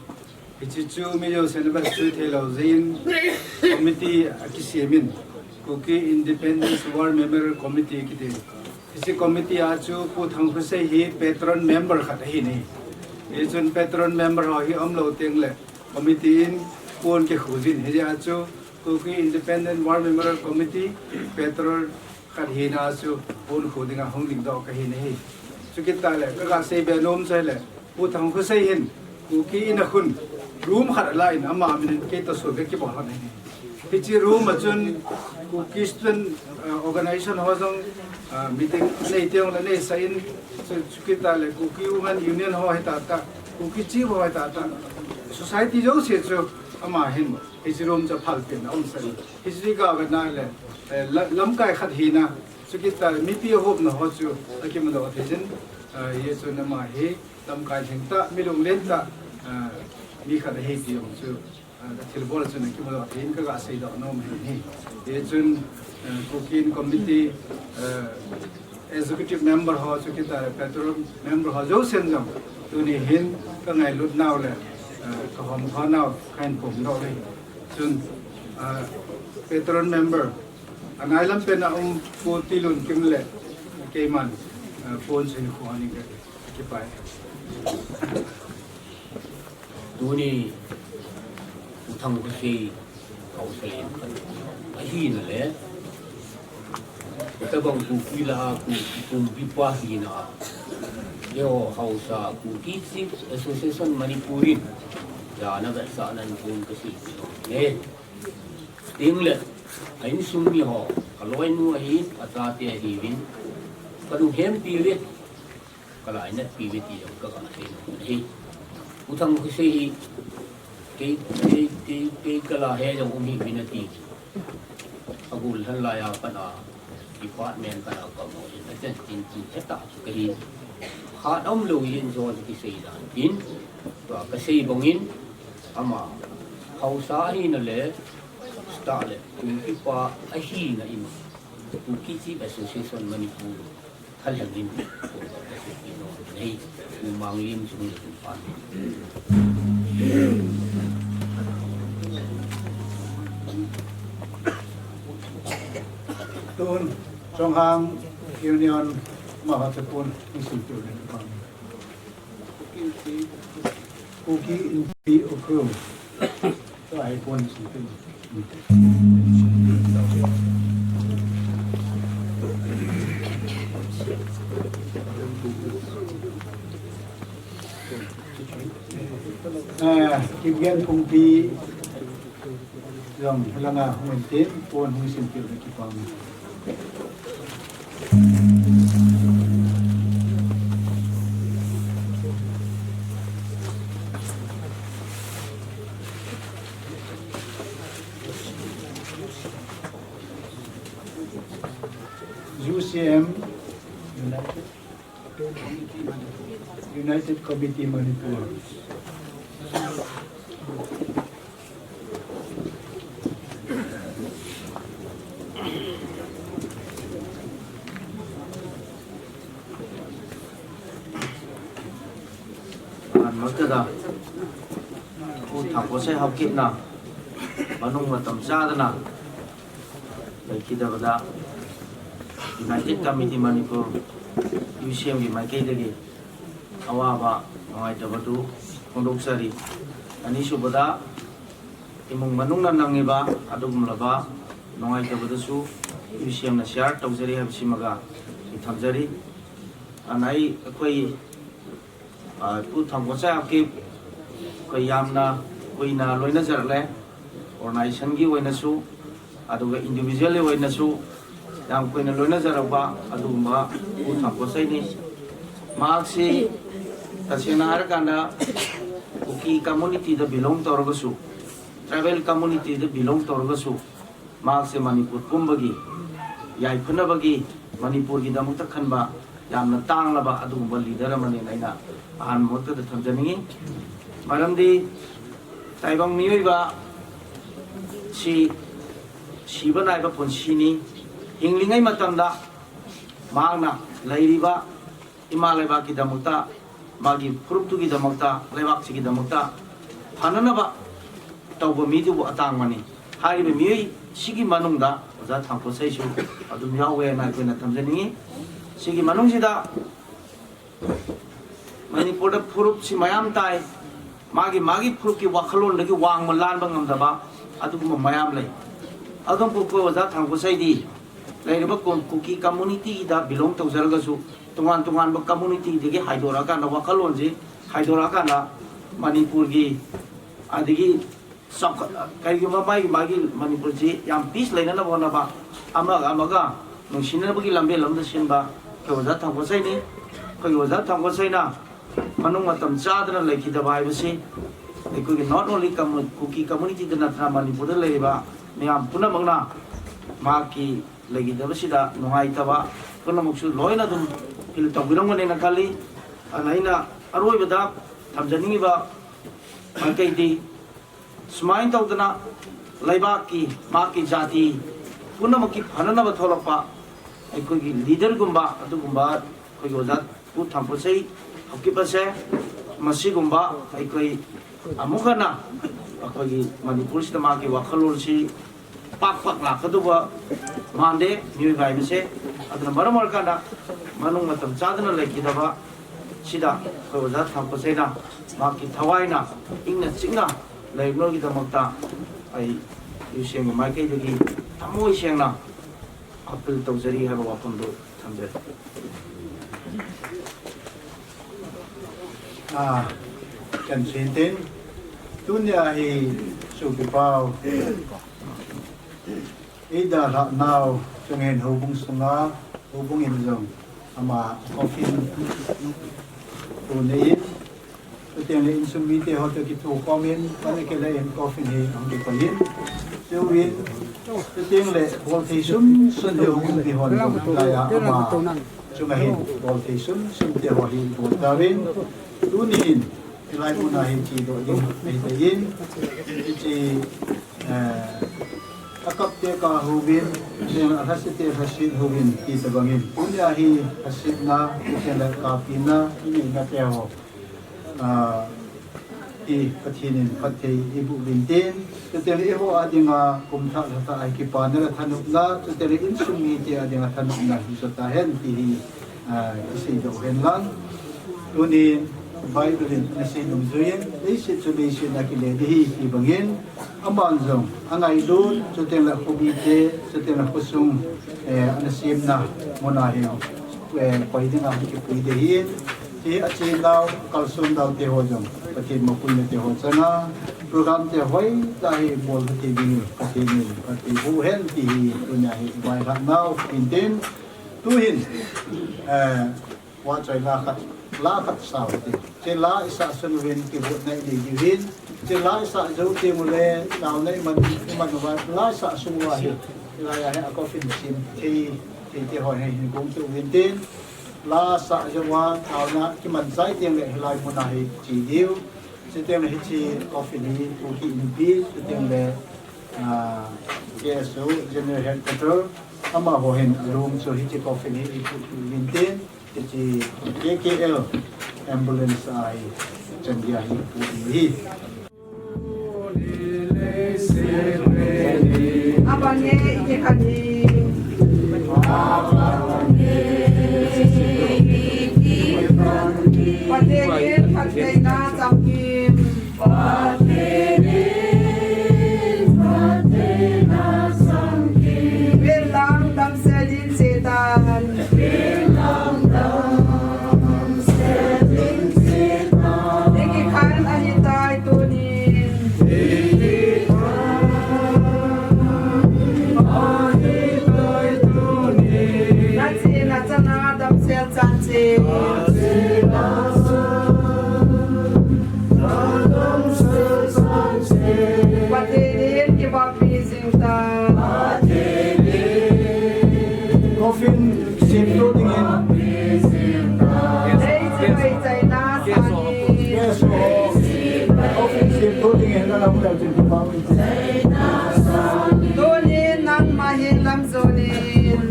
Hiche chu mi jousen abet chu theilou jeh in committee akisem in, Kuki Independence War Memorial Committee kiti. Hiche committee a chu Pu Thangkhosei hi patron member khat ahi in. Hichun patron member ho hi umlou teng le committee in pon kikhu jin. Hijeh a chu Kuki Independent War Memorial Committee patron khat hina chu pon khu dinga hung dingdoh kahi in ahi. Chukit tah le, kaga seibe nom chu ahile, Pu Thangkhosei hin, Kuki Inn a khun, room khat ala in ama min in kei toh sun kakibol lhon ahi. Hiche room a chun, Kuki student Uh, organization ho jong, uh, meeting nei teng le nei sa in, chu, chu kit tale Kuki Women Union ho hita ta, Kuki Chief ho hita ta, society jouse chu ama hin hiche room chu phalpin aum sa in. Hiche ga ve na le, eh, la-, lamkai khat hina, chu kit tale mipi ahopna ho chu akimu doh thei jin, uh, hichun ama hi lamkai lhing tah, mi lunglen tah, uh, mi khat ahi ti jong chu, ah, ka thilbol chun akimu doh thei in ka ga seidoh nom ahi. Hichun, ah, Kuki Committee, ah, executive member ho, chu kit tale patron member ho jousen jong tuni hin ka ngailut nau le, ah, ka hom kha nau ka hin pom doh le. Chun, ah, patron member anai lam pen a um Pu Tilunkim le keiman, ah, pon sin kho ni ka, ka kipai. Tuni U Thangkhosei haosa len ahina le, hitabang Kuki lah a Kuki kumpipa hina a, eiho haosa Kuki Chiefs Association Manipur in jana vetsahnan pon kasei nom e. Tin le, a insung mi ho, ka loinu ahin, achate ahiuvin, ka lunghem piuvin, ka lainat piuvin ti jong ka, ka sei nom ahi. U Thangkhosei hi, kei, kei, kei, kei ka lah a jong um hih uvin ati. Agol lhan lai a pat a, department pat a ka um in, achen tin tin hetah chu kahi. Khat aum lou in jong chu kisei dan in, tua kasei bang in, ama haosa ahina le, stah le, kumpipa ahina in, Kuki Chief Association Manipur, Thalheng in, nei, Pu Manglin sung le kum pan. Tun, Chonghang Union, Mahatapun, Nisim Tun, Kuki Inpi Ukhrul. Tua hi pon si pin. Ah, Kipgen Pumpi jong langa hung in tin, pon hung sim pil na kipam. U C M, United, United Committee Manipur. Ahan masa da, U Thangkhosei haokipna, manung matam chadana, leikidabada, United Committee Manipur, U C M gi maikeidagi, awaba, nungaitaba thu, phongdohsah e. Anisubada, imung manung na nangiba, adugumlaba, nungaitaba thusu, U C M na share tohsah e, haibasi maga, ithamsah e. Anai, akhoi, ah, U Thangkhosei haokip, akhoi yamna, kuina loinajah le, organization gi oinasu, aduga individual oinasu, yam kuina loinajah raba, adugumba, U Thangkhosei ni. Mahaksi, tasena haira kanda, Kuki community da belong tohra gasu, tribal community da belong tohra gasu, mahaksi Manipur pumbagi, yaiphunabagi, Manipur gidamakta khanba, yamna tanglaba, adugumba leader amani eina, ahan mokta da thamjaninge. Maramdi, Taibang mioiba, si, siba naiba punsini, hinglingai matamda, mahakna, leiriba, ima leibak gidamakta, magi phuruptu gidamakta, leibak si gidamakta, phananaba, tauba midibu atangmani. Hairiba mioi sigi manungda, Oja Thangkhoseisu, adum yauve na kuina thamjaninge. Sigi manungsida, Manipur da phurupsi mayam tai, magi, magi phurupki wakhalon dagi wang malanba ngamdaba, adugumba mayam lei. Adum pu ko Oja Thangkhosei di, leiriba Kuki community da belong tohsah gasu, tungan tunganba community dagi haidora kanda wakhalon si, haidora kanda Manipur gi, adagi sok, kai gi ma bai magi Manipur si, yam peace leinanaba honaba, ꯑꯃꯒ ꯑꯃꯒ ꯅꯨꯡꯁꯤꯅꯅꯕꯒꯤ ꯂꯝꯕꯦꯜ ꯑꯃꯗ ꯁꯤꯟꯕ ꯑꯩꯈꯣꯏ ꯑꯣꯖꯥ ꯊꯥꯡꯒꯣꯠꯁꯩꯅꯤ꯫ ꯑꯩꯈꯣꯏꯒꯤ ꯑꯣꯖꯥ ꯊꯥꯡꯒꯣꯠꯁꯩꯅ ꯃꯅꯨꯡ ꯃꯇꯝ ꯆꯥꯗꯅ ꯂꯩꯈꯤꯗꯕ ꯍꯥꯏꯕꯁꯤ ꯑꯩꯈꯣꯏꯒꯤ not only commu-, cookie community ꯗ ꯅꯠꯇꯅ ꯃꯅꯤꯄꯨꯔꯗ ꯂꯩꯔꯤꯕ ꯃꯤꯌꯥꯝ ꯄꯨꯝꯅꯃꯛꯅ ꯃꯍꯥꯛꯀꯤ ꯂꯩꯈꯤꯗꯕꯁꯤꯗ ꯅꯨꯡꯉꯥꯏꯇꯕ ꯄꯨꯝꯅꯃꯛꯁꯨ ꯂꯣꯏꯅ ꯑꯗꯨꯝ feel ꯇꯧꯕꯤꯔꯝꯒꯅꯦꯅ ꯈꯜꯂꯤ꯫ ꯑꯗꯨꯅ ꯑꯩꯅ ꯑꯔꯣꯏꯕꯗ ꯊꯝꯖꯅꯤꯡꯉꯤꯕ ꯃꯥꯏꯀꯩꯗꯤ, ꯁꯨꯃꯥꯏꯅ ꯇꯧꯗꯅ ꯂꯩꯕꯥꯛꯀꯤ, ꯃꯍꯥꯛꯀꯤ ꯖꯥꯇꯤ ꯄꯨꯝꯅꯃꯛꯀꯤ ꯐꯅꯅꯕ ꯊꯣꯛꯂꯛꯄ ꯑꯩꯈꯣꯏꯒꯤ leader ꯒꯨꯝꯕ, ꯑꯗꯨꯒꯨꯝꯕ ꯑꯩꯈꯣꯏꯒꯤ ꯑꯣꯖꯥ ꯄꯨ ꯊꯥꯡꯒꯣꯠꯁꯩ ꯍꯧꯈꯤꯕꯁꯦ, ꯃꯁꯤꯒꯨꯝꯕ ꯑꯩꯈꯣꯏ ꯑꯃꯨꯛ ꯍꯟꯅ ꯑꯩꯈꯣꯏꯒꯤ ꯃꯅꯤꯄꯨꯔꯁꯤꯗ ꯃꯥꯒꯤ ꯋꯥꯈꯜꯂꯣꯟꯁꯤ ꯄꯥꯛ ꯄꯥꯛ ꯂꯥꯛꯀꯗꯧꯕ ꯃꯥꯟꯗꯦ ꯃꯤꯑꯣꯏꯕ ꯍꯥꯏꯕꯁꯦ꯫ ꯑꯗꯨꯅ ꯃꯔꯝ ꯑꯣꯏꯔꯀꯥꯟꯗ ꯃꯅꯨꯡ ꯃꯇꯝ ꯆꯥꯗꯅ ꯂꯩꯈꯤꯗꯕ ꯁꯤꯗ ꯑꯩꯈꯣꯏ ꯑꯣꯖꯥ ꯊꯥꯡꯒꯣꯠꯁꯩꯅ ꯃꯍꯥꯛꯀꯤ ꯊꯋꯥꯏꯅ ꯏꯪꯅ ꯆꯤꯛꯅ ꯂꯩꯅꯕꯒꯤꯗꯃꯛꯇ ꯑꯩ ꯌꯨꯁꯦꯡꯒꯤ ꯃꯥꯏꯀꯩꯗꯒꯤ ꯊꯃꯣꯏ ꯁꯦꯡꯅ appeal ꯇꯧꯖꯔꯤ ꯍꯥꯏꯕ ꯋꯥꯐꯝꯗꯨ ꯊꯝꯖꯔꯤ꯫ Ah, kan sintin, tunia hi sukipau, ida lha nau, chungin houbung sunga, houbung in jong, ama coffin, tuni in, chuteng le insung mite ho toh kithukhom in, pan akile in coffin hi ahung kipai in. Chuin, chuteng le bolthei sunsun le houbung te hon jong, laiya ama chunga hin bolthei sunsun te ho hi bol tauvin. Tunin, hilai muna hi chedoh ding ahi taiyin, hiche, eh, akap te kap uvin, chuteng le alhaset te lhaset uvin, ti tobangin. Tunia hi lhasetna, chuteng le kapna, inei na te ho, ah, hi Pathen in phatthei eiboh uvin tin, chuteng le eiho a dinga kum thah lha thah a hi kipana le thanopna, chuteng le insung mite a dinga thanopna hi jo tahen ti hi, ah, isei doh hen lang. Tunin Bible in ana sei dungjuiyin, leiset chu leiset a kile ding ahi ti bangin, aman jong angailut, chuteng le khomite, chuteng le khosung, eh, ana semna muna hi, eh, koi dinga kipui ding ahin, ti achenau, kalsonnau te ho jong, Pathen mapuina te ho changa, program te hoitah hi bol thei dingin Pathen in phatthei boh hen ti hi, tunia hi vailhah nau tin tin, tuhin, eh, vahchoi la khat, la khat sa uvin tin. Hiche la isah sung uvin kigotna inei diu ahin. Hiche la isah jou teng ule, taona iman, iman uva, la isah sung uva hi, hilaiya hi a coffin sem thei, thei te ho hi hin gong tou uvin tin. La sah jouva, taona kiman chai teng le hilai muna hi che diu. Chuteng le hiche coffin hi Kuki Inpi, chuteng le, ah, K S O General Headquarter, amaho hin alung chu hiche coffin hi eipui uvin tin. Hiche K K L ambulance a hi chan dia hi pu hi. Abange ike kani. Pate ye pate na samkim. Vel lang damsel in Satan. Vel lang damsel in Satan. Ikikhen ahitai tunin. Ikikhen ahitai tunin. Nachena chana damsel chanche. Pathen in kibahpi jing tan. Coffin sem tou dingin. Ei, chibai chaina sangin. Yes, oh. Coffin sem tou dingin, nang amu leu chin kibahpi jing. Tunin nangma hi lam jonin.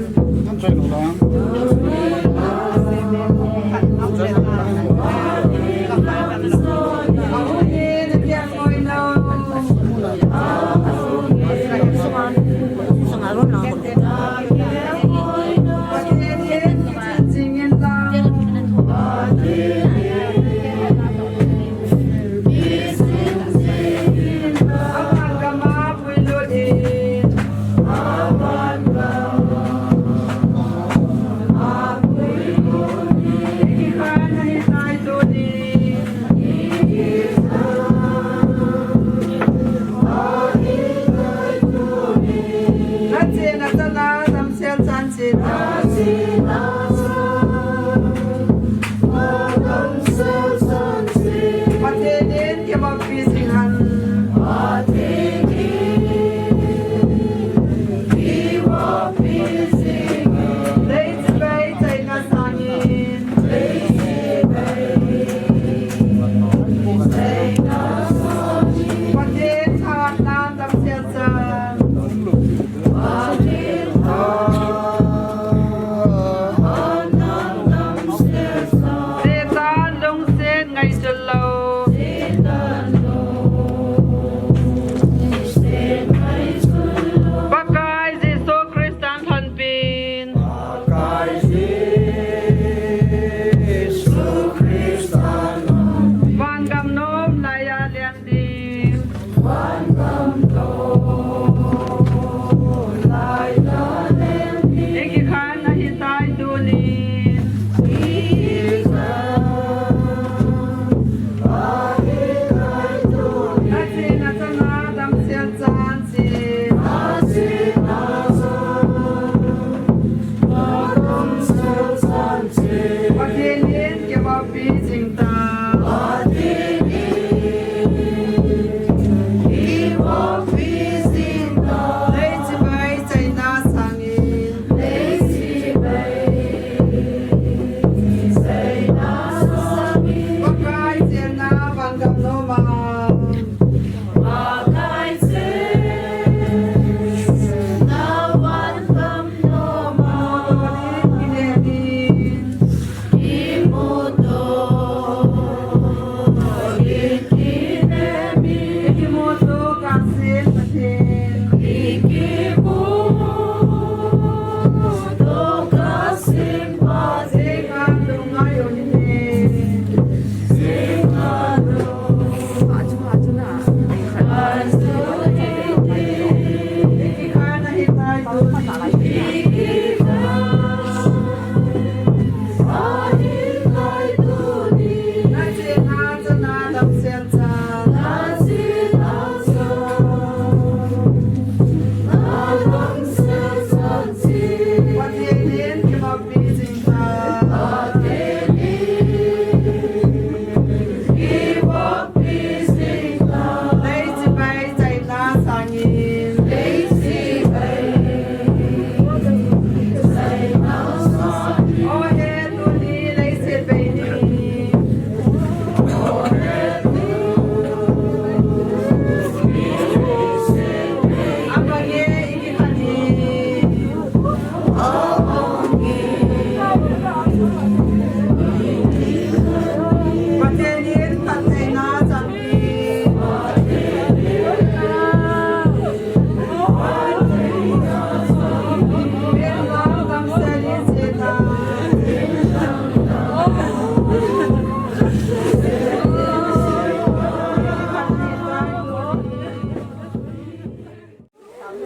Pathen in kivoppi jing hen. Leiset bei chaina sangin. Pathen thahatna damsel chan. Satan lungset ngaichun lou. Pakai Jesu Christa lhonpin. Vangam nom laiya leng ding. Ikikhan ahitai tunin. Nachena chana damsel chan. Pathen in kivoppi jing tan. Leiset bei chaina sangin. Pakai chenna vangam noma.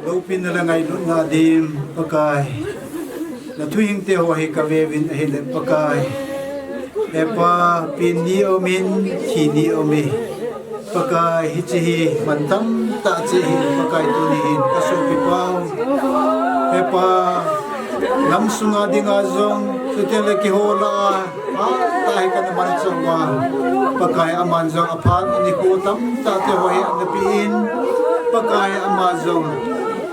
Loupina le ngailutna dim Pakai. Na thuhing te ho hi ka veuvin ahile Pakai. He Pa, pen ni aumin, thi ni aume. Pakai, hiche hi mantam tah cheh ahin Pakai, tuni hin ka sopi pau. He Pa, nam sunga dinga jong, chuteng le keiho lah a, a, tah hi kana manchah uva. Pakai, aman jong aphat nikho tamtah te ho hi ana pe in. Pakai, ama jong,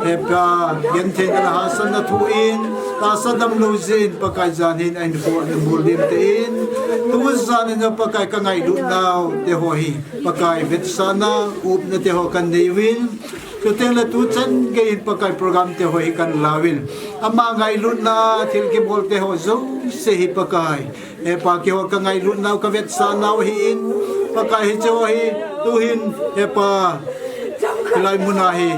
he Pa, genthei kana hahsatna thu in, tahsa damlou jeh in, Pakai, jan hin ahinkho ana bol lim tan. Tu jan in Pakai, ka ngailutnau te ho hi Pakai, vetsahna, upna te ho kana nei uvin. Chuteng le tuchan gei in Pakai, program te ho hi kana la uvin. Ama ngailutna, thil kibol te ho jouse hi Pakai, he Pa, keiho ka ngailutnau, ka vetsahnau ahin. Pakai, hiche ho hi, tu hin, he Pa, hilai muna hi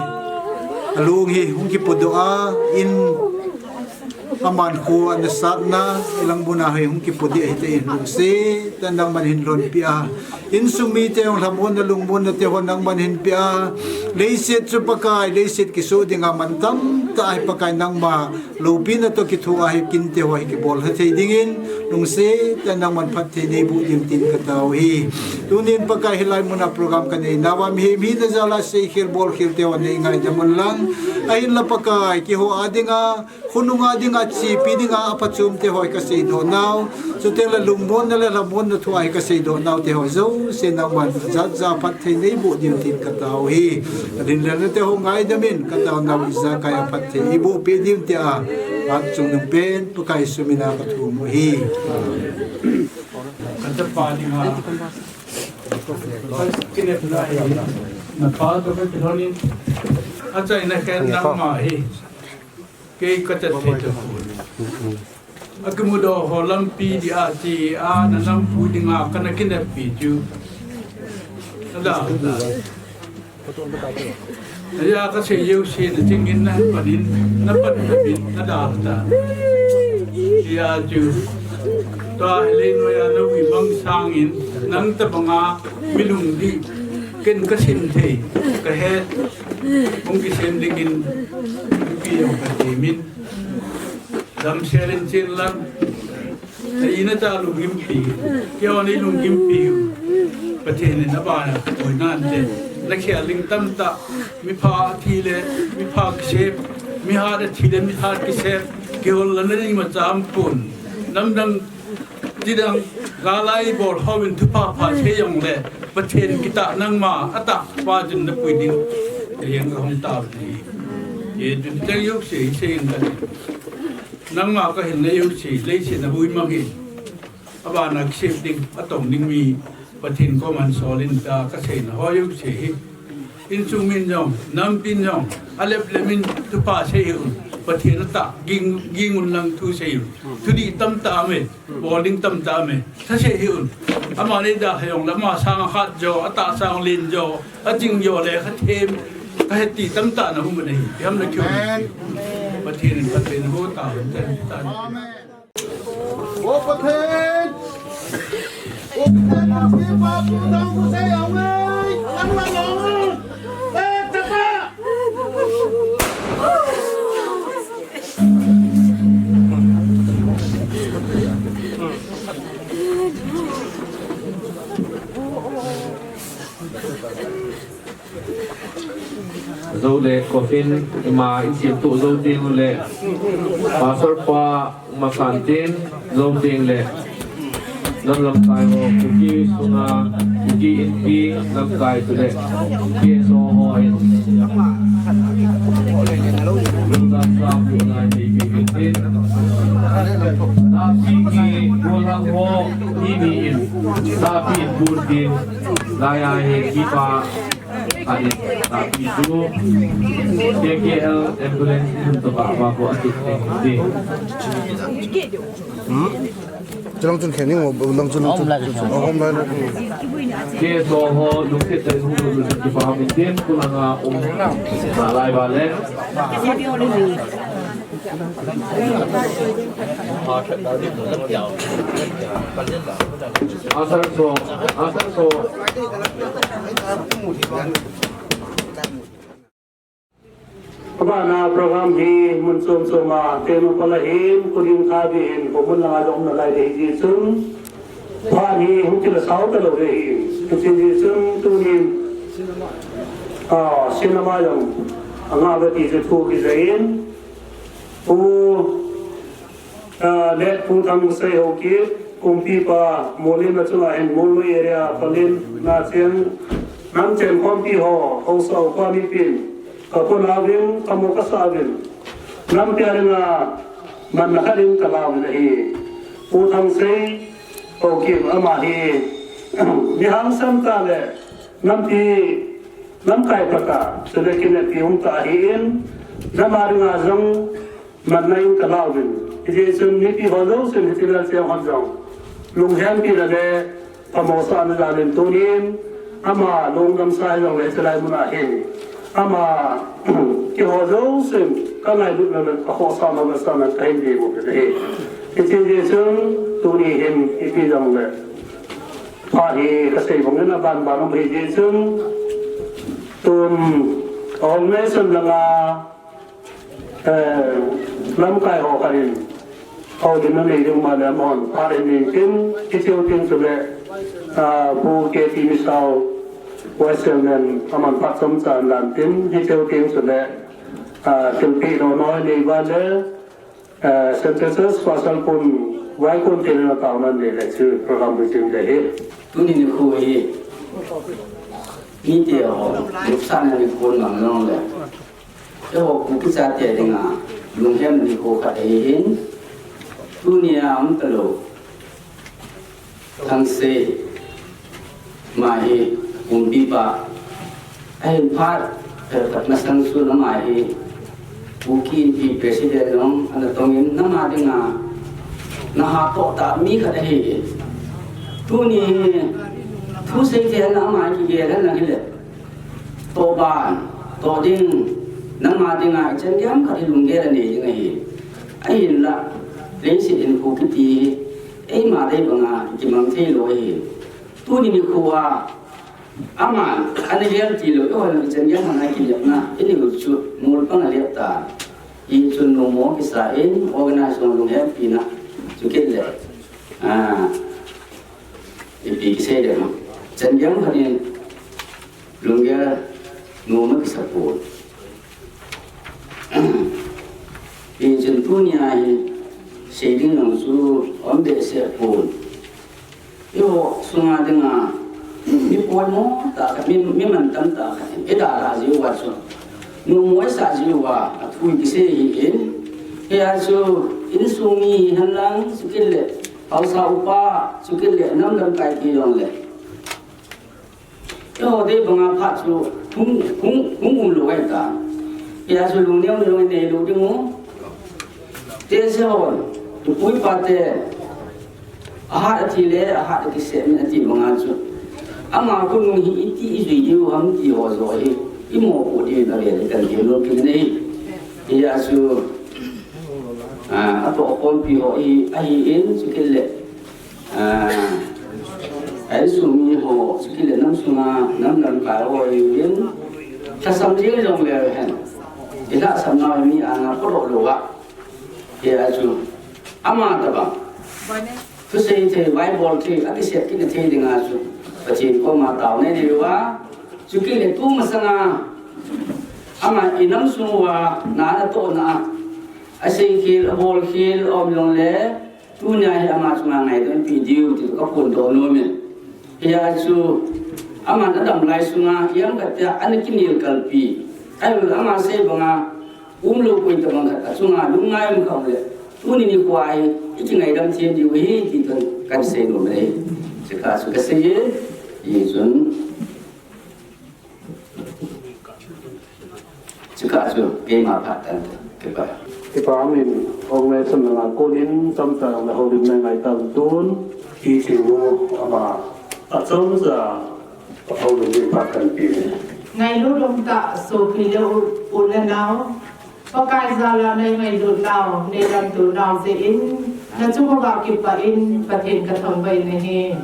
alung hi hung kipodoh a, in aman kho ana satna, hilang muna hi hung kipodoh ahi tan, lungset tah in nangman hin lhonpi a. Insung mite hung lhamonna, lungmonna te ho nangman hin pe a. Leiset chu Pakai, leiset kisoh dinga mantam tah ahi Pakai, nangma loupina toh kithoa hi kin te ho hi kibol lha thei dingin, lungset tah in nangman phatthei nei boh ding tin ka tao hi. Tunin Pakai, hilai muna program ka neinauva mihem hina jal a seikhel bolkhel te ho nei ngaidam un lang. Ahinla Pakai, keiho a dinga, khonunga dinga, chepi dinga aphachom te ho hi kaseidoh nau, chuteng le lungmonna le lhamonna thu a hi kaseidoh nau te ho jouse nangman jat ja phatthei neiboh diu tin katao hi. Alinlelna te ho ngaidam in, kataonau ijakai a phatthei eiboh peh diu tia, hatchungnung pen Pakai Jesu mina kathum u hi. Kachapa dinga, kinepna hi, napa toh kakilhonin, achaina khen nangma hi kei kachat thei tapon. Akimudoh ho lampi dia tia nanam pui dinga kana kineppi chu, ada, aja kasei jouse nachingin napan in, napan in, ada ta. Hia chu, tua hi leinoiya naumang sangin, nang tobanga mi lungdih ken kasim thei, kahet, hung kisem dingin, ipi jong katemin, damsel in chenlang, na-in nacha lunggimpi, keiho neilunggimpi u, Pathen in abana boina ante, nakhel ding tamtah, mipha thi le mipha kisem, mihat athi le mihat kisem, kiholna ding imacha aumpon, namdang, tidang, gal a ibol hon thupha pha sei jongle, Pathen kitah nangma atahpa chun napui ding, hijeng kahung tao hi. Hichun cheng jouse hi seiyin kati. Nangma kahilna jouse, leiset a huimang hi, abana kisem ding, atong ding mi, Pathen koman solin tia kaseina ho jouse hi, insung min jong, nampi in jong, aleplep in thupha sei hih un, Pathen atah ging, ging un lang thu sei un. Thudih tamtah aume, bol ding tamtah aume, thase hih un. Ama neidalha jongle ama sanga khat jo, atah sang len jo, aching jo le khathem, kahet ti tamtah naum ahi, iham le kiu. Pathen in phatthei naboh tahen. O Pathen, O Pathen, Jou le coffin ima ichim tuh jou teng ule, Pastor pa masan tin jou teng le, nam lamkai ho, Kuki sunga, Kuki Inpi lamkai chule K S O ho in, lungdam sa pu nai nei pi pi tin, napi ki golang ho, ni ni in, napi in bun tin, laiya hi kipa Ani, tapi tu, K K L ambulance in tu ba ba ko atik teng di. Hmm? Chulang chun khening o, lang chun, lang chun. Home line. Home line. Ke so ho, lungkit dai hu, lungkit ki pa min din, kulanga um, salai ba le. Asansol, Asansol. Abana program hi mun chom chom a, tenu pala hin, kuding tha di hin, ko mun langa jong na lai di hi chun. Pha hi hung kila sao ta lo di hin. Kuchin di chun tunin. Ah, cinema jong. Anga ba ti je thu ki jain. U Ah, le Pu Thangsei Haokip, kumpipa, Molin a chunga hin Molnoi area, Palin, Nacheng, Namchen khompi ho, haosa upa mipin, ka pona uvin, ka mo ka sa uvin, nampi a dinga, manna khat in ka la uvin ahi. Pu Thangsei Haokip ama hi, mi hangsam tah le, nampi, namkai pata, chule kineppi um tah ahin, nam a dinga jong, Manna in ka la uvin. Hijeh chun mipi ho jousen hiche lel cheng hon jong. Lunghempi le le, phamosahna jal in tunin, ama lungdam sa hijongle hiche lai mun a hin. Ama keiho jousen ka ngailutna le ka khohsahna le sana ka hin ding u ahi. Hijeh chun tuni hin ipi jongle. Pha hi ka sei bang in aban ban um hijeh chun. Tun, organization langa Eh, lamkai ho khat in, houlimna nei ding ma le amahon phat in nei tin, hicheu tin chule, ah, Pu K T Misao, Vice Chairman, aman phat chomcha in lan tin, hicheu tin chule, Ah, thilpeh dohna nei uva le, ah, Central Church Pastor pun vaikon tin na taona nei le chu program bu tin de hi. Tuni nikho hi mite ho nopsahna nikho nam jong le, eiho Kuki chate dinga lunghem nikho khat ahin, tunia um talou Thangsei, ama hi Kumpipa ahin phat, eh, phat masang chun ama hi Kuki Inpi President jong ana tongin, ama dinga na hatoh tah mi khat ahi. Tuni hi thu sei thei na ama kigel na hile. Toh ban, toh ding, nangma dinga ichan gei ham khat hi lunggel anei ding ahi. Ahinla, leiset hinkho kiti hi eima dei banga kimang thei lou ahi. Tuni nikho a, aman ana gel tilou, eiho ichan gei ham ana kinepna inei u chu mol pang alep ta. Hichun nomo kisa in, organize jong lunghempina chu kit le, ah, ipi kisei le, chan gei ham khat in lunggel nom akisa pon. Hichun tunia hi sei ding jong chu um behseh pon. Eiho sunga dinga mi poimo tah khat, mi, mi mantam tah khat in eidalha jiu va chu, nomo isah jiu va athu kisei ahin. Hia chu insung mi hihen lang, chukit le haosa upa, chukit le nam lamkai ti jong le, eiho dei banga phat chu hung, hung, hung um lou ahi ta. Hia chu lungneo jong inei lou ding u. Tehse hon, tupu ipa te, ahat athi le, ahat akisem in ati banga chu, ama khonung hi iti ijui diu ham ti ho joh hi imopoh diu in avel in kan gel lou kit nei. Hia chu, ah, atohkhompi ho hi ahin, chukit le, ah, insung mi ho, chukit le nam sunga nam lamkai ho ahin, lhasam jeng jong leu hen, ilhahsam nau hi mi anga phodoh lou a. Hia chu ama tabang thusei thei, vaibol thei, akisep kit na thei dinga chu Pathen koma taona nei uva, chukit le tu masanga ama inam sung uva na ana tohna a, aseikhel, abolkhel aum jong le, tunia hi ama chunga ngaidam pi diu ti ka phondoh nom in. Hia chu aman adam lai sunga ijem khat tia ana kinel kalpi, ahilou le ama sei banga umlou koi tabang khat achunga lungngai um kha um le, tuni nikho hi ikingaidam them diu ahi ti toh kan sei nom e. Chukah chu kasei e. Hichun, chukah chu keima phat tan te, kipa. Kipa umin, organization langa konin tamtah le houlimna ngai tauvin tun, hiche nu ama achomcha houlim ding phat kan pe e. Ngailut umtah sopi le u, u le nao, Pakai jal a nei ngailut nau, nei lamto nau jeh in, nachung uva kipah in Pathen kathangvah in ahi.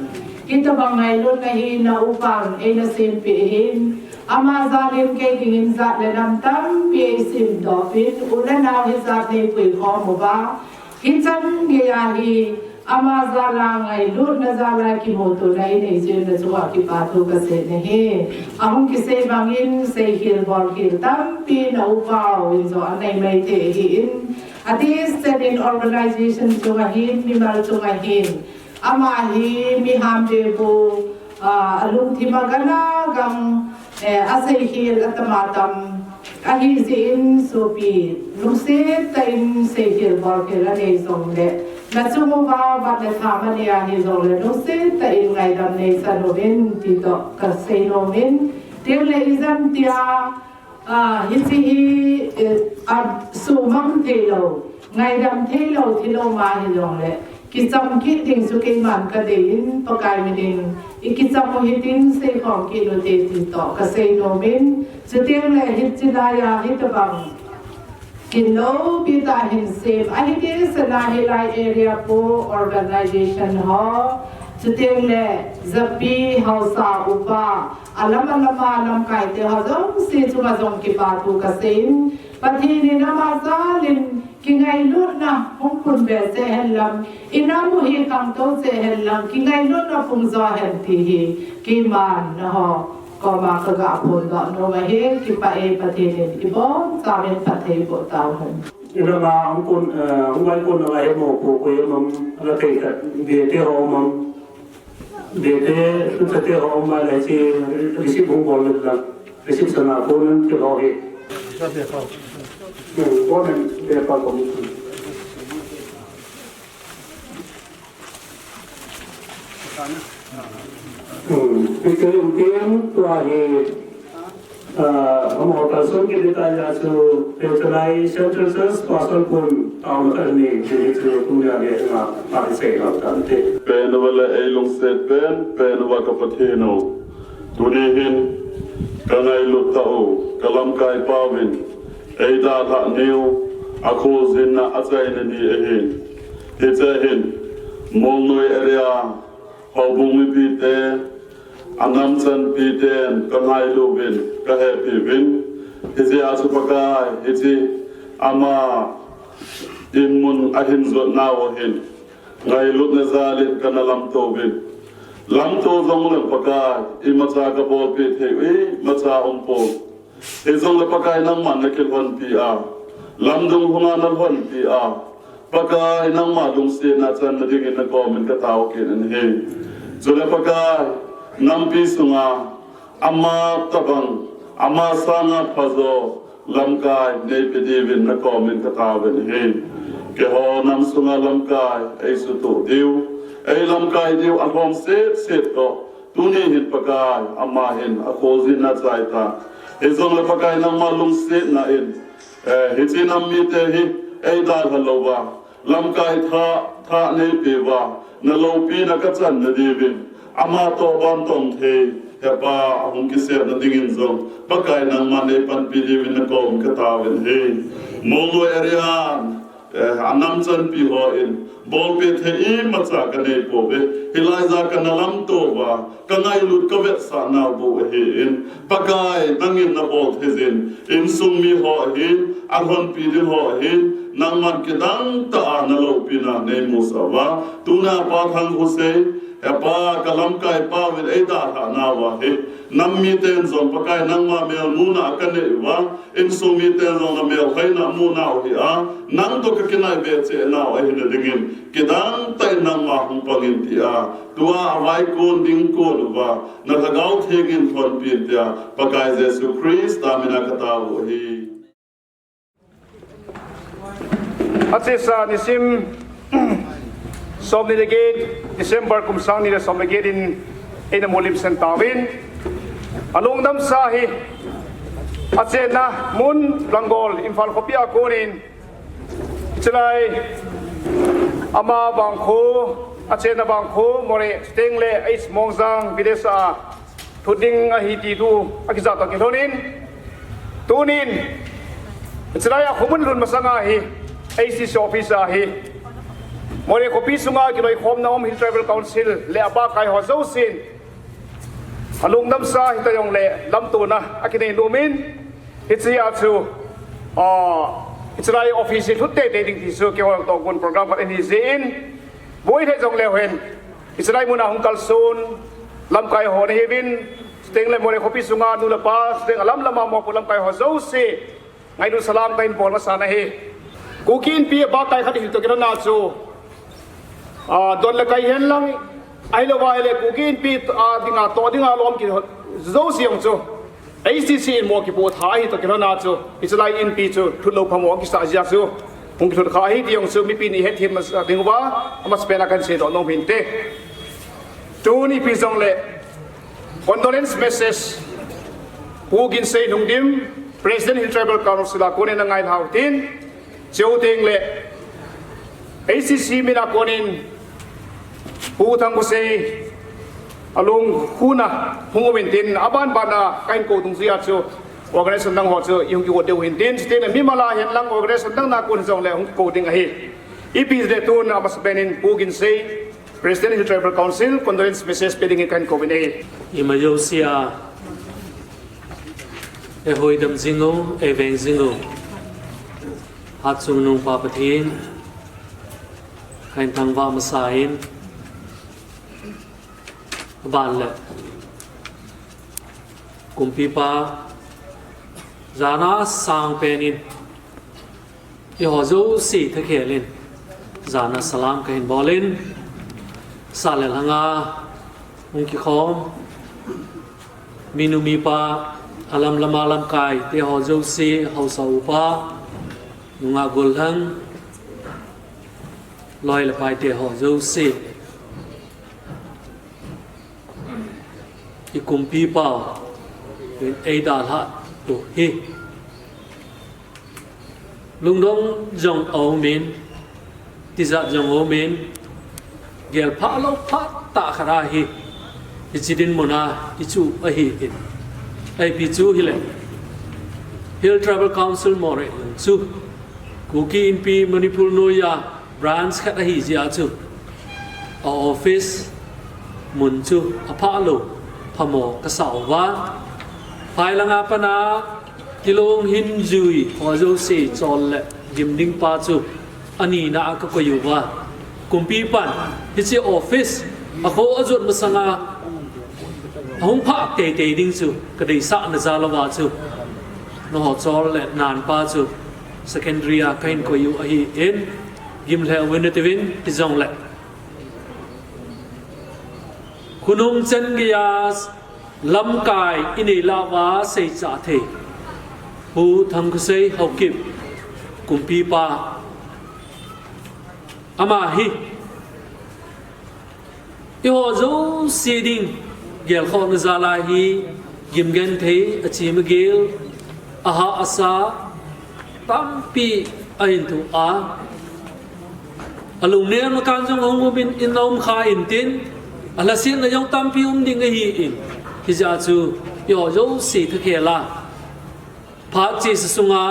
Hitabang ngailutna hi na upan eina sempeh ahin, ama jal in kei dingin jat le nam tampi eisemdoh pin, u le nao hijat nei puikhom uva, hichan geiya hi ama jal a ngailutna jal a kimutona inei jeh in nachung uva kipathu kasei in ahi. Ahung kisei bangin seikhel bolkhel tampi na upa u in jong anei maithei ahin, adehset in organization chunga hin, mimal chunga hin, ama hi mi hambe bu, ah, alungthim a gana gang, eh, aseikhel atam atam ahi jeh in sopi, lungset tah in seikhel bolkhel anei jongle, nachung uva vat le tham anei ahi jongle, lungset tah in ngaidam neisan uvin ti toh kasei nom in, tin le ijemtia, ah, hiche hi, eh, asumang theilou, ngaidam theilou, thilou ma hijongle, kicham kit ding chu keiman kadei in, Pakai min in ikicham u hitin seikhom kit ute ti toh kasei nom in, chuteng le hiche laiya hitabang kin loupi tah hin sem ahi, dehset a hilai area po organization ho, chuteng le japi haosa upa, alam alam a lamkaite ho jouse chunga jong kipathu kasei in, Pathen in ama jal in kingailutna hung pun behseh hen lang, inam u hi khangtou cheh hen lang, kingailutna pung jo hen ti hi keiman nangho Koma kaga phondoh nom ahi, kipah e, Pathen in ibon chauvin phatthei boh tauhen. Ilanga hung kon, eh, hung vai kon langa hemo po ko hemam, ala thei khat, bete ho mam. Bete, tu thate ho mam, lai chi, receipt hung bol lang. Receipt sana ko nan ti ho he. Hmm, ko nan be pa ko. Hmm, Peter Umteng tua hi, ah, amaho kalson kiti tah a chu, Peter lai Central Church Pastor pun taona khat ni, kiti chu tunia le nga, pa sei lau tante. Pen uva le ei lungset pen, pen uva ka Pathen u. Tuni hin, ka ngailut tah u, ka lamkai pauvin, ei dalhah niu, a khojinna a chaina ni ahin. Hiche hin, Molnoi area, Houbung mipite, a nam chanpiten ka ngailu uvin, ka hepi uvin, hiche a chu Pakai, hiche ama in mun ahin jot nau ahin, ngailutna jalin kana lamto uvin. Lamto jongleng Pakai, imacha ka bolpeh thei u, imacha umpon. Hijongle Pakai nangman na kilhonpi a, lamdung hunga na lhonpi a, Pakai nangma lungsetna channa dingin na komin ka tao kit in ahi. Chule Pakai, nampi sunga, ama tabang, ama sanga phajo, lamkai, neipe diuvin na komin ka taovin ahi. Keiho nam sunga lamkai, ei sutoh diu, ei lamkai diu, alhom setset toh. Tuni hin Pakai, ama hin, a khojinna chai ta. Hijongle Pakai nangma lungsetna in, eh, hiche nam mite hi, ei dalha louva, lamkai thah, thah neipeuva, na loupina ka channa diuvin, ama toh ban tong thei, hepa, ahung kisemna dingin jong, Pakai nangma neipanpi diuvin na kom ka taovin ahi. Molnoi area, Eh, a nam chanpi hon, bolpeh thei imacha ka neipouve. Hilai a kana lamto uva, ka ngailut ka vetsah nau bou ahin. Pakai, nangin na bol thei jin, insung mi ho ahin, alhonpi ding ho ahin, nangman kidang tah a na loupina neimusah uva. Tuna Pa Thangkhosei, hepa ka lamkai pauvin ei dalhah nauva hi. Nam miten jong Pakai nangma melmuna ka nei uva. Insung miten jong na melhoina mu nau hi a, nang toh ka kinai be cheh nau ahina dingin, kidang tah in nangma hung pangin tia, tua a vaikon ding kon uva, na Lhagao Theng in lhonpin tia, Pakai Jesu Christa mina ka tao u ahi. Achesa nisim, Somni le get, December kum sang ni le som le get in eina mulim sen tauvin. Alungdamsa hi, achenna mun Langol, Imphal khopi a konin, chulai ama vangkho, achenna vangkho, Moreh, Steng le East Mongjang, Videsa, thu ding ahi ti thu akijah toh kilhonin, tunin, chulai a khomun lhun masanga hi, A C C office a hi, Moreh khopi sunga kiloikhomna um Hill Tribal Council le apakai ho jousen, alungdamsa hita jongle lamtona akinei nomin, hichea chu, ah, chulai office hi lhut teitei ding ti chu keiho toh gon program khat ahi jeh in, boi lheh jongleu hen, Hiche lai muna hung kalson lamkai ho nahiuvin, chuteng le Moreh khopi sunga nu le pa, chuteng alam lama mopo lamkai ho jouse, ngailut salam kahin bol masa nahi. Kuki Inpi apakai khat hil toh kilhonna chu, a, don le kai hen lang, ahilouva ahile Kuki Inpi, a, dinga toh dinga lom kiti ho jouse jong chu, H D C in mo kipoh tha ahi toh kilhonna chu, hiche lai Inpi chu lhut lou phamo akisah jeh a chu, hung kilhut kha ahi ti jong chu mipi ni hethem masa dinguva, amasapen a kahin seidoh nom hinte. Tuni ipi jongle condolence message Pu Ginsei Lhungdim, President Hill Tribal Council a konin angailha utin, chuteng le H D C mina konin Pu Thangkhosei alung khuna hung umin tin, aban bana kahin kou dungjuia chu organization dang ho chu ihung kikou diu hintin, chuteng le mimal a hen lang organization dang na kon jongle hung kikou ding ahi. Ipi le tun amasapen in Pu Ginsei, President Hill Tribal Council, condolence message pe dingin kahin kouvin ahi. Ima jousea eihuhdam jing u, eiveng jing u Hatchungnung Pa Pathen kahin thangvah masa in, aban le Kumpipa, jana sang penin, eiho jouse thakhel in, jana salam kahin bolin, sale lhanga hung kikhom minu mipa, alam lama lamkai teho jouse, haosa upa, nungah gollhang, loi le pai teho jouse, i kumpipa in eidalhah u hi. Lungdong jong aumin, tijat jong aumin, gelphah lou phat tah khat ahi, hiche dinmun a ichu ahi in. Ipi chu hile, Hill Tribal Council Moreh lung chu Kuki Inpi Manipur noiya branch khat ahi jeh a chu, a office mun chu aphah lou, phamo kasah uva. Phai langa pat a, tilong hin jui ho jouse chol le gim ding pa chu anina a kakoi uva. Kumpipan, hiche office, akho ajot masanga, ahung phah teitei ding chu, kadeisahna jal uva chu, nangho chol le nanpa chu, secondary a kahin koi u ahi in, gim lheh uvin atiuvin, hijongle. Khonung chan geiya lamkai inei lah uva seicha thei Pu Thangkhosei Haokip kumpipa ama hi, eiho jouse ding gelkhohna jal a hi, gim genthei, achim agel, ahah asa tampi ahin thoh a, alungnemna kan jong ahung umin, in a um kha intin, alhasetna jong tampi um ding ahi in, hijeh a chu eiho jouse thakhel a, phat chesa sunga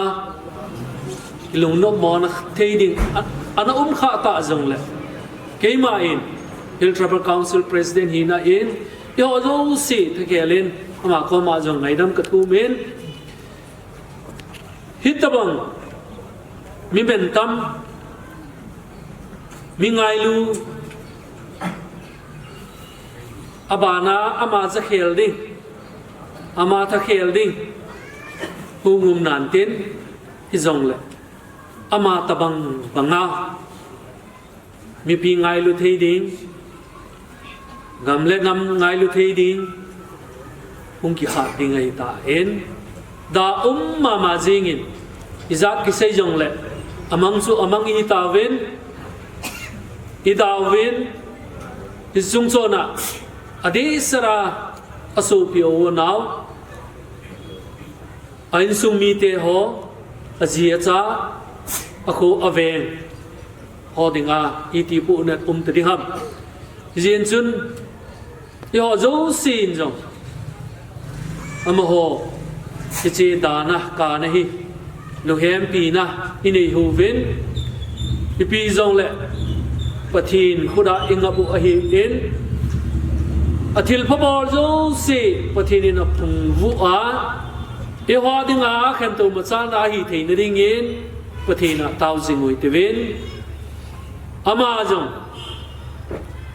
ilungnopmona thei ding a, ana um kha ta jongle, keima in Hill Tribal Council President hina in, eiho jouse thakhel in ama koma jong ngaidam kathum in, hitobang mi bentam, mi ngailu, abana ama jakhel ding, ama thakhel ding hung um nan tin, hijongle ama tobang banga mipi ngailu thei ding, gam le nam ngailu thei ding, hung kihat ding ahitan, da um mama jingin, ijat kisei jongle, amang chu amang ihitauvin, idauvin, hiche chungchona adehset a asopi u anao, a insung mite ho, aji acha, akho aveng ho dinga iti puhnat um ta ding ham. Hijeh chun, eiho jousen jong amaho hiche dana kana hi lunghempina inei uvin, ipi jongle Pathen khut a ingap u ahin, athilpha bol jouse Pathen in aphungvuh a, eiho dinga khentou machana ahi theina dingin Pathen a tao jing u hitiuvin, ama jong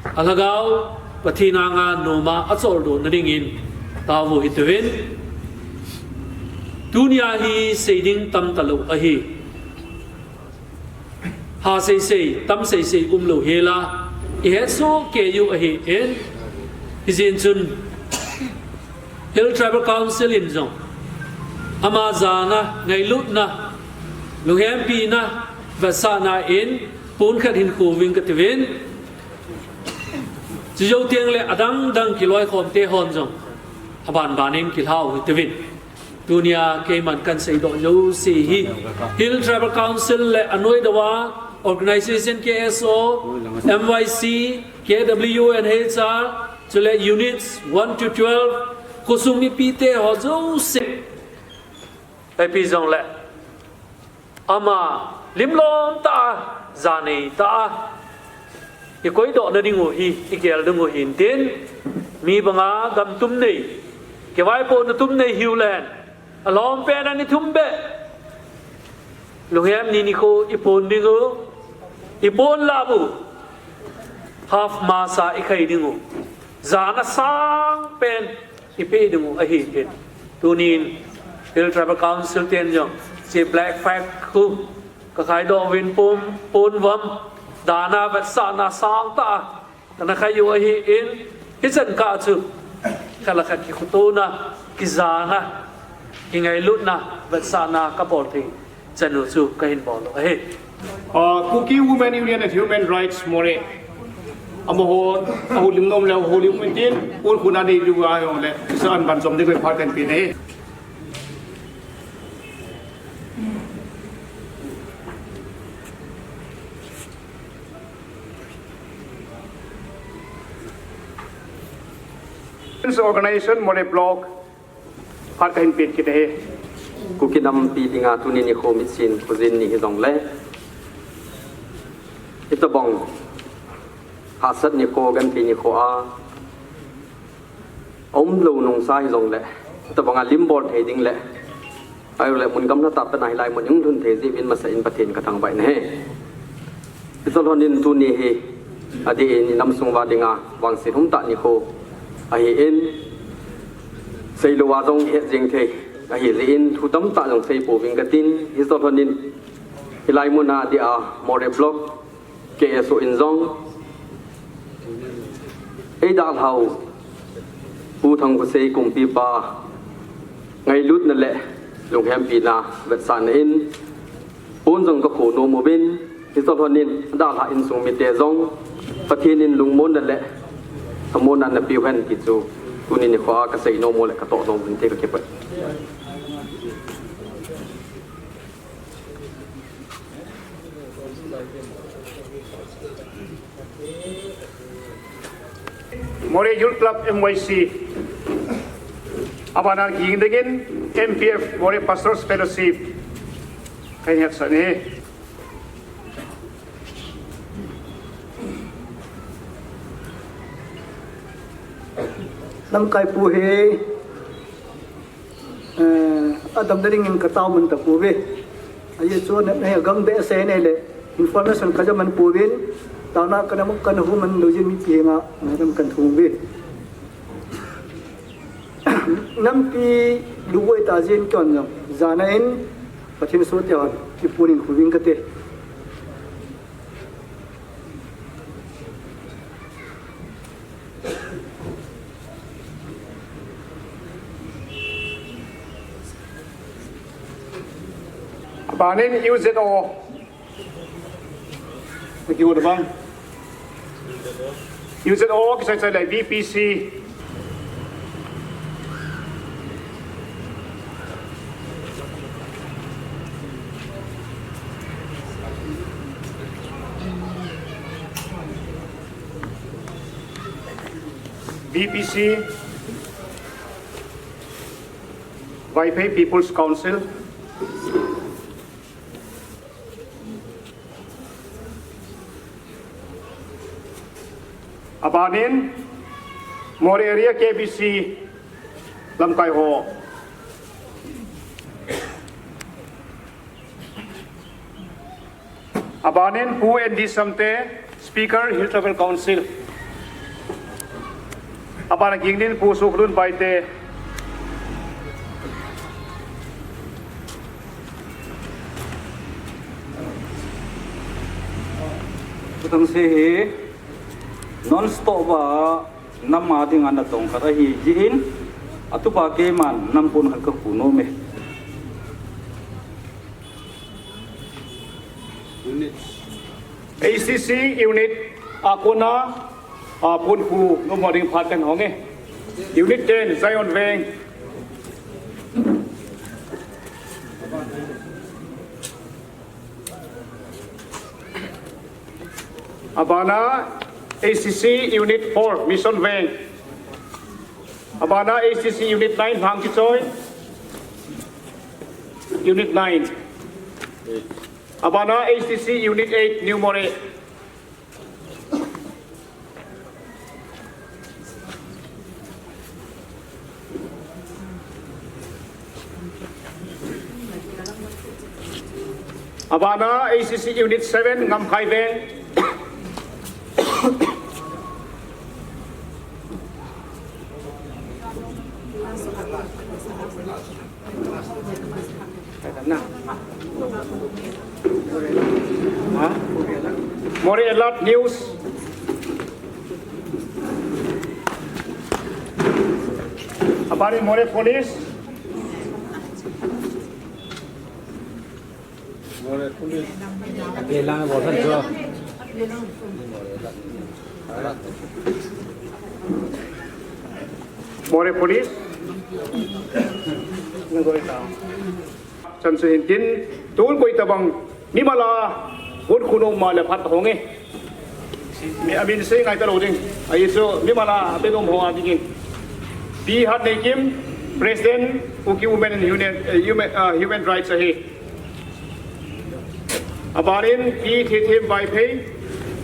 alhagao Pathen anga noma acholdo na dingin tao u hitiuvin, tunia hi sei ding tam talou ahi. Ha seisei, tam seisei umlou hela, ihetsoh kei u ahin, hijeh chun Hill Tribal Council in jong ama jana, ngailutna, lunghempina, vetsahna in pon khat hin khoving katiuvin, chujou tengle adang dang kiloikhom te hon jong abanbanin kilhau hitiuvin. Tunia keiman kahin seidoh jouse hi Hill Tribal Council le anoiya organization K S O, M Y C, K W and H R, chule units one to twelve, khosung mipite ho jouse, ipi jongle ama limlom tah a, janei tah a ikoidoh na ding u hi, igel ding u hintin, mi banga gam tum nei, kivaipohna tum nei hiulen, alom pen a ni thum beh lunghem ni nikho ipon ding u, ipon lah u, half mast a ikhai ding u, jana sang pen ipeh ding u ahin, Tunin Hill Tribal Council ten jong hiche black flag khu kakhai doh uvin pon, pon uvam, dana vetsahna sangtah a kana khai u ahin, hichan kah chu khat le khat kikhotona, kijana, kingailutna, vetsahna kabol thei chan u chu kahin bol u ahi. Uh, Kuki Women Union and Human Rights Moreh. Amaho, ahulim nom le, ahulim umin tin, un khuna nei lu a yong le, sa an ban som de koi phat kan pi nei. Organization Moreh Block, phat kahin pen kit ahi. Kuki nampi dinga tuni nikho mitsin khojin ni hijongle, hitobang hahsat nikho, genthei nikho a, aumlou nungsa hijongle, hitobanga lim bol thei ding le, ahilou le mun gamla tah pen a hilai mun i hung lhun thei jeh uvin masa in Pathen kathangvah in ahi. Hiche lhonin tuni hi, adeh in i namsung uva dinga vangset umtah nikho ahin, seilou a jong het jeng thei ahi jeh in thu tamtah jong sei pouving katin, hiche lhonin hilai mun a dia Moreh Block K S O in jong eidalhau Pu Thangkhosei kumpipa ngailutna le lunghempina vetsahna in pon jong kakho nom uvin, hiche lhonin dalha insung mite jong Pathen in lungmonna le thamonna napeh uhen ti chu tuni nikho a kasei nom u le katoh nom uvin te kakipah. Moreh Youth Club M Y C. Abana kiging dingin M P F Moreh Pastors Fellowship. Kahin hetsah e. Lamkai pu hi, eh, adamna dingin katao man tapouve. Ajeh chu ana, ana hi agang behseh in ahile, information kaja man pouvin, taona kana mu, kana hu man lou jeh in mipi henga ngaidam kahin thum uve. Nampi lungvoi tah jeh in keiman jong, jana in Pathen sohte hon kipuiyin khu ving kate. Abanin U Z O. Thank you, Odabang. U Z O, kisai sai lai, V P C. V P C, Vaiphei People's Council. Abanin, Moreh Area K B C lamkai ho. Abanin Pu N D Samte, Speaker, Hill Tribal Council. Abana kiging dingin Pu Sukhlun Baite. Pu Thangsei hi non stop a nam a dinga natong khat ahi jeh in, atupa keiman nam pon khat kakhu nom e. H C C unit a kona, a, pon khu nom ho ding phat kahin hong e. Unit ten, Zion Veng. Abana H C C Unit four, Mission Veng. Abana H C C Unit nine, Hangkichoi. Unit nine. Abana H C C Unit eight, New Moreh. Abana H C C Unit seven, Ngamkhai Veng. Moreh Alert News. Aban in Moreh Police. Moreh Police. Chan chu hin tin, tun koi tabang, mimal a, hun khun um ma le phat hong e. Mi, amin sei ngai ta lou ding. Ahi chu, mimal a, abel um ho a dingin. Pi Hatneikim, President, Kuki Women and Union, eh, Human, ah, Human Rights ahi. Aban in Pi Thethem Vaiphei,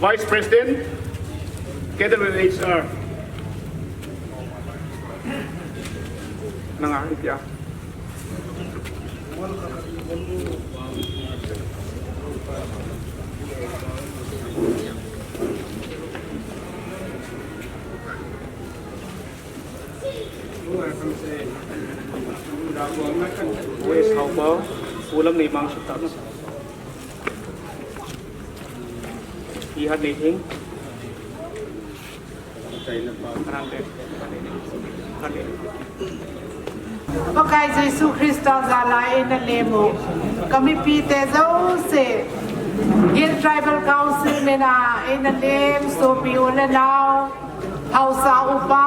Vice President, K W H R. Nanga, itia. West Haopa, Pu Lamneimang Sutap. Pi Hatneithing. Pakai Jesu Christa jal a eina lemu. Ka mipite jouse. Hill Tribal Council mina eina lem, sopi u le nao. Haosa upa,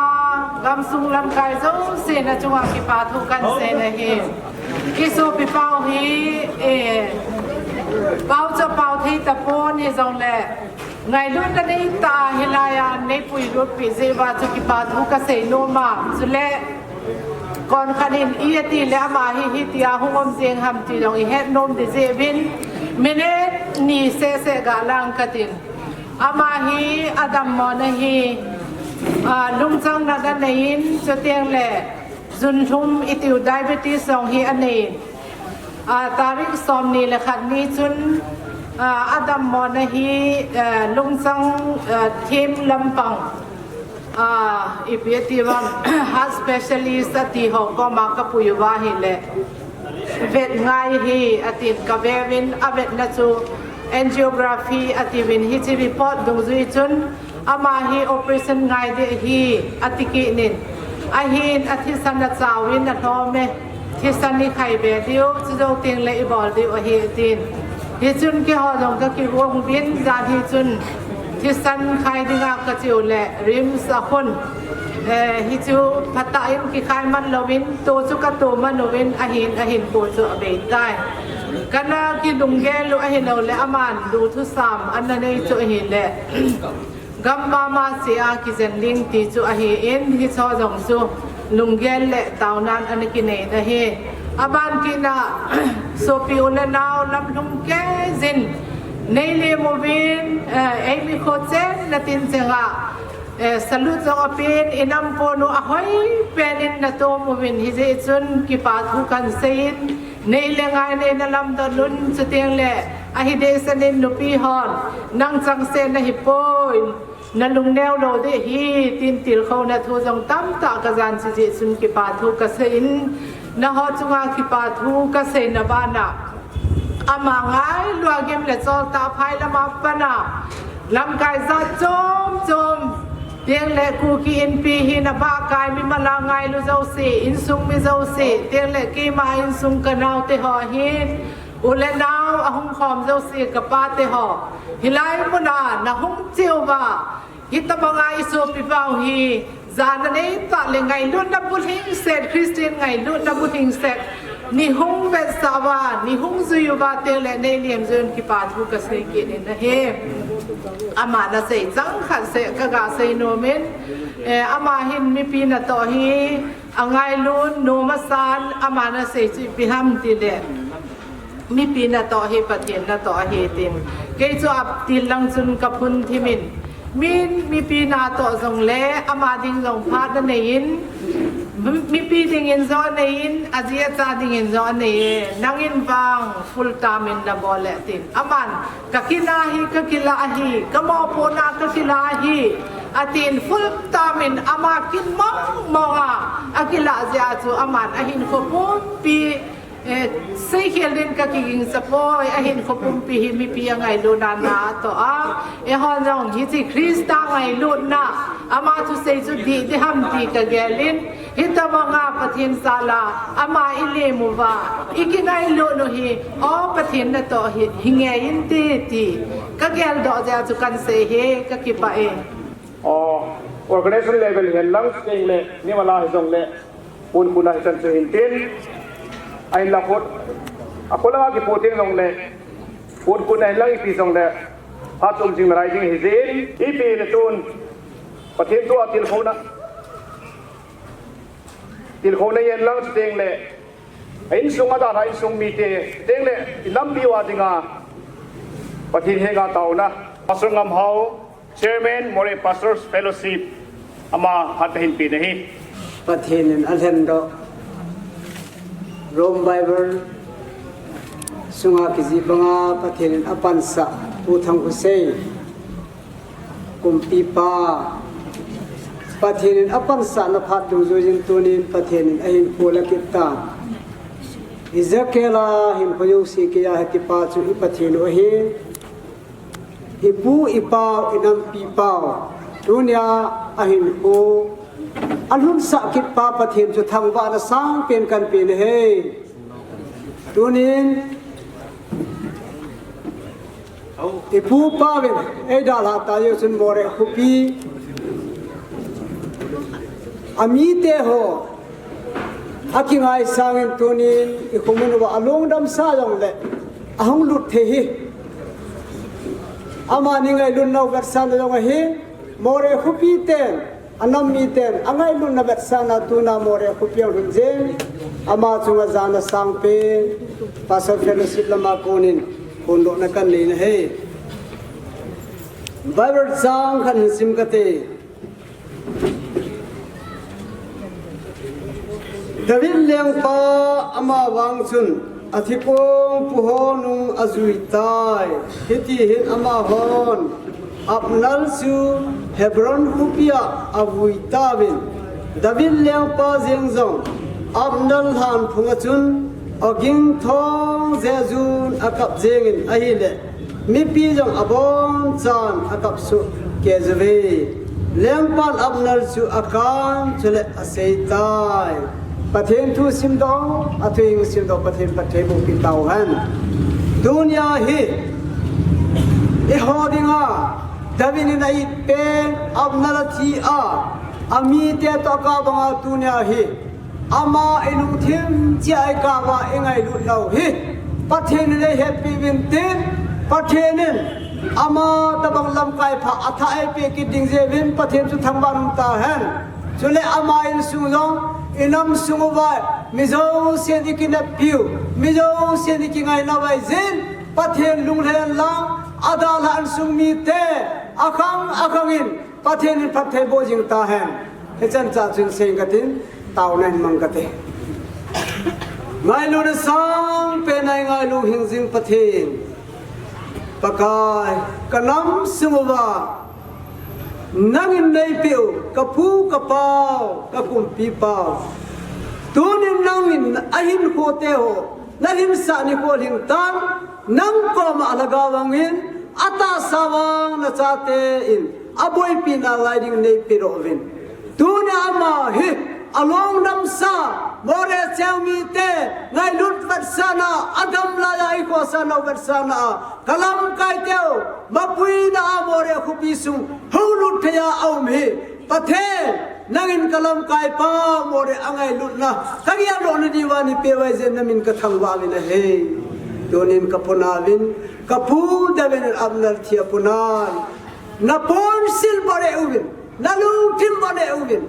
gamsung lamkai jouse na chunga kipa thu kan sei na hi. I sopi pau hi, eh, pau chu pau thei tapon hijongle. Ngailutna nei ta hilai a nei puilut pi jeh uva chu kipa thu ka sei nom a. Chule, kon khat in i ati le ama hi hitia hung um jeng ham ti jong i het nom di jeh uvin. Minute ni seh seh ga lang ka tin. Ama hi a dammona hi, ah, lungchang natna nei in, chuteng le junlhum i tiu diabetes jong hi a nei in, ah, tarik somni le khat ni chun, ah, a dammona hi, eh, lungchang, eh, them lampang, ah, ipi ati uvam, heart specialist ati ho koma ka pui uva ahile. Vet ngai hi, atin ka ve uvin, a vetna chu angiography ati uvin, hiche report dungjui chun, ama hi operation ngai ding ahi, ati kit in. Ahin, a thisan a chauvin a lhom e, thisan i khai be diu, chujou teng le i bol diu ahi, atin. Hichun keiho jong ka kiruong uvin, jan hi chun thisan khai dinga ka cheu le, RIMS a khun. Eh, hichu phatah in kikhai man louvin, to chu ka to man uvin, ahin, ahin po chu a bei tai. Kana kilunggel u ahilou le, aman lu thusam ana nei chu ahile. Gam mama chea kijen ding ti chu ahin, hicho jong chu lunggel le taonan ana kinei na hi. Aban kit na, sopi u le nao lamlhung kei jin, nei lem uvin, eh, eimi kho chenna tin chenga, eh, salute jong apen, i nam pon u ahoi pen in na tom uvin, hijeh chun kipa thu kan sei in, nei le ngai nei na lamdon un, chuteng le, ahi dehset in nupi hon, nang changseh na hi poi, na lungneo lou ding ahi, tin tilkhouna thu jong tamtah ka jan chi jeh chun kipa thu ka sei in, nangho chunga kipa thu ka seina bana. Ama ngailua gim le choltah phai lama pana, lamkai jat chom chom, teng le Kuki Inpi hi na bahkai mimal a ngailu jouse, insung mi jouse, teng le keima insung ka naote ho hin, u le nao ahung khom jouse ka pate ho. Hilai muna na hung cheuva, hitabanga i sopi pau hi, jana nei tah le ngailutna bulhingset, Christian ngailutna bulhingset, ni hung vetsah uva, ni hung jui uva teng le nei lem jui un kipa thu ka sei kit in ahi. Ama na sei chang khat seh ka ga sei nom in, eh, ama hin mipi natoh hi, a ngailut, nom asan, ama na sei chu ipi ham ti le. Mipi natoh hi Pathen natoh ahi tin. Kei chu atil lang chun ka phun thim in. Min mipi natoh jong le ama ding jong phat na nei in. Mi-, mipi dingin jong anei in, aji acha dingin jong anei e. Nangin vang full time in na bol le tin. Aman, ka kila hi, ka kila hi, ka mopohna ka kila hi. Atin full time in ama kin mong mong a, akila jeh a chu aman ahinkho pumpi Eh, seikhel din kakigingcha poi, ahinkho pumpi hi mipi angailutna natoh a. Eihon jong hiche Christa ngailutna, ama thusei chu dih dih ham ti kagel in, hitobanga Pathen jal'a ama ilim uva, ikingailut u hi, o Pathen natoh hi, hi ngei inte ti kageldoh jeh a chu kahin sei hi, kakipah e. Organization level hihen lang, chuteng le, Nimala hijongle, Ponkut a hichan chu hintin, ahinla khut, akholang a kipu teng jongle, Ponkut a hinlang ipi jongle, phat um jing nalai ding ahi jeh in, ipi le tun, Pathen thu a tilkhouna, tilkhouna hihen lang, chuteng le, a insung a dalha insung mite, chuteng le, i lampi uva dinga, Pathen henga taona, Pastor Ngamhao, Chairman, Moreh Pastors Fellowship, ama phat kahin pe ahi. Pathen in alhendoh, Rome Bible sunga kijih banga Pathen in apansah, Pu Thangkhosei, kumpipa, Pathen in apansahna phat dungjuiyin tunin Pathen in ahinkho la kit tan. Ezekiel a hinkho jouse keiya hetipa chu i Pathen u ahi. I pu, i pau, i nampi pau. Tunia ahinkho alhunsah kit pa Pathen chu thangvahna sangpen kahin pe ahi. Tunin i pu pauvin eidalha tah jeh chun Moreh khopi amite ho akingaisangin tunin i khomun uva alungdamsa jongle ahung lut thei hi. Amani ngailutnau vetsahna jong ahi, Moreh khopi ten, anam miten angailutna vetsahna tuna Moreh khopi ahung lut jeng, ama chunga jana sangpen Pastor Fellowship lama konin phondohna kahin nei ahi. Bible chang khat hin sim kate. David lengpa ama vang chun athikong puho nung ajui tai. Hiti hin amahon Abner chu Hebron khopia avui tauvin. David lengpa jeng jong Abner lhanphunga chun oging thong jejun akap jengin ahile, mipi jong abonchan akap soh kei uve. Lengpan Abner chu akan chule asei tai. Pathen thu simdoh, athu hing simdoh, Pathen phatthei boh pi tauhen. Tunia hi eiho dinga David in a-it pen Abner athi a, amite toh akap banga tunia hi ama ilungthim cheh a ikap a ingailut nau hi Pathen in eihetpi uvin tin, Pathen in ama tobang lamkai pha athah eipeh kit ding jeh uvin Pathen chu thangvah in um tahen. Chule ama insung jong, inam sung uva mi jousen ikineppiu, mi jousen ikingainau ahi jeh in Pathen lunglhai lang, adalhah insung mite akhang akhang in Pathen in phatthei boh jing tahen. Hichan cha chun sei katin, taona hin mang kate. Ngailutna sangpen a eingailu hing jing Pathen, Pakai, kanam sung uva nangin neipeh u, kapu kapau, kakumpi pau. Tunin nangin ahinkho teho nalhinsah nikho lhing tan, nang koma alhagao vangin, atahsa vang nachate in aboipi nalai ding neipeh doh uvin. Tunia ama hi alungdamsa, Moreh cheng mite ngailut vetsahna, adam laiya eikhohsah nau vetsahna a kalamkai teu mapuina a Moreh khopi sung hunglut thei a aum hi. Pathen, nangin kalamkai pa Moreh angailutna kageldohna diuva neipeh u ahi jeh in namin kathangvah uvin ahi. Tunin kapuna uvin, kapu David in Abner thi a puna, naponsil bol e uvin, nalungthim bol e uvin,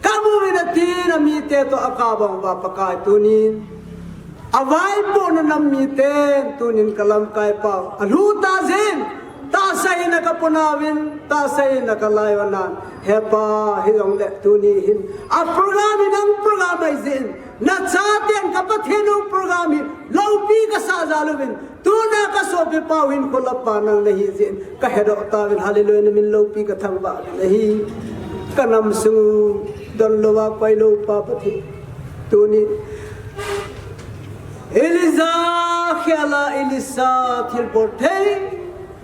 kamu uvin atin, amite toh akap bang uva Pakai tunin avaipohna nam miten tunin kalamkai pau alhu ta jeh in, tahsa hina kapuna uvin, tahsa hina kalai uva nan, He Pa, hijongle tuni hin a program hi nang program ahi jeh in, nachaten ka Pathen u program hi loupi kasah jal uvin, tuna kasopi pau hinkho lapa nang nahi jeh in kahedoh tauvin, hallelujah, namin loupi kathangvah uvin ahi. Kanam sung u donlouva koilou pa Pathen, tuni Elijah khel a Elisha thilbol thei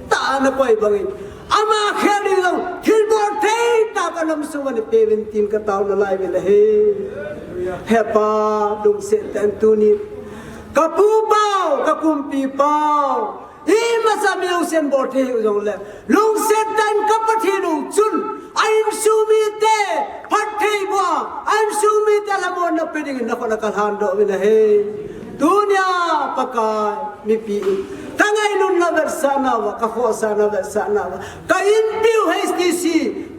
tah ana koi bangin, ama khel ding jong thilbol thei tah kanam sunga ana peuvin tin katao nalai uvin ahi. He Pa, lungset tah in tuni kapu pau, kakumpi pau, imacha mi jousen bol thei hiu jongle, lungset tah in ka Pathen u chun a insung mite phattheiboh a, a insung mite lamonna pe dingin nakhut a kalhan doh uvin ahi. Tunia Pakai, mipi in ka ngailutna vetsahna uva, ka khohsahna vetsahna uva, ka inpiu H T C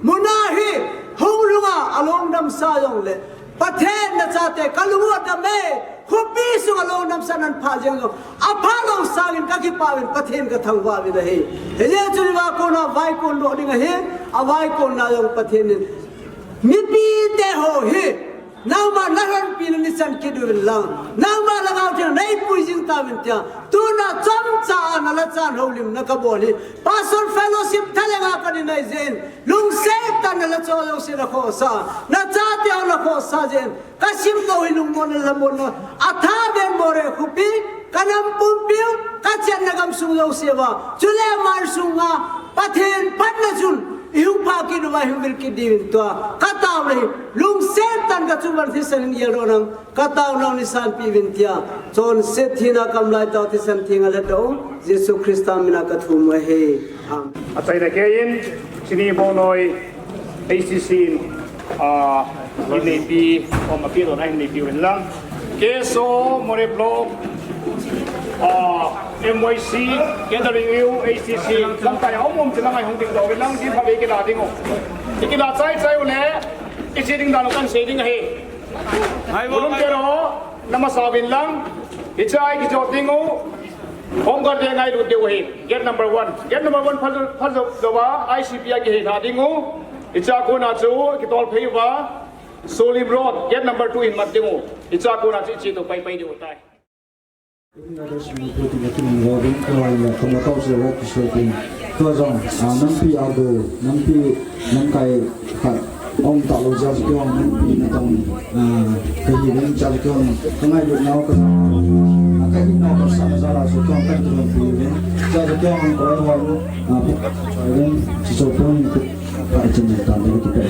muna hi hung lunga along damsa jongle, Pathen, nachate kalung u adam e, khopi sunga longdamsahna pha jeng jong apha lou sangin kakipah uvin, Pathen kathangvah uvin ahi. Hijeh chun hiva kona vaikon doh ding ahi, avaikonna jong Pathen in mipite ho hi nangma nalhonpina nichan kit uvin lang, nangma Lhagao Theng in neipui jing tauvin tia, tuna chomcha a nalhachan houlimna kabol hi Pastor Fellowship thalenga kanei jeh in, lungset tah in nalhacha jouse nakhohsah, nachate ho nakhohsah jeh in, kasim lou hi lungmonna lamonna, athaben Moreh khopi, kanam pumpiu, kachenna gamsung jouse uva, chule mansung a Pathen phatna chun ihung phah kit uva, ihung vil kit diuvin tua kataona hi lungset tah in kachunga thisan in geldoh nang, kataona u neisanpeh uvin tia, chonset thina kamlai tao thisan thenga lhatdoh u Jesu Christa mina kathum u ahi. Amen. Achaina keiyin, chuni Bonoi H T C in, ah, hin neipi, um, api don a hin neipi uvin lang. K S O, Moreh Block, ah, M Y C, K W, H T C, lamkai a um um chilanga hung dingdoh uvin lang, ding phabep kila ding u. Ikila chai chai uleh, iche ding dan u kahin sei ding ahi. Volunteer ho, namasa uvin lang, hiche a ikijot ding u, Home guard le ngailut diu ahi. Gate number one. Gate number one phal, phal jou, jouva, I C P a kiheilha ding u. Hichea kona chu, kitol phei uva, Solim Road. Gate number two in mat ding u. Hichea kona chu, iche toh pai pai diu tai. Tua jong, ah, nampi a go, nampi lamkai khat, um talou jeh a chu keiho, nampi natong, ah, kahiuvin, chua chu keiho, kangailutnau ka, ah, kahinau kasah jal a chu keiho, kakilhonpi uvin, chua chu keiho, koi hon, ah, pu, uvin, chuchu pon, ka, ka, chin, tan, ka, ka,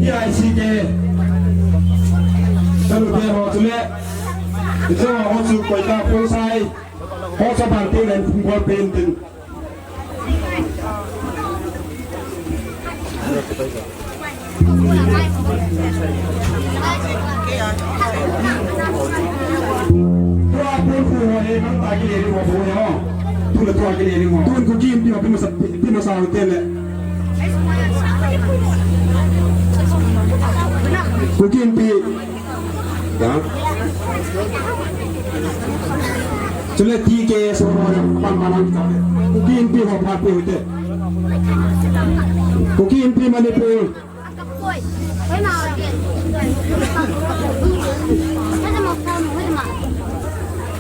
P I C K, ka, ka, ho, chule, chule, ho, chu, koi ka, pu, sai, ho, sa, ban, te, len, phung, bol, pen, tin. Tun Kuki Inpi ho, pi masa, pi, pi masa hotel le. Kuki Inpi. Ya. Chule T K S O, man, man, man, Kuki Inpi ho, phat pe hite. Kuki Inpi Manipur.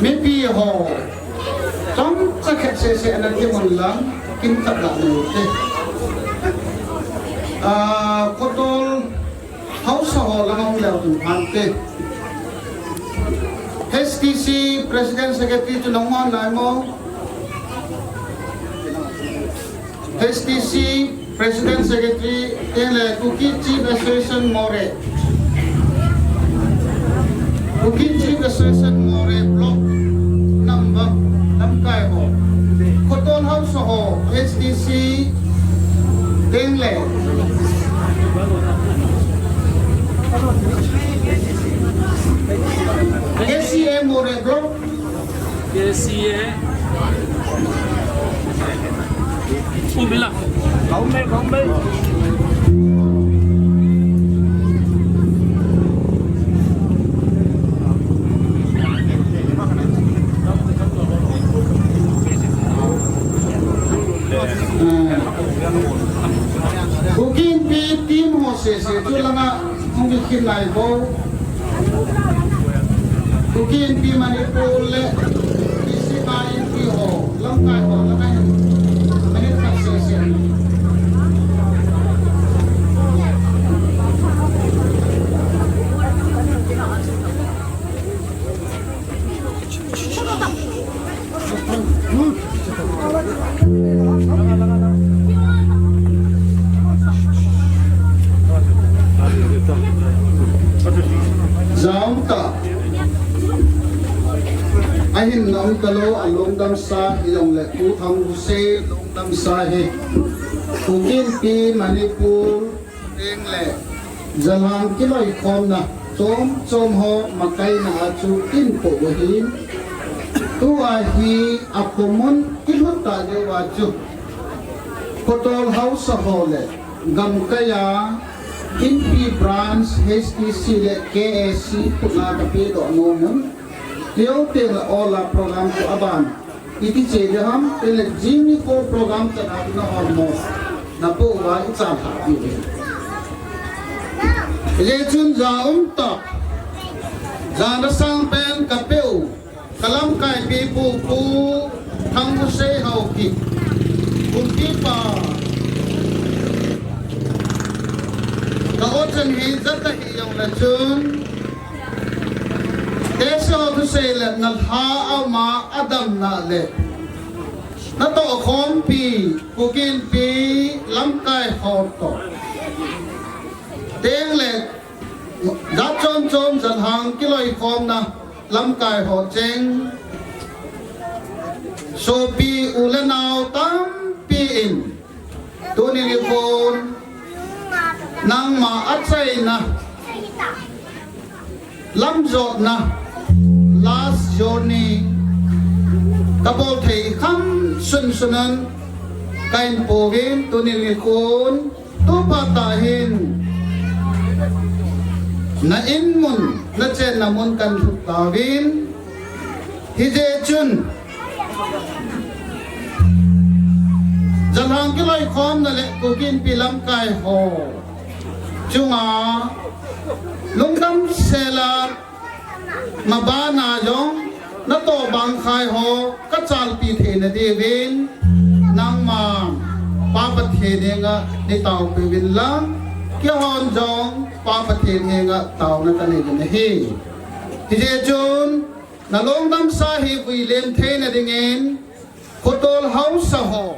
Mipi ho, chomcha khat sese ana ti mun lang, kin khat la nei te. Ah, khotol, Haosa ho langa hung leu tun phante. H T C President Secretary chu nangma nai mo? H T C President Secretary, tengle Kuki Chief Association Moreh. Kuki Chief Association Moreh Block number, lamkai ho. Khotol Haosa ho, H T C, tengle. K C A Moreh Block. K C A. Umila. Kaumbe, kaumbe. Kuki Inpi team ho sese chu langa hung kikhin lai bou. Kuki Inpi Manipur le P C K Inpi ho, lamkai ho, lamkai ho. Minute khat sese. Ahin na um talou a lungdamsa hijongle Pu Thangvusei lungdamsa hi Kuki Inpi Manipur teng le Jalhang kiloikhomna chom chom ho makaina a chu in po ahin. Tua hi a khomun kilut ta deuva chu Khotol Haosa ho le gamkai a Inpi Branch H T C le K A C khut a ka pe doh nom un. Teo te la ola program ko aban. Iti che de ham, te le jing ni ko program ta na na hor mo. Na po wa i cha tha pi de. Ye chun ja um ta. Ja na sang pen ka pe u. Ka lamkai pi pu Pu Thangvusei Haokip. Kum pi pa. Ka o chan hi jat ta hi jong la chun. Te so tu sei le na lha ama adam na le. Na to khom pi, Kuki Inpi lamkai ho to. Teng le, jat chom chom Jalhang kiloikhomna lamkai ho cheng. Sopi u le nao tampi in. Tuni nikhon nangma achaina, lamjotna, last journey, kabol thei kham sunsun in kahin pouvin tuni nikhon tupa ta hin na in mun, na chenna mun kan lhut tauvin. Hijeh chun, Jalhang kiloikhomna le Kuki Inpi lamkai ho chunga lungdam sela, mabana jong na to bang khai ho ka chalpi theina diuvin nangma Pa Pathen henga nei taopi uvin lang, keihon jong Pa Pathen henga taona kanei uvin ahi. Hijeh chun, na lungdamsa hi vuilem theina dingin, Khotol Haosa ho,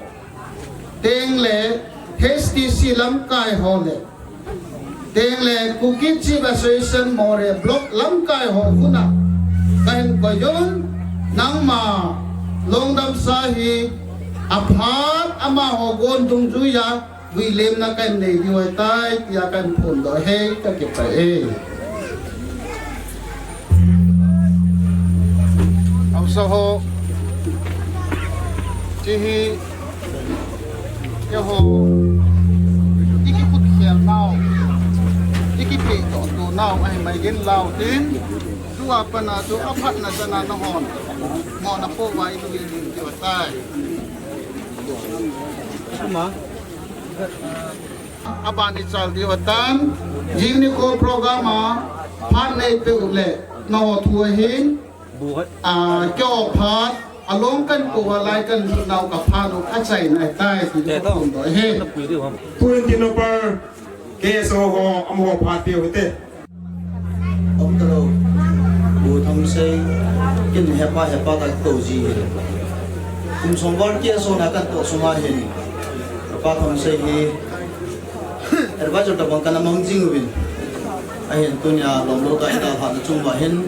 teng le H T C lamkai ho le, teng le Kuki Chief Association Moreh Block lamkai ho khut a kahin koi un, nangma lungdamsa hi aphat amaho gon dungjuiya vuilemna kahin nei diu ahitai, tia kahin phondoh e, kakipah e. Haosa ho, hiche hi, keiho, i kikhut khel nau, i kipehdoh to nau ahi mai in lau tin, tua pat a chu aphatna chan a nahon mo na po uva i lungin diu ahitai. Aban i chal diu ahitan, jing nikho program a phat nei peh u le, nangho thu ahin, a, keiho phat, along kahin po uva lai kahin lut nau ka phat u achaina ahitai, ti ka phondoh e. Pu Inti Nopal, K S O ho, amaho phat peh u hite. Om talou. Pu Thangvusei, kin hepa, hepa katou ji hi. Kum som val K S O na katoh sunga hin, Pa Thangvusei hi advisor tabang kana mang jing uvin. Ahin tunia lomlou tah in dalhahna chung uva hin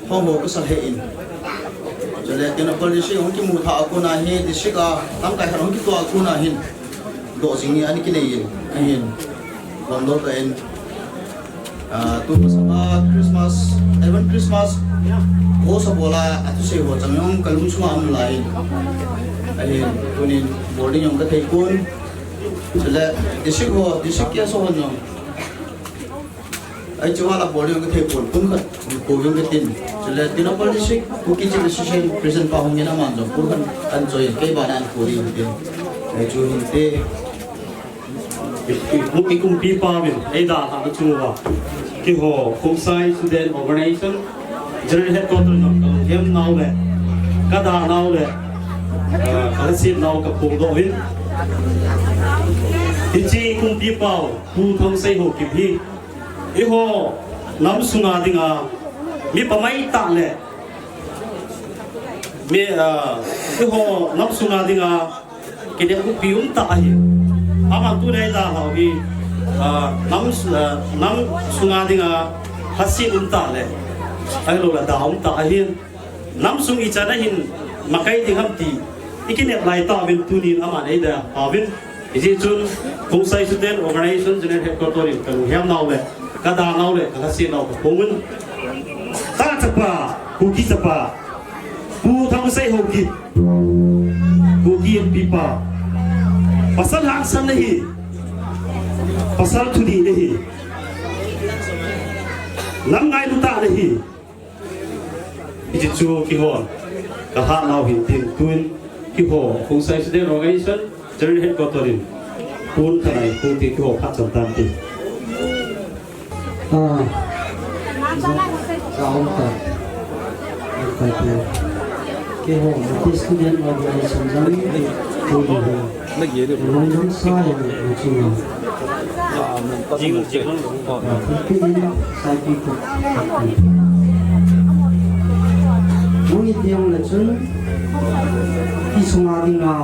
hung ho kasa he in. Chule Tengnoupal District hung kimu thah a kona hi, district a lamkai khat hung kitoh a kona hin doh jing ni ana kinei in, ahin lomlou tah in, ah, tu masanga Christmas, even Christmas, ho sa bol a, athusei ho chang jong kalung sunga um lai in. Ahin, tunin bol ding jong kathei pon. Chule, district ho, district K S O ho jong Ahi chu hala bol ding kathei pon, pun khat ko jong katin. Chule Tengnoupal District Kuki Chief Association President pa hung in aman jong pun khat ahin choi, kei bana ahin ko ding tin. Ahi chu hinte. I, i, i kumpi pa min, eidalhah na chu uva. Keiho, Khongsai Student Organization, General Headquarter jong kalunghem nau le, kada nau le, eh, kalhaset nau kaphongdoh uvin. Hiche kumpi pau, Pu Thangvusei Haokip hi, eiho nam sunga dinga, mi pamai tah le, mi, ah, eiho nam sunga dinga, kidem upi um tah ahi. Aman tuni eidalhah u hi, ah, nam su-, ah, nam sunga dinga, hasit um tah le, ahilou le da um tah ahi. Namsung ichan a hin makai ding ham ti ikinep lai tauvin tunin aman eida tauvin. Hijeh chun Khongsai Student Organization General Headquarter in kalunghem nau le kada nau le kalhaset nau kaphong un. Tah chapa, Kuki chapa, Pu Thangsei Haokip, Kuki Inpi pa, pasal hangsan nahi, pasal thudih nahi, lam ngailu tah nahi. Hiche chu kihon, kahat nau hin tin tun, kihon, Khongsai Student Organization General Headquarter in, pun kanai, pun ti kihon phat chan tan tin. Ah, ja, ja, um ta. Um ta ti. Kihon, Baptist Student Organization jong, kihon. Lungdam sa jong, kihon. Jing, jing. Pumpi in saipi ko. Nang iti jong le chun, isunga dinga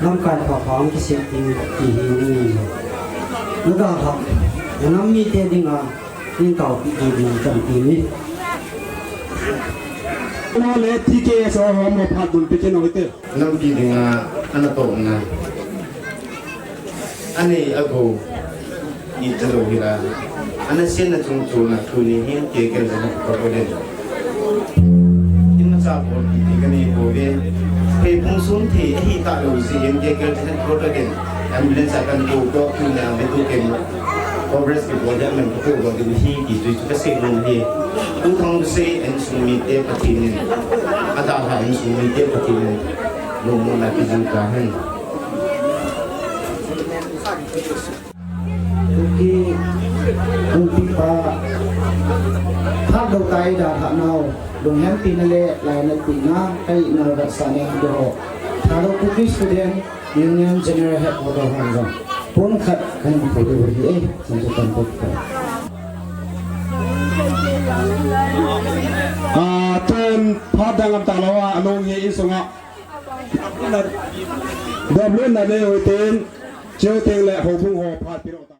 lamkai pha pha hung kisem ding ti hi nang in. Nadalhah, nanam mite dinga, ning taopi ding ding kan ti ni. Nang le T K S O hom ho phat dul pe ke nang ite. Nampi dinga ana tohna. Anei agou. Ichalou hila. Ana sienna chungchona tuni hin K K L General Headquarter in. Imacha bol ti kanei pouve. Pheiphung sum thei ahi talou jeh in K K L General Headquarter in. Ambulance a kan tou tou tuni a me tu ken. Congress ki bol jeh a man ka tou bol ding hi ti chu kasei nom ahi. Pu Thangsei insung mite Pathen in. Adalhah insung mite Pathen in. Lungmonna pejing tahen. Kuki, Kuki pa, phat lou tai dalhah nau, lunghempina le lainatpina, kahinna vetsahna kiho. Thadou Kuki Student Union General Headquarter hon jong, pon khat kahin pui diu ahi, eh, chan chu kan pui ta. Ah, tun phat dang lam talou a, alung hi insunga. Dom lun na le hoiten, cheu teng le houbung ho phat piro ta.